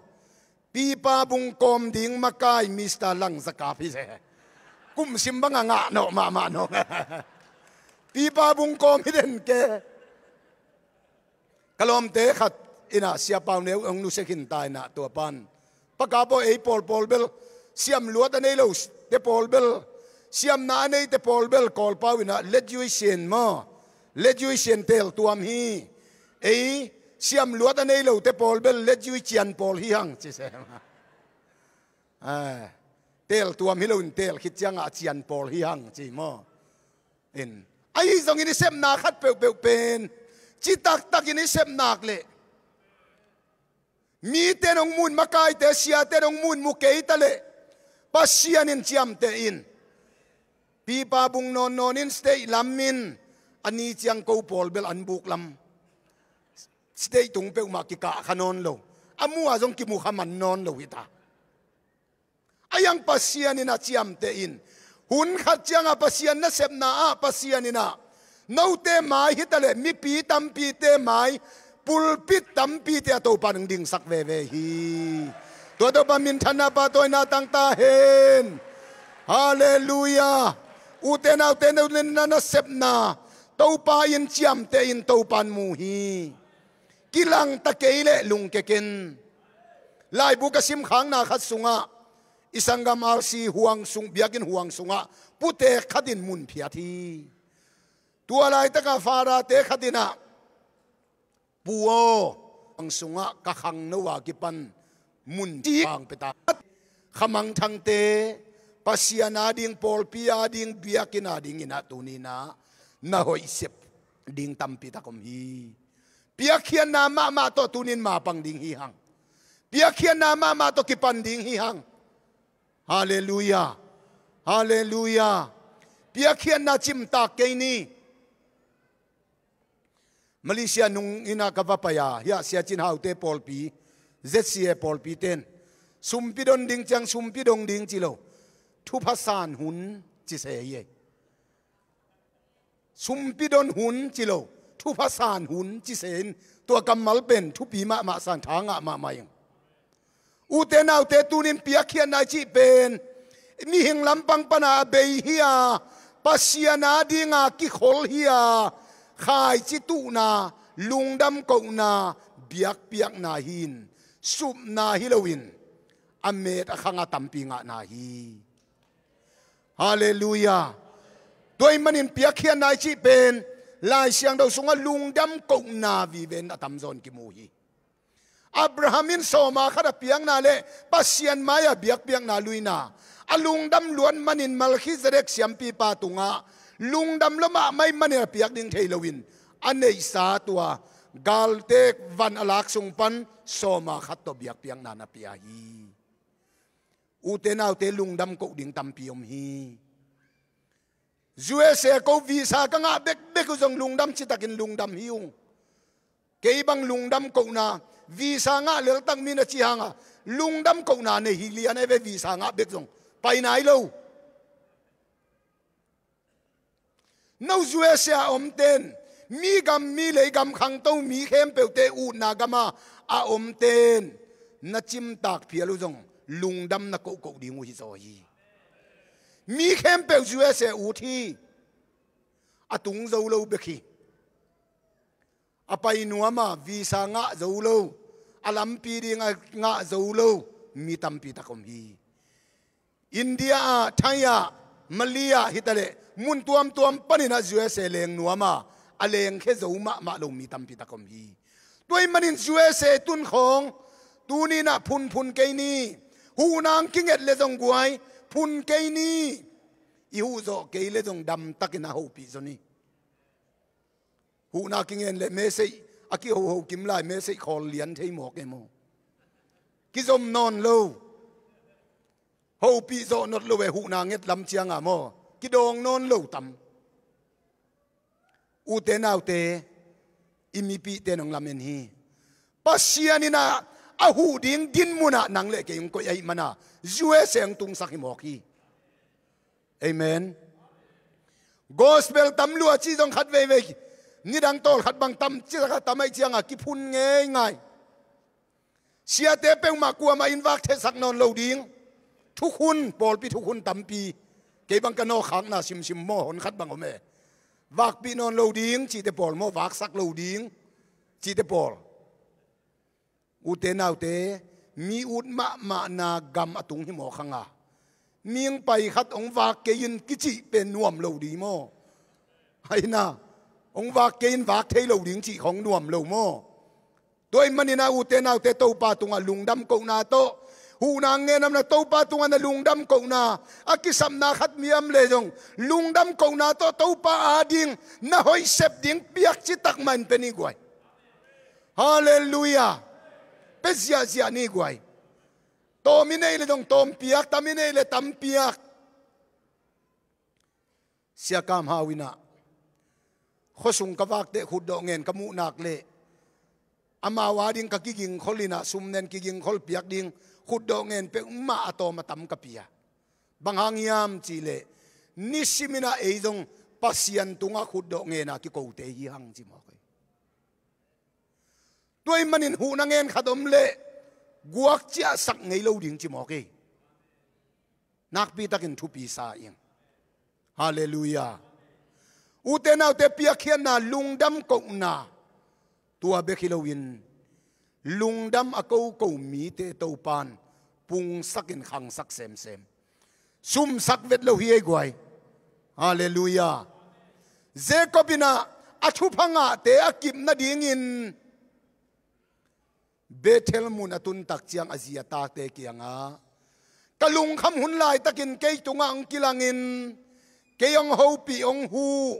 Pipa Bung kawm ding makai Mister Lang Zakap hi se. Kumsim banga ngah nawh mahmah nawh. Pipa Bung kawm hi den ke. Ka lawmte khat inah Sia Pau Neu hong nusia khin ta inah tua pan Pakap aw, ei pawlpawl bel, siam luat a nei lote pawl bel, siamna a neite pawl bel Kawlpau inah lejuisian maw, lejuisian tel tuam hi. Ei Siam luat a nei lote pawl bel let zui cian pawl hi hang ci se. Ai, tel tuam hi loin tel khit ciangah a cian pawl hi hang ci maw? In, ahi zongin i sepna khat peuhpeuh pen citaktakin i sepnak leh mite in hong mun, makaite, siate in hong mun mu kei ta leh Pasian in ciamteh in. Pipa bung nawn nawn in state lam in a ni ciang ko pawl bel an buk lam state tung peuhmah kikah kha nawn lo. A mu ah zong kimu kha man nawn lo hi ta. A yang Pasian in a ciamteh in. Hun khat ciangah Pasian nasepna ah Pasian in ah note mai hi ta leh mipi tampite mai, pulpit tampite ah Topa in hong dingsak veve hi. Tua Topa minthanna, pahtawina tang ta hen. Halleluiah. Ute naute, no na nasepna Topa in ciamteh in, Topa in mu hi. Kilang ta kei leh lungkia ken. Laibu ka simkhakna khat sungah i sanggam R C huang sung, biakinn huang sungah putek khat in mun phiat hi. Tua laitakah Farate khat in ah, "Pu aw, huang sungah ka khangno a kipan mun cik pang pia ta. Khamangthangte, Pasian ading, pawlpi ading, biakinn ading in ah tuni in ah na hoih sep ding tampi tak om hi. Piakkhiatna mahmah tawh tuni in mapang ding hi hang. Piakkhiatna mahmah tawh kipan ding hi hang." Halleluiah. Halleluiah. Piakkhiatna cimtak kei ni. Malaysia nung in ah ka va pai a, hiah Sia Cin Haute pawlpi, Z C A pawlpi ten sumpi don ding ciang, sumpi don ding ci lo, thupha san hun ci se hi ei. Sumpi don hun ci lo, thupha san hun ci se in, tua kammal pen thupi mahmah, san tha ngah mahmah ing. Ute naute, tuni in piakkhiatna i cih pen mihing lampang pan a bei hi a, Pasian ading a kikhol hi a, khaici tuhna, lungdam kohna, biakpiakna hi in, supna hi loin a met a khang a tampi ngahna hi. Halleluiah. Tua ahih manin piakkhiatna i cih pen Lai Siangtho sungah lungdam kohna vive in a tamzaw in kimu hi. Abraham in sawma khat a piakna leh Pasian mai-ah biakpiakna luina, a lungdam luat manin Melkhizedek siampipa tungah lungdam lua mahmah ahih manin a piak ding thei loin, a neihsa tua galtek van a lak sung pan sawma khat tawh biakpiakna na pia hi. Ute naute, lungdam koh ding tampi om hi. U S A ko visa ka ngah bekbek uh zong lungdam citakin lungdam hi ung. Kei bang lungdam kohna, visa ngah leltak mi na ci hanga lungdam kohna nei hi lian ei ve, visa ngah bek zong pai nai lo. No U S A a omten, mi gam mi lei gam khangto mi khempeuhte utna gama a omten, na cimtak phial uh zong lungdam na kohkoh ding uh hi zaw hi. Mi khempeuh U S A ut hi. A tung zo lo bek hi. A pai nuam a visa ngah zo lo, a lampi ding a ngah zo lo mi tampi tak om hi. India ah, Thai ah, Malay ah hitaleh mun tuamtuam panin ah U S A leng nuam a, a lengkhia zo mahmah lo mi tampi tak om hi. Tua ahih manin U S A tun khawng tuni in ah phunphun kei ni. Huhna kinget leh zong guai, phun kei ni. I huh zawh kei leh zong damtakin a hopih zaw ni. Huhna kingen leh message a kihoho kim lai, message khawl lian thei mawk e maw? Kizom nawn lo. Hopih zawh nawn lo e, huhna nget lam cianga maw? Kidawng nawn lo tam. Ute naute, i mipihte in hong lamen hi. Pasian in ah a huh ding din munah nang leh kei hong koih ahih mana U S A hong tungsak hi mawk hi. Amen. Gospel tam lua cih zong khat veivei, nidang tawlkhat bang tam cih zong khat tam ahih cianga kiphun ngeingai. Siate peuhmah kuamah in vak thehsak nawn lo ding. Thukhun, pawlpi thukhun tampi. Kei bang ka nawkkhakna simsim maw, hon khat bang om e. Vakpih nawn lo ding cihte pawl maw, vaksak lo ding cihte pawl. Ute naute, mi ut mahmahna gam a tung hi mawk hanga. Mihing pai khat hong vak kei in kicih pen nuam lo ding maw? Aina, hong vak kei in vak thei lo ding cih khawng nuam lo maw? Tua ahih manin ah, ute naute, Topa tungah lungdam kohna tawh, huhna ngen a, Topa tungah na lungdam kohna, a kisapna khat miam le zong lungdam kohna tawh Topa ading na hoih sep ding piak citak mah in pia ni guai. Halleluiah. Pia ziahziah ni guai. Tawm i neih le zong tawm piak, tam i neih le tam piak. Sia Kam Hau in ah, khuasung ka vak teh khutdawh ngen ka muh nak leh, amau ading ka kigingkhol in ah, sum nen kigingkhol piak ding khutdawh ngen peuhmah a tawm a tam ka pia. Bang hang hiam cih leh, nisimin ah ei zong Pasian tungah khutdawh ngen a kikote hi hang, ci mawk hi. Tua ahih manin huhna ngen khat om leh guak ciahsak ngei lo ding, ci mawk hi. Nakpi takin thupi sa ing. Halleluiah. Ute naute, piakkhiatna, lungdam kohna, tua bek hi loin, lungdam a koko mite Topan pungsakin khangsak semsem. Sumsak vet lo hi ei guai. Halleluiah. Jacob in ah a thupha ngahte a kip nadingin Bethel mun a tun tak ciang a zi a tate kiangah, ka lungkham hun laitakin kei tungah hong kilangin, kei hong hopih hong huh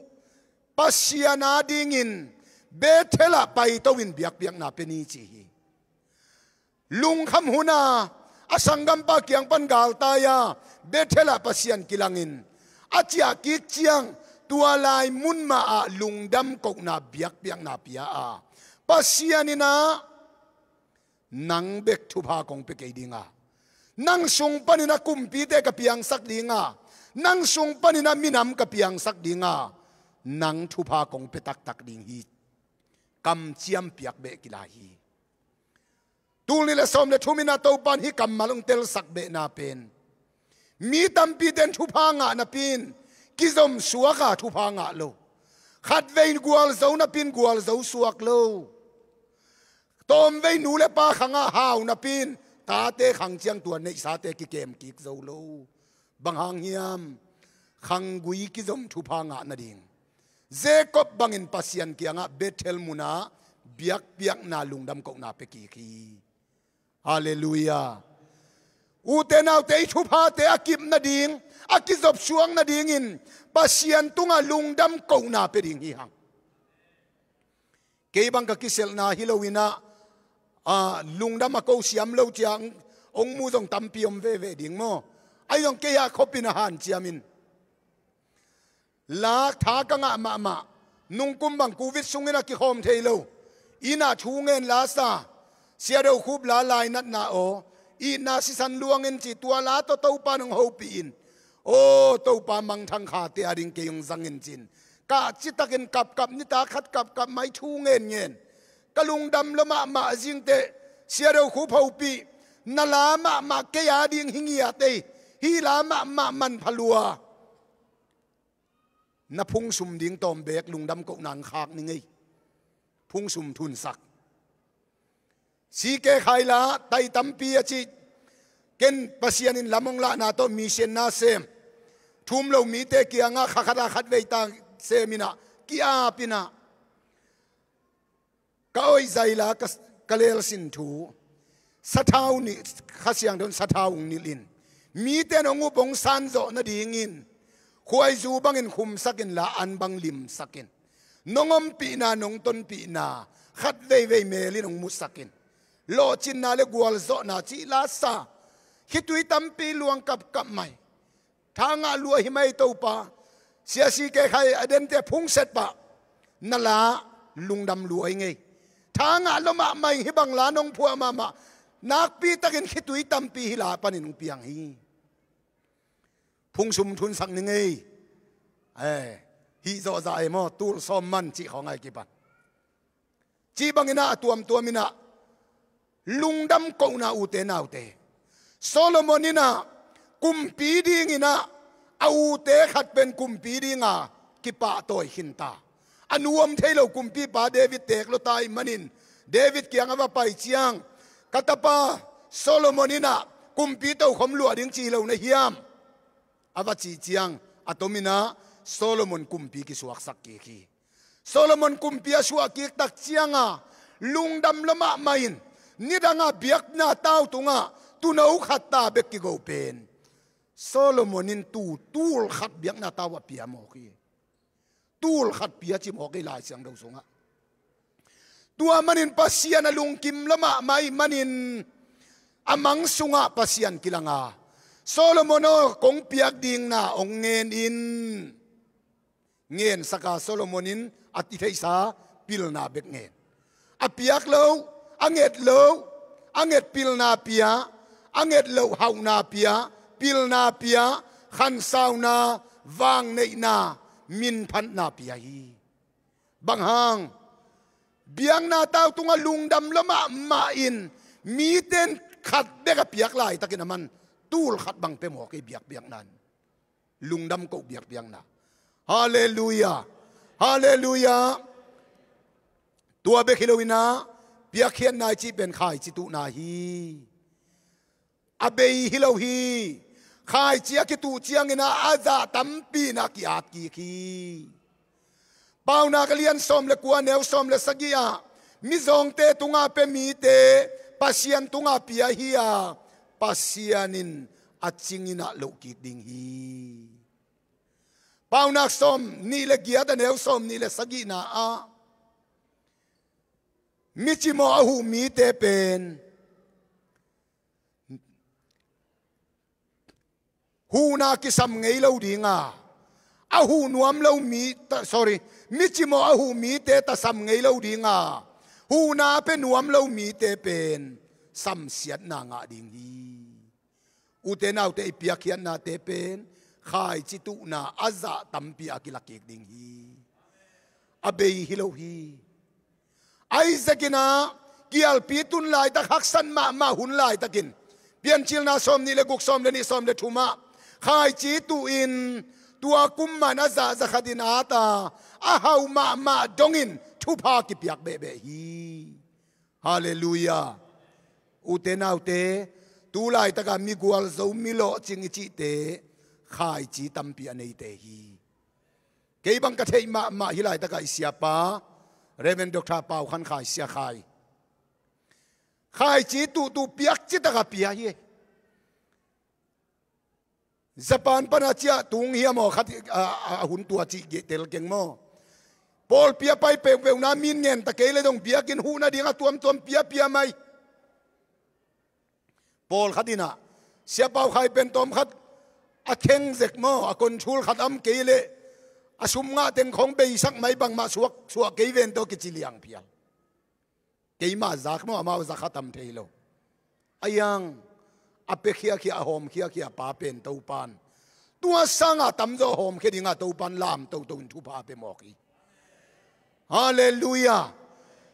Pasian adingin Bethel ah paito in biakpiakna pia ni, ci hi. Lungkham hun a, a sanggampa kiang pan galtai a, Bethel ah Pasian kilangin a ciah kik ciang, tua lai mun mah ah lungdam kohna biakpiakna pia a, Pasian in ah nang bek thupha kong pia kei ding a, nang sung panin ah kumpite ka piangsak ding a, nang sung panin ah minam ka piangsak ding a, nang thupha kong pia taktak ding hi. Kamciam piak beh kilai hi. Tul nih le sawm le thum in ah Topan hih kammal hong telsak behna pen, mi tampite in thupha ngah napi in kizom suak a, thupha ngah lo. Khatvei gualzo napi in gualzo suak lo. Tawmvei nu le pa khangah hau napi in tate khang ciang tua neihsate kikem kik zo lo. Bang hang hiam? Khanggui kizom thupha ngah nading. Jacob bangin Pasian kiangah Bethel mun ah biakpiakna, lungdam kohna pia kik hi. Halleluiah. Ute naute, i thuphate a kip nading, a kizop suak nadingin Pasian tungah lungdam kohna pia ding hi hang. Kei bang ka kiselhna hi loin ah, a, lungdam a ko siam lo ciang hong mu zong tampi om veve ding maw. Ahi zong kei ah khuapin a hanciam in, lak tha ka ngah mahmah. Nungkum bang covid sungin a kikhawm thei lo. Inn ah thu ngen la sa, Sia Do Khup la lainatna aw, itna sisan luangin ci, tua la tawh Topa in hong hopih in, aw Topa, mangthang khate ading kei hong zangin cin, kah citakin kapkap, nitak khat kapkap mai thu ngenngen. Ka lungdam lua mahmah zingteh, Sia Do Khup hopih, na la mahmah kei ading hi ngiat ei, hih la mahmah manpha lua. Na phungsum ding tawm beek lungdam kohna hong khak ni ngei. Phungsum thunsak. C K Khai la tai tampi a cih, ken Pasian in lam hong lahna tawh mission na sem. Thum lo mite kiangah kha khat a khatvei ta sem in ah, ki-ap in ah, ka oih zaila ka, ka lelsin thu, sathau nih, Kha Siangtho in sathau hong nilh in, mite in hong up hong san zawh nadingin, khuaizu bangin khumsak inla an bang limsak in, nong ompihna, nong tonpihna khat veivei mel in hong musak in, lawhcinna le gualzawhna cih la sa, khitui tampi luang kapkap mai. Tha ngah lua hi mai Topa. Sia C K Khai a dente phungset pah, na la lungdam lua hi ngei. Tha ngah lua mahmah in hih bang la nong phuah mahmah, nakpi takin khitui tampi hih la panin hong piang hi. Phungsum thunsak ni ngei. Eh, hih zawhzah ei maw, tul sawm man cih khawng a i kipan. Cih bangin ah a tuamtuam in ah lungdam kohna, ute naute. Solomon in ah kumpi dingin ah a ute khat pen kumpi dinga kipahtawi khinta. A nu om thei lo kumpipa David teek lua ta ahih manin David kiang a va pai ciang, ka tapa Solomon in ah kumpi tokhom luah ding ci hi lo na hiam? A va cih ciang a tomin ah Solomon kumpi kisuaksak kik hi. Solomon kumpi a suah kik tak cianga Lungdam lua mahmah in, nidangah biakna tau tungah tuuno khat ta bek kigo pen Solomon in tuu tul khat biakna tau a pia mawk hi. Tul khat pia ci mawk hi Lai Siangtho sungah. Tua manin Pasian a lungkim lua mahmah ahih manin a mang sungah Pasian kilang a, Solomon aw, kong piak ding na hong ngen in. Ngensak a, Solomon in a i theihsa pilna bek ngen. A piak lo, a nget lo, a nget pilna pia, a nget loh hauhna pia, pilna pia, khansauna, vangneihna, minphatna pia hi. Bang hang? Biakna tau tungah lungdam lua mahmah in, mite in khat bek a piak laitakin aman tul khat bang pia mawk hi biakpiakna in. Lungdam ko biakpiakna. Halleluiah. Halleluiah. Tua bek hi lo in ah, piakkhiatna i cih pen khaici tuhna hi. A bei hi lo hi. Khaici a kituh ciangin ah a zah tampi in ah ki-at kik hi. Paunak a lian sawm le kua, neu sawm le sagih ah, mizawngte tungah pia mite Pasian tungah pia hi a, Pasian in a cingin ah loh kik ding hi. Paunak sawm nih le giat a, neu sawm nih le sagihna ah, mi cimawh a huh mite pen huhna kisam ngei lo ding a, a huh nuam lo mi, ta, sorry, mi cimawh a huh mite tasam ngei lo ding a, huhna a pia nuam lo mite pen samsiatna ngah ding hi. Ute naute, i piakkhiatnate pen khaici tuhna a zah tampi a kila kik ding hi. A bei hi lo hi. Isaac in ah kialpi tun laitak, haksat mahmah hun laitakin, Piancilna sawm nih le guk, sawm le nih, sawm le thum ah, khaici tuh in tua kum man a zah za khatin at a, a hau mahmah dongin thupha kipiak behbeh hi. Halleluiah. Ute naute, tu laitaka migualzo, milawhcing i cihte khaici tampi a neite hi. Kei bang ka theih mahmah hih laitakah i siapa Reverend Doctor Pau Khan Khai, Sia Khai, khaici tuhtuh piak citaka pia hi. Japan pana ciah tung hiam aw khat, a, a, a hun tua cih geh tel keng maw? Pawlpi a pai peuhpeuhna min ngen ta kei le dong biakinn huh nading a tuamtuam piapia mai. Pawlkhat in ah, Sia Pau Khai pen tawmkhat a kheng zek maw, a control khat om kei leh a sum ngah teng khong beisak mai, bangmah suak, suah kei ven tawh kici liang phial. Keimah zak maw, amau zak a tam thei lo. A iang a pia khiakhia, a hawm khiakhia pa pen Topan tua sanga tamzaw hawmkhia dinga Topan lam toto in thupha a pia mawk hi. Halleluiah.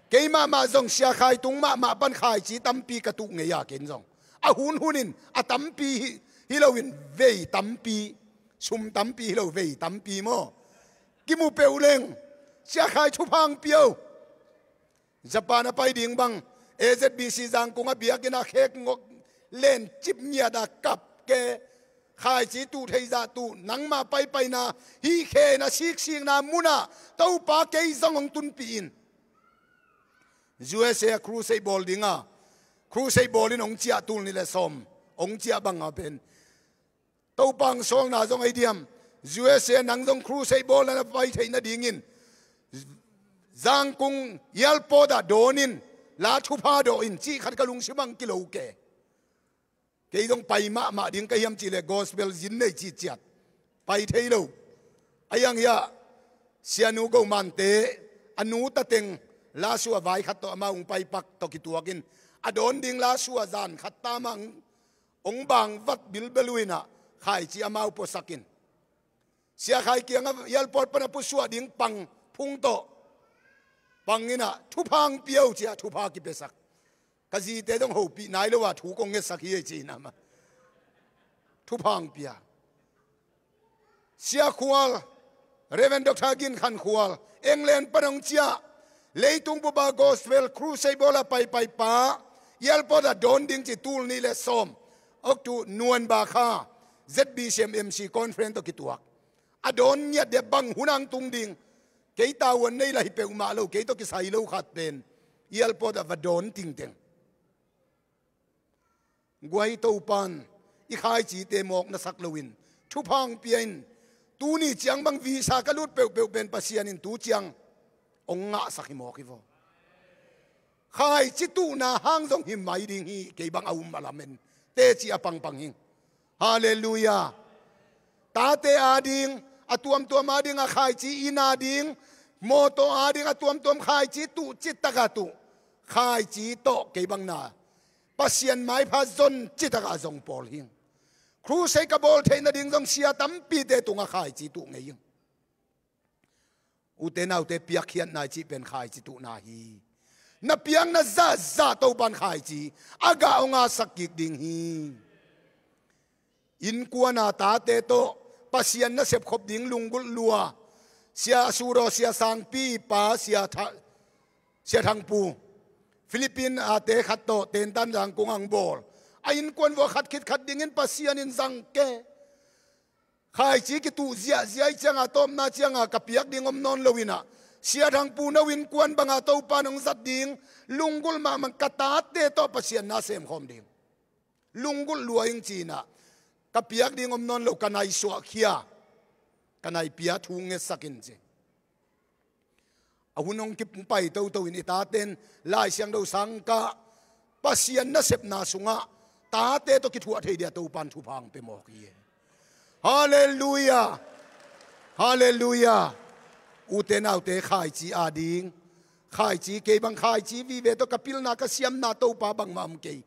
Keimahmah zong Sia Khai tung mahmah pan khaici tampi ka tuh ngei a, ken zong a hunhunin a tampi hi, hi loin vei tampi, sum tampi hi lo, vei tampi maw, kimu peuh leng Sia Khai thupha hong pia o. Japan a pai ding bang, A Z B C Zangkong a biakinn a khek ngok len cip ngiat a kap ke, khaici tuh theih zah tuh, nangmah paipaina hih khe in a siksikna munah Topa kei zong hong tunpih in. U S A a crusade bawl dinga, crusade bawlin hong ciah, tul nih le sawm hong ciah banga pen Topa hong sawlna zong ei diam. U S A nang zong crusade bawl na pai theih nadingin Zangkong airport ah dawnin, la thupha dawh in cih khat ka lungsim ah hong kilo ke. Kei zong pai mahmah ding ka hiam cihleh gospel zin nei cih ciat pai thei lo. A iang hiah Sianu Go Mante a nu tateng lasua vai khat tawh amau hong paipak tawh kituakin a dawn ding lasua zan khat tamah hong bang vat bilbel uh in ah khaici amau puasakin, Sia Khai kiangah airport pan a pusuah ding pang phung tawh, pang in ah thupha hong pia o ci-a thupha kipiasak. Ka zite zong hopih nai lo a thu kong ngetsak hi ei ci-in amah thupha hong pia. Sia Khual, Reverend Doctor Gin Khan Khual, England pan hong ciah, leitung bup a gospel crusade bawl a paipai pa, airport ah dawn ding ci, tul nih le sawm, October, November kha, Z B C M M C conference tawh kituak. A dawn ngiat dia bang hun ah hong tung ding, kei tavuan nei lah hi peuhmah lo, kei tawh kisai lo khat pen Airport ah va dawn tingteng, guai, Topan i khaicite mawk na sak loin thupha hong pia in. Tuni ciang bang visa ka lut peuhpeuh pen Pasian in tu ciang hong ngahsak hi mawk hi vaw. Khaici tuhna hang zong hi mai ding hi, kei bang a um a lamen teci a pangpang hi. Halleluiah. Tate ading a tuamtuam ading a khaici, inn ading, mawtaw ading a tuamtuam khaici tuh, citaka tuh. Khaici tawh kei bang na Pasian maipha zon citaka zong pawl hi. Crusade ka bawl theih nading zong sia tampite tungah khaici tuh ngei hi. Ute naute, piakkhiatna i cih pen khaici tuhna hi. Na piakna zahzah Topan khaici a gah hong ngahsak kik ding hi. Innkuana tate tawh Pasian nasep khop ding lunggulh lua, Sia Suraw, Sia Sangpi pa, Sia Tha-, Sia Thangpu, Philippine ate khat tawh tentan zangkung ang bawl. A innkuan vua khat khit khat dingin Pasian in zang ke. Khaici kituh ziahziah i cianga, tawpna cianga ka piak ding om nawn loinah, Sia Thangpu no innkuan banga Topan hong zat ding lunggulh mahmah, ka tate tawh Pasian na semkhawm ding lunggulh lua ing cinah, ka piak ding om nawn lo, ka nai suahkhia, ka nai pia thu ngetsak in ci. A hun hong kipai toto in i taten Lai Siangtho sangkah Pasian nasepna sungah tate tawh kithuah thei dia Topan thupha hong pia mawk hi. Halleluiah. Halleluiah. Ute naute, khaici ading, khaici, kei bang khaici vive tawh ka pilna, ka siamna Topa bangmah om kei.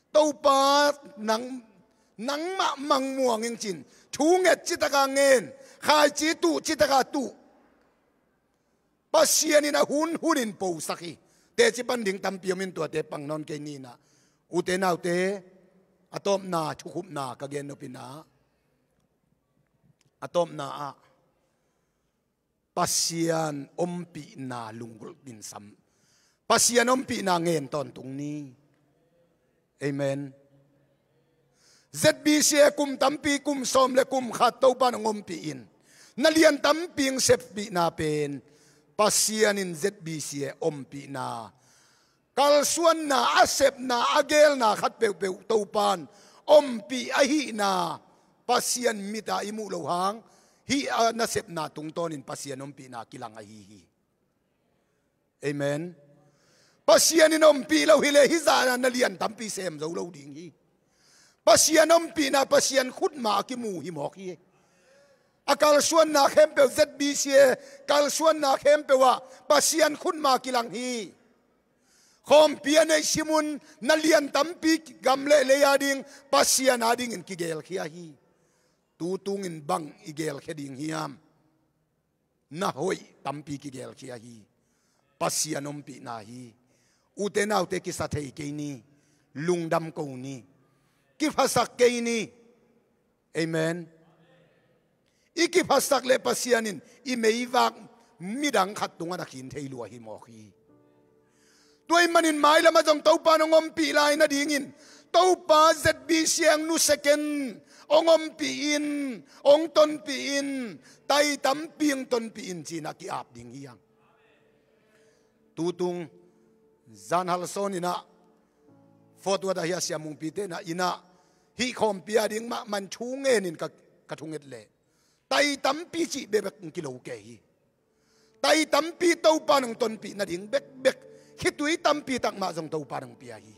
Topa nang, nangmah mangmuang ing cin, thu nget citaka ngen, khaici tuh citaka tuh. Pasian in a hun hunin posak hi. Teci pan ding tampi om in tuate pang nawn kei ninah. Ute naute, a tawpna thukhupna ka gen nopinah, a tawpna ah Pasian ompihna lunggulh in sam. Pasian ompihna ngen tawntung ni. Amen. Z B C A kum tampi, kum sawm le kum khat Topan hong ompih in, na lian tampi hong seppihna pen Pasian in Z B C A ompihna, kalsuanna, a sepna, a gelna khat peuhpeuh Topan ompih ahihna Pasian mita i muh loh hang, hih a nasepna tungtawnin Pasian ompihna kilang ahi hi. Amen. Pasian in ompih lo hileh hih zahna na lian tampi sem zo lo ding hi. Pasian ompihna Pasian khutma a kimu hi mawk hi. A kalsuanna khempeuh, Z B C A kalsuanna khempeuh ah Pasian khutma kilang hi. Khawmpi a neih simun na lian tampi gam le lei ading Pasian adingin kigelkhia hi. Tutungin bang i gelkhia ding hiam? Na hoih tampi kigelkhia hi. Pasian ompihna hi. Ute naute, kisa thei kei ni. Lungdam ko ni. Kiphasak kei ni. Amen. I kiphasak le Pasian in i meivak midang khat tungah na khin thei lua hi mawk hi. Tua ahih manin mailamah zong Topa in hong ompih lai nadingin, Topa Z B C A hong nusia ken, hong ompih in, hong tonpih in, tai tampi hong tonpih in ci-in a ki-ap ding hi hang. Tutung zanhal sawn inah, Fort Worth ah hih a siamungpite inah, inah hih khawmpi ading mahmah thu ngenin ka, ka thunget leh, tai tampi cih bekbek hong kilo kei hi. Tai tampi Topa in hong tonpih nading bekbek, khitui tampi tak mah zong Topa in hong pia hi.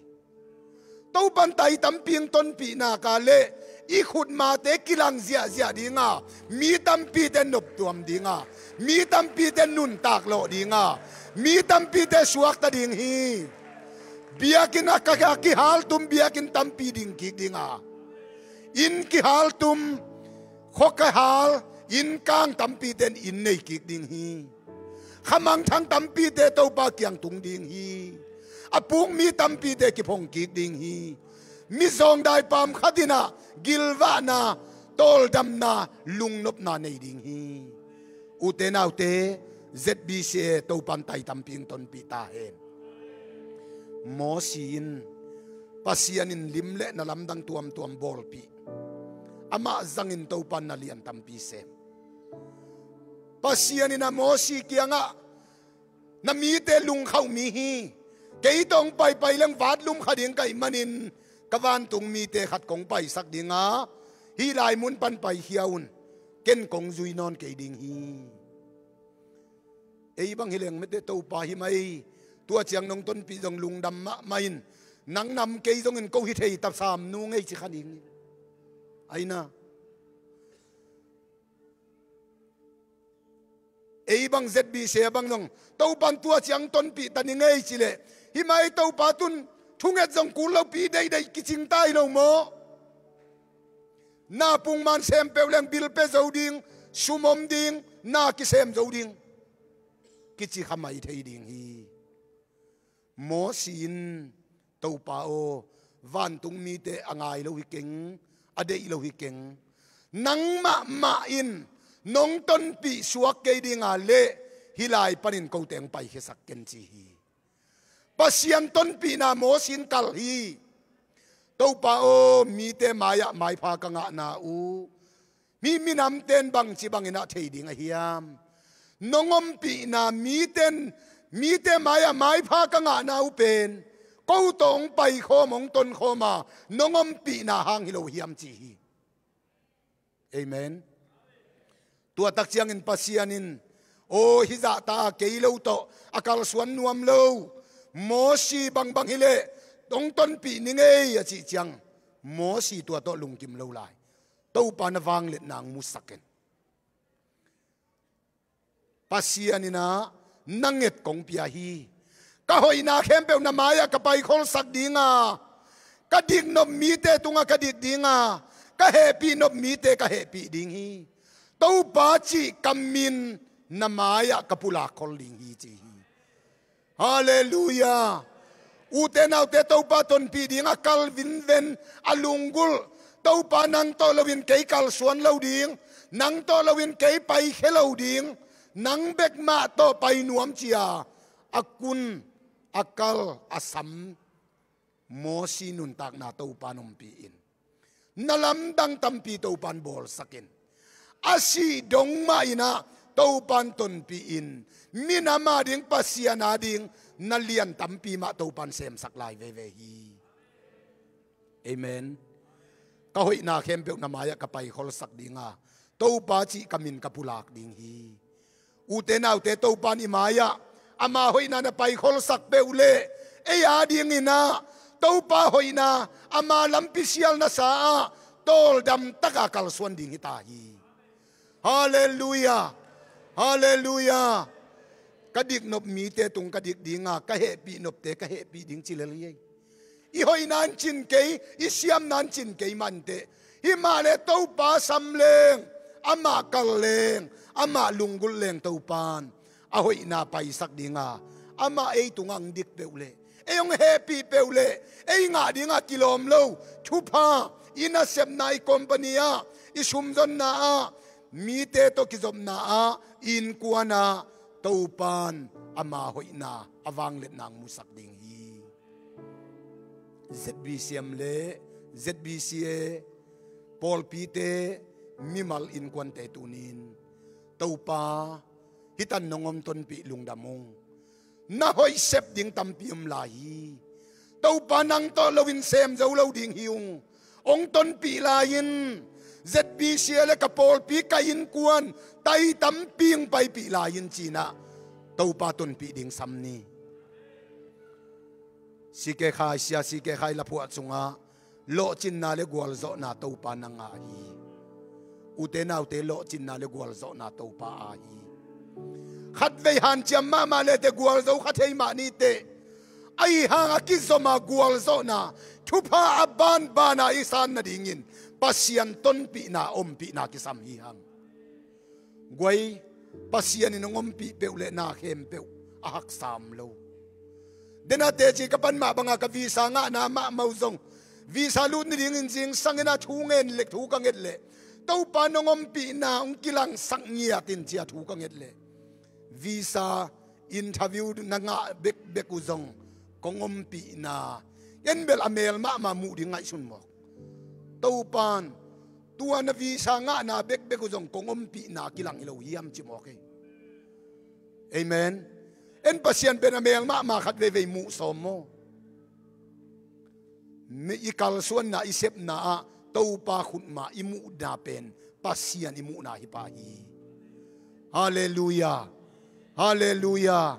Topa in tai tampi hong tonpih nak leh i khutmate kilang ziahziah dinga, mi tampite noptuam dinga, mi tampite nuntak lawh dinga, mi tampite suakta ding hi. Biakinn a ka, a kihaltum biakinn tampi ding kik dinga, inn kihaltum, khua kihal, inn kang tampite in inn nei kik ding hi. Khamangthang tampite Topa kiang tung ding hi. A pukmi tampite kiphong kik ding hi. Mizawng daipam khat inah gilvahna, tawldamna, lungnopna nei ding hi. Ute naute, Z B C A Topa in tai tampi hong tonpih ta hen. Mosi in Pasian in lim le na lamdang tuamtuam bawlpih. Amah zangin Topa in na lian tampi sem. Pasian in a Mosi kiangah, na mite lungkhauh mi hi. Kei tawh hong paipai leng vatlum kha ding ka hih manin ka vantung mite khat kong paisak ding a, hih lai mun pan paikhia un, ken kong zui nawn kei ding hi. Ei bang hi leng mete Topa hi mai, tua ciang nong tonpih zong lungdam mahmah in, nang nam kei zongin ko hi thei ta sam nu ngei ci kha ding hi. Aina. Ei bang Z B C a bang zong Topan tua ciang tonpih ta ni ngei ci leh, hi mai Topa tun thunget zong kul lopi deihdeih kicing ta hi lo maw? Na pungman sem peuh leng bil pe zo ding, sum om ding, na kisem zo ding, kici kha mai thei ding hi. Mosi in, Topa aw, vantung mite a ngai lo hi keng, a deih lo hi keng, nangmah mah in nong tonpih suak kei dinga leh hih lai panin kote hong paikhiasak ken ci hi. Pasian tonpihna Mosi in kal hi. Topa aw, mite mai-ah maipha ka ngahna uh, mi minamten bangci bangin ah thei ding a hiam? Nong ompihna miten, mite mai-ah maipha ka ngahna uh pen ko tawh hong paikhawm, hong tonkhawm a, nong ompihna hang hi lo hiam ci hi. Amen. Tua tak ciangin Pasian in, aw, hih zahta kei lo tawh a kalsuan nuam lo Mosi bangbang hi leh hong tonpih ni ngei a cih ciang, Mosi tua tawh lungkim lo lai. Topa na vangliatna hong musak in. Pasian in ah na nget kong pia hi. Ka hoihna khempeuh na mai-ah ka paikholsak dinga, ka diknop mite tungah ka dik dinga, ka hehpihnop mite ka hehpih ding hi. Topa cih ka min na mai-ah ka pulak khol ding hi ci hi. Halleluiah. Ute naute, Topa tonpih ding a kal vinven, a lunggulh. Topa nang tawh loin kei kalsuan lo ding, nang tawh loin kei paikhia lo ding, nang bek mah tawh pai nuam ci-a a kun, a kal, a sam Mosi nuntakna Topa in ompih in, na lamdang tampi Topa in bawlsak in, a sih dong mah in ah Topa in tonpih in, minam ading, Pasian ading na lian tampi mah Topa in semsak lai veve hi. Amen. Ka hoihna khempeuh na mai-ah ka paikholsak dinga, Topa cih ka min ka pulak ding hi. Ute naute, Topa in i mai-ah ama hoihna na paikholsak peuh leh, ei adingin ah Topa hoihna, ama lampi sialna sa ah tawldam taka kalsuan ding hi ta hi. Halleluiah. Halleluiah. Ka diknop mite tung ka dik dinga, ka hehpihnopte ka hehpih ding ci lel hi. I hoihna in cin kei, i siamna in cin kei mah inteh. Himah leh Topa sam leng, amah kal leng, amah lunggulh leng Topa in a hoihna paisak dinga, amah ei tungah hong dik peuh leh, ei hong hehpih peuh leh, ei ngah dinga kilawm lo thupha, i nasepna, i company ah, i sumzonna ah, mite tawh kizopna ah, i innkuan ah, Topa in ama hoihna, a vangliatna hong musak ding hi. Z B C M leh Z B C A pawlpite, mimal innkuante tuni-in, Topa, hih tan nong hong tonpih lungdam ung. Na hoih sep ding tampi om lai hi. Topa nang tawh loin sem zo lo ding hi ung. Hong tonpih lai-in, Z B C A leh ka pawlpi, ka innkuan, tai tampi hong paipih lai-in ci-in ah Topa tonpih ding sam ni. C K Khai, Sia C K Khai laphuah sungah, lawhcinna leh gualzawhna Topa in a ngah hi. Ute naute, lawhcinna leh gualzawhna Topa aa hi. Khatvei hanciam mahmah lehteh gualzo kha thei mah niteh. Ahi hang a kizom a gualzawhna thupha a banbana i san nadingin Pasian tonpihna, ompihna kisam hi hang. Guai, Pasian in hong ompih peuh leh na khempeuh a haksa om lo. Dena teci ka pan mah banga ka visa ngahna mahmah uh zong, visa lut nadingin zingsangin ah thu ngen leh, thu ka nget leh, Topa in hong ompihna hong kilangsak ngiat in ci-a thu ka nget leh, visa interview na ngah bekbek uh zong kong ompihna, en bel a mel mahmah muh ding ngaihsun mawk. Topa in tua na visa ngahna bekbek uh zong kong ompihna kilang hi lo hiam ci mawk hi. Amen. Pasian pen a mel mahmah khat veivei muh sawm maw? Mi i kalsuanna, i sepna ah Topa khut mah i muhna pen Pasian i muhna hi pah hi. Halleluia. Halleluia.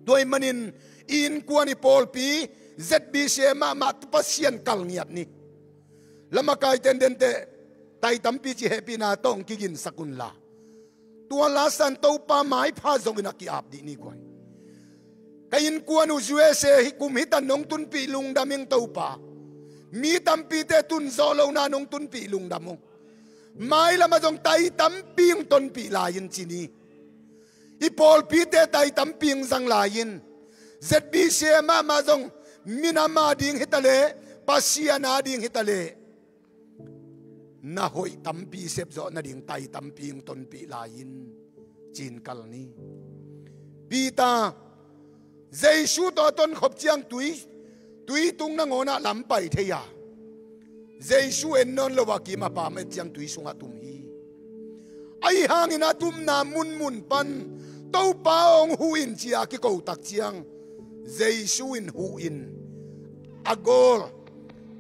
Tua ahih manin i innkuan, i pawlpi, Z B C mahmah Pasian kal ngiat ni. Lamakai tenden teh tai tampi ci hehpihna tawh hong kiginsak unla, tua lasan Topa maipha zongin a ki-ap dih ni guai. Ka innkuan uh U S A hi kum hitan nong tunpih lungdam ing Topa. Mi tampite tun zawh lohna nong tunpih lungdam ung. Mailamah zong tai tampi hong tonpih lai-in ci ni. I pawlpite tai tampi hong zang lai-in, Z B C mahmah zong minam a ding hitaleh, Pasian a ding hitaleh, na hoih tampi sepzawh nading tai tampi hong tonpih lai-in ci-in kal ni. Peter, Jesu tawh a tonkhop ciang tui, tui tung nangawnah lam pai thei a, Jesu en nawn lo a kim a pam et ciang tui sungah tum hi. Ahi hangin a tumna munmun pan Topa hong huh in ci-a kiko tak ciang Jesu in huh in a gawl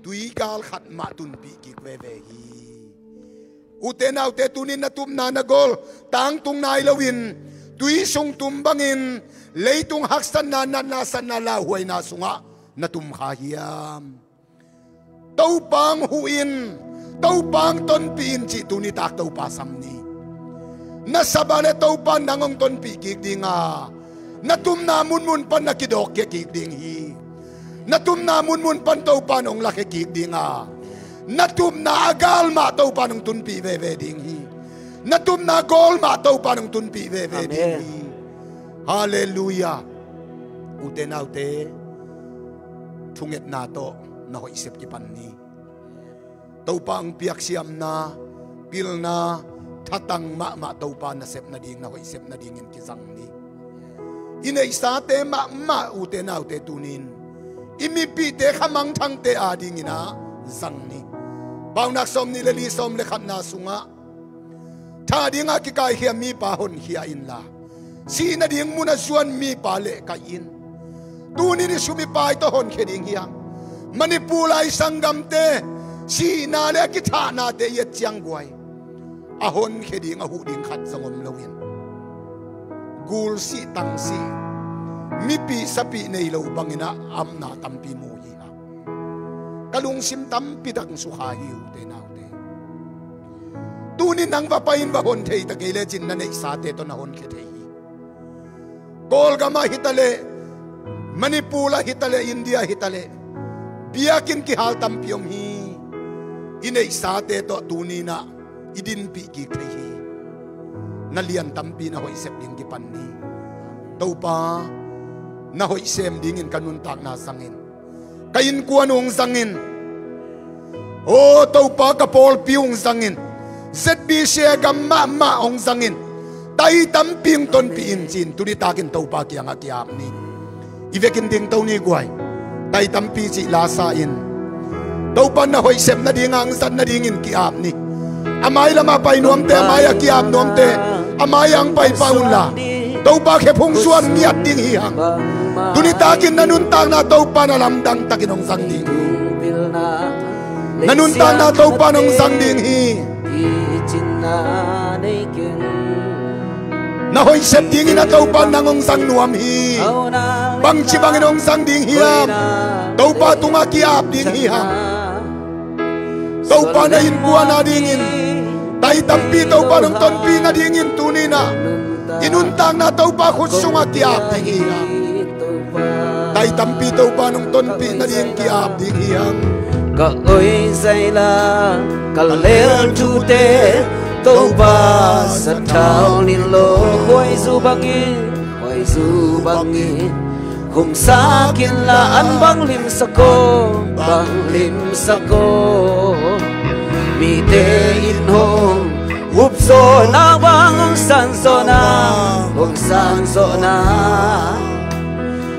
tuigal khat mah tunpih kik veve hi. Ute naute, tunin na tupna na gawl tangtung nai loin tui sung tum bangin leitung haksatna, natna, satna, lauhuaina sungah na tum kha hiam? Topa hong huh in, Topa hong tonpih in cih tunitak Topa sam ni. Na sap a leh Topa nang hong tonpih kik ding a, na tumna munmun pan na kidawkkhia kik ding hi. Na tumna munmun pan Topa in hong lakhia kik ding a, na tumna a gal mah Topa in hong tunpih veve ding hi. Na tumna gawl mah Topa in hong tunpih veve ding hi. Halleluia. Ute naute, thungetna tawh na hoih sep kipan ni. Topa hong piak siamna, pilna, thatang mahmah Topa nasep nading, na hoih sep nadingin kizang ni. I neihsate mahmah ute naute tunin i mipihte, khamangthangte adingin ah zang ni. Paunak sawmnih le li, sawm le khatna sungah tha dingah kikaikhia mipa honkhia inla, sih nading munah zuan mipa lehkaih in. Tunin i sum i pai tawh honkhia ding hi hang. Manipur lai sanggamte sihna le a kithahnate i et ciang guai, a honkhia ding, a huh ding khat zong om loin, gul sih, tang sih, mipih sapih nei lo bangin ah amna tampi mu hi hang. Ka lungsim tampi tak sukha hi ute naute. Tunin nang va pai-in va hon thei ta kei lecin na neihsate tawh na honkhia thei hi. Kawlgam ah hitaleh, Manipur ah hitaleh, India hitaleh, biakinn kihal tampi om hi. I neihsate tawh tuninah i dinpih kik thei hi. Na lian tampi na hoih sep ding kipan ni. Topa, na hoih sem dingin ka nuntakna zangin, ka innkuan uh hong zangin, aw Topa, ka pawlpi uh hong zangin, Z B C gam mahmah hong zangin, tai tampi hong tonpih in ci-in tuni takin Topa kiangah ki-ap ni. I vekin dingto ni guai. Tai tampi cih lasa in, Topa na hoih sep nading, hong zat nadingin ki-ap ni. A mailamah pai nuamte, a mai-ah ki-ap nuamte, a mai-ah hong pai pah unla, Topa khephung suan ngiat ding hi hang. Tuni takin na nuntakna Topa na lamdang takin hong zang ding hi. Na nuntakna Topa na hong zang ding hi. Na hoih sep dingin a Topa nang hong zang nuam hi. Bangci bangin hong zang ding hiam? Topa tungah ki-ap ding hi hang. Topa na innkuan a dingin tai tampi Topa nong tonpih nadingin tuninah i nuntakna Topa khut sungah ki-ap ding hi hang. Tai tampi Topa nong tonpih nading ki-ap ding hi hang. Ka oi zaila, ka lel thute Topa sathau nin lo, khuaizu bangin, khuaizu bangin khumsak inla, an bang limsak aw, bang limsak aw. Mite in hong upzawhna bang hong sanzawhna, hong sanzawhna,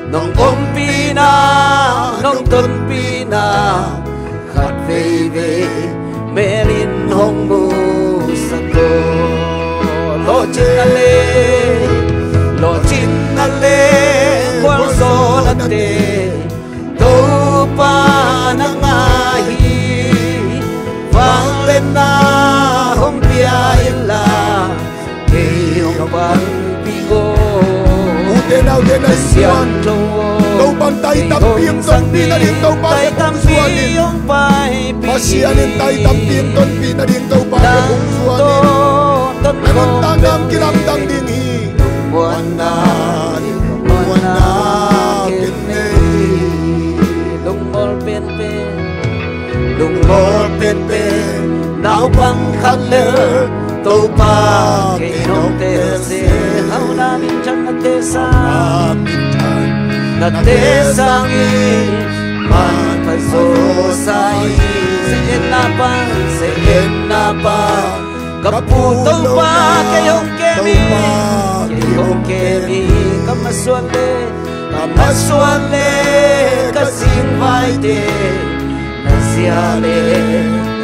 nong ompihna, nong tonpihna khat veivei melin hong musak aw. Lawhcinna le, lawhcinna le Naute na innkuan, Topa'n tai tampi hong tonpih nading Topa kiang hong zuan in. Pasian in tai tampi hong tonpih nading Topa kiang hong zuan in. Na nuntakna hong kilamdang ding hi. Muanna, muanna ken nei. Lungmual penpen, lungmual penpen naupang khat le Topa kei nong tel seh. Hau na minthan na tesa, na tesa in manpha zo sa hi. Sa etna pan, sa etna pan ka pu Topa kei hong kem hi, kei hong kem hi. Ka masuan le, ka masuan le ka singvaite na zia le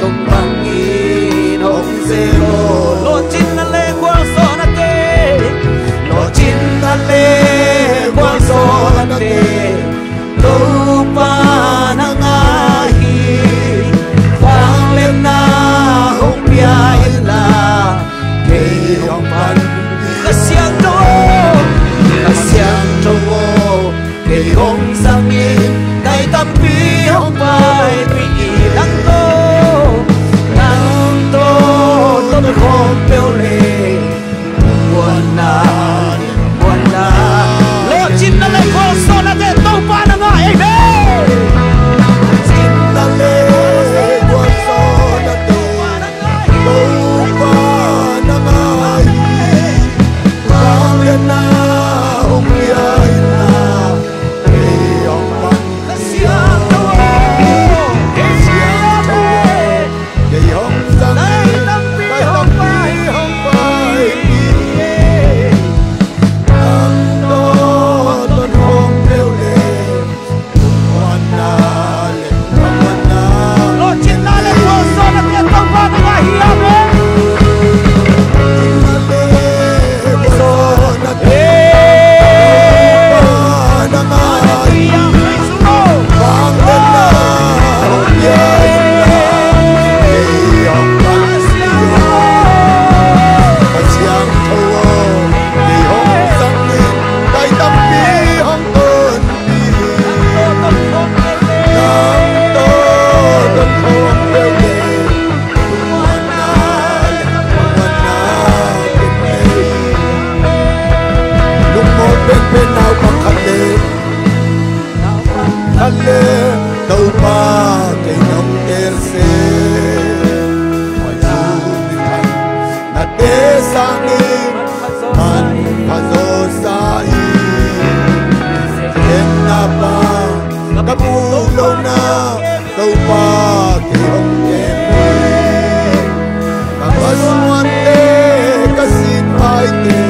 tung bangin hong ze lo. Lawhcinna le gualzawnate, lawhcinna le gualzawnate Topa na ngah hi. Vangliatna hong pia inla kei hong panpih. Kha Siangtho aw, Kha Siangtho aw, kei hong zangin tai tampi hong paipih hi. Nang tawh, nang tawh tonkhawm peuh le muanna, muanna. Lawhcinna le gualzawhnate Topa na ngah hi. Lawhcinna le gualzawhnate Topa na ngah hi. Vangliatna hong pia inla kei hong panpih. Kha Siangtho aw, Kha Siangtho aw, kei hong zangin tai tampi hong paipih. Nang tawh tonkhawm peuh le muanna le muanna. Lawhcinna le gualzawhnate Topa na ngah hi. Amen. Lawhcinna le gualzawhnate Topa na ngah hi. Vangliatna hong pia inla kei hong panpih. Kha Siangtho aw, kei hong zangin tai tampi hong tonpih. Nang tawh tonkhawm peuh le muanna le muanna ken nei. Lungmual penpen naupang khat le, khat le Topa kei nong tel seh. Pai tu mi khat na tesa in manpha zo sa hi. Ken na pa ka pu lo na Topa kei hong kem hi. Ka masuan le ka singvaite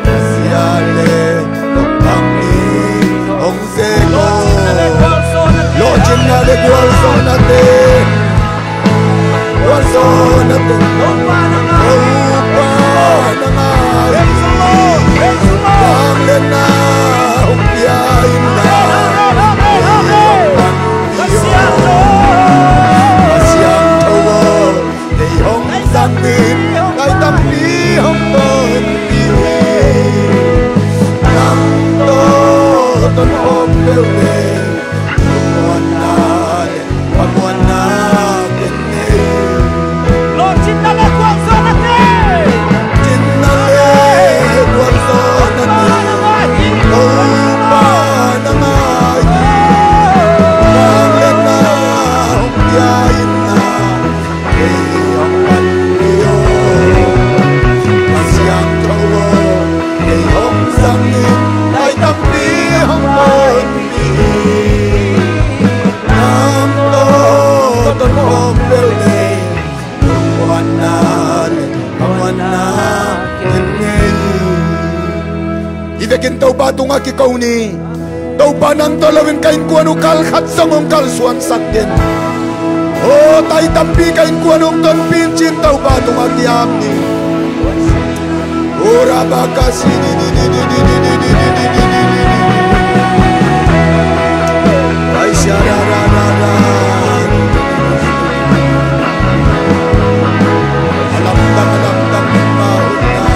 na zia le tung bangin hong ze lo. Lawhcinna le gualzawhnate, gualzawhnate Topa na ngah hi. Vangliatna hong pia inla kei hong panpih. Kha Siangtho aw, kei hong zangin tai tampi hong tonpih. Nang tawh tonkhawm peuh le muanna le muanna ken nei. Lawhcinna le gualzawhnate, lawhcinna le gualzawhnate Topa na ngah hi. Vangliatna hong pia inla kei hong panpih aw. Kha Siangtho aw, kei hong zangin tai tampi hong tonpih. Nang tawh tonkhawm peuh le muanna le muanna ken nei. Hih vekin Topa tungah kiko ni. Topa nang tawh loin ka innkuan uh kal khat zong hong kalsuansak den. Aw, tai tampi ka innkuan uh hong tonpih in ci-in Topa tungah ki-ap ni. Ora bakasi di di di di di di di di di di di di di di. Aisha ra ra ra ra. Alam dang, alam dang, alam dang.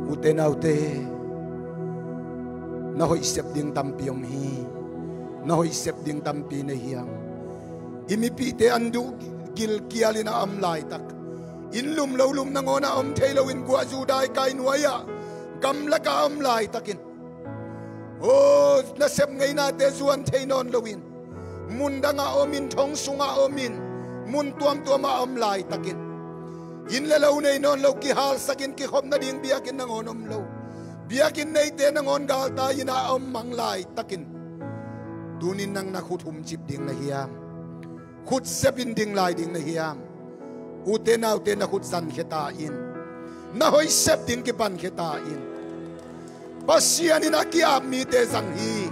Ute naute, na hoih sep ding tampi om hi. Na hoih sep ding tampi nei hiam? I mipihte an duh gilkialin a om laitak, inn lum lo lum nangawn a om thei loin guahzu daikai nuai-ah gamlak a om laitakin, aw, nasep ngeinate zuan thei nawn loin, mun dangah omin, thong sungah omin, mun tuamtuamah a om laitakin, inn le lo nei nawn lo, kihalsakin kikhop nading biakinn nangawn om lo, biakinn neite nangawn galtai-in a om mang laitakin, tunin nang na khut humcip ding na hiam? Khut sepin ding lai ding na hiam? Ute naute, na khut zankhia ta in. Na hoih sep ding kipankhia ta in. Pasian in a ki-ap mite zang hi.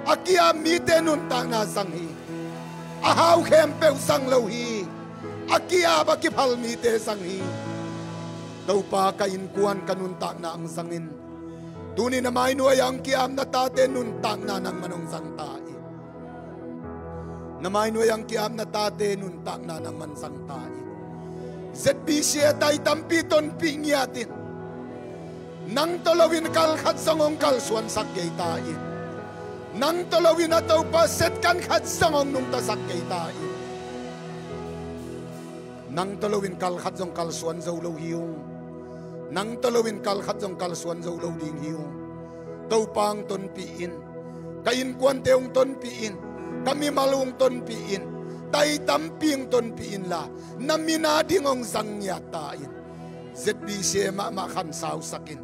A ki-ap mite nuntakna zang hi. A hau khempeuh zang lo hi. A ki-ap a kiphal mite zang hi. Topa, ka innkuan, ka nuntakna hong zang in. Tuni na mainuai-ah hong ki-ap na tate nuntakna nangman hong zang ta in. Na mainuai-ah hong ki-ap na tate nuntakna nangman zang ta in. Z B C A tai tampi tonpih ngiat in. Nang tawh loin kal khat zong hong kalsuansak kei ta in. Nang tawh loin a Topa setkan khat zong hong nungtasak kei ta in. Nang tawh loin kal khat zong kalsuan zo lo hi ung. Nang tawh loin kal khat zong kalsuan zo lo ding hi ung. Topa hong tonpih in. Ka innkuante hong tonpih in. Ka mimal hong tonpih in. Tai tampi hong tonpih inla, na min ading hong zang ngiat ta in. Z B C A mahmah khansausak in.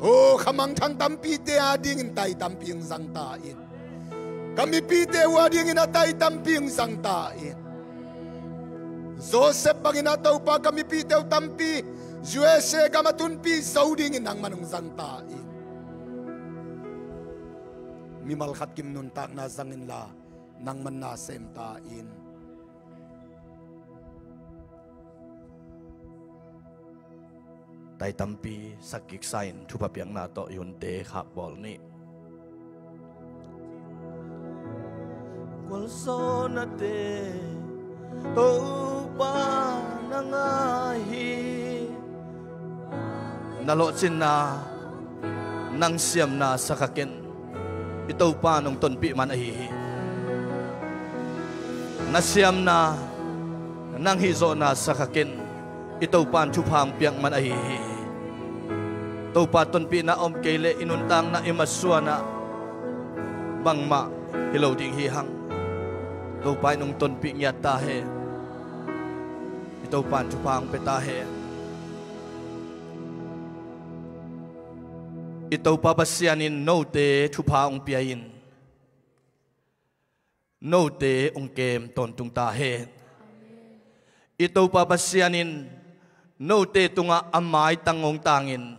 Aw, khamangthang tampite adingin tai tampi hong zang ta in. Ka mipite uh adingin a tai tampi hong zang ta in. Joseph bangin a Topa, ka mipite uh tampi U S A gam a tunpih zo dingin nangman hong zang ta in. Mimal khat kim nuntakna zang inla, nangman na sem ta in. Tai tampi sak kiksa in thupha piakna tawh i hunte khakbawl ni. Gualzawhnate Topa na ngah hi. Na lawhcinna, nang siamna sakhakin i Topa nong tonpih man ahi hi. Na siamna, nang hihzawhna sakhakin i Topa in thupha hong piak man ahi hi. Topa tonpihna om kei leh i nuntakna, i masuanah bangmah hi lo ding hi hang. Topa in hong tonpih ngiat ta hen. I Topa in thupha hong pia ta hen. I Topa Pasian in note thupha hong pia in, note hong kem tawntung ta hen. I Topa Pasian in note tungah a maitang hong tangin,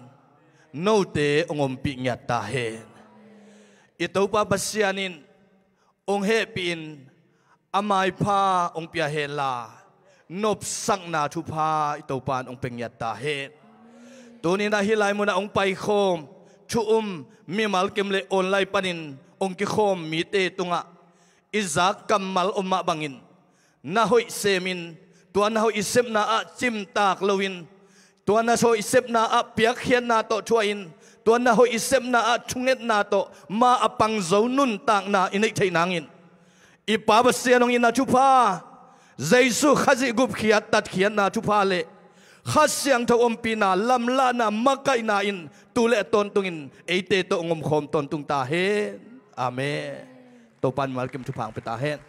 note hong ompih ngiat ta hen. I Topa Pasian in hong hehpih in, a maipha hong pia henla, nopsakna thupha i Topa in hong pia ngiat ta hen. Tuni-in ah hih lai munah hong paikhawm, thu um, mimal kem le online panin hong kikhawm mite tungah i zak kammal om mah bangin, na hoih semin, tua na hoih i sepna ah cimtak loin, tua na hoih i sepna ah piakkhiatna tawh thuahin, tua na hoih i sepna ah thungetna tawh ma a pang zo nuntakna i neih theih nangin, i Pa Pasian hong itna thupha, Jesu Khazih gupkhiat tatkhiatna thupha le Kha Siangtho ompihna, lamlahna, makaihna in tu le a tawntungin eite tawh hong omkhawm tawntung ta hen. Amen. Topa in mimal kem thupha hong pia ta hen.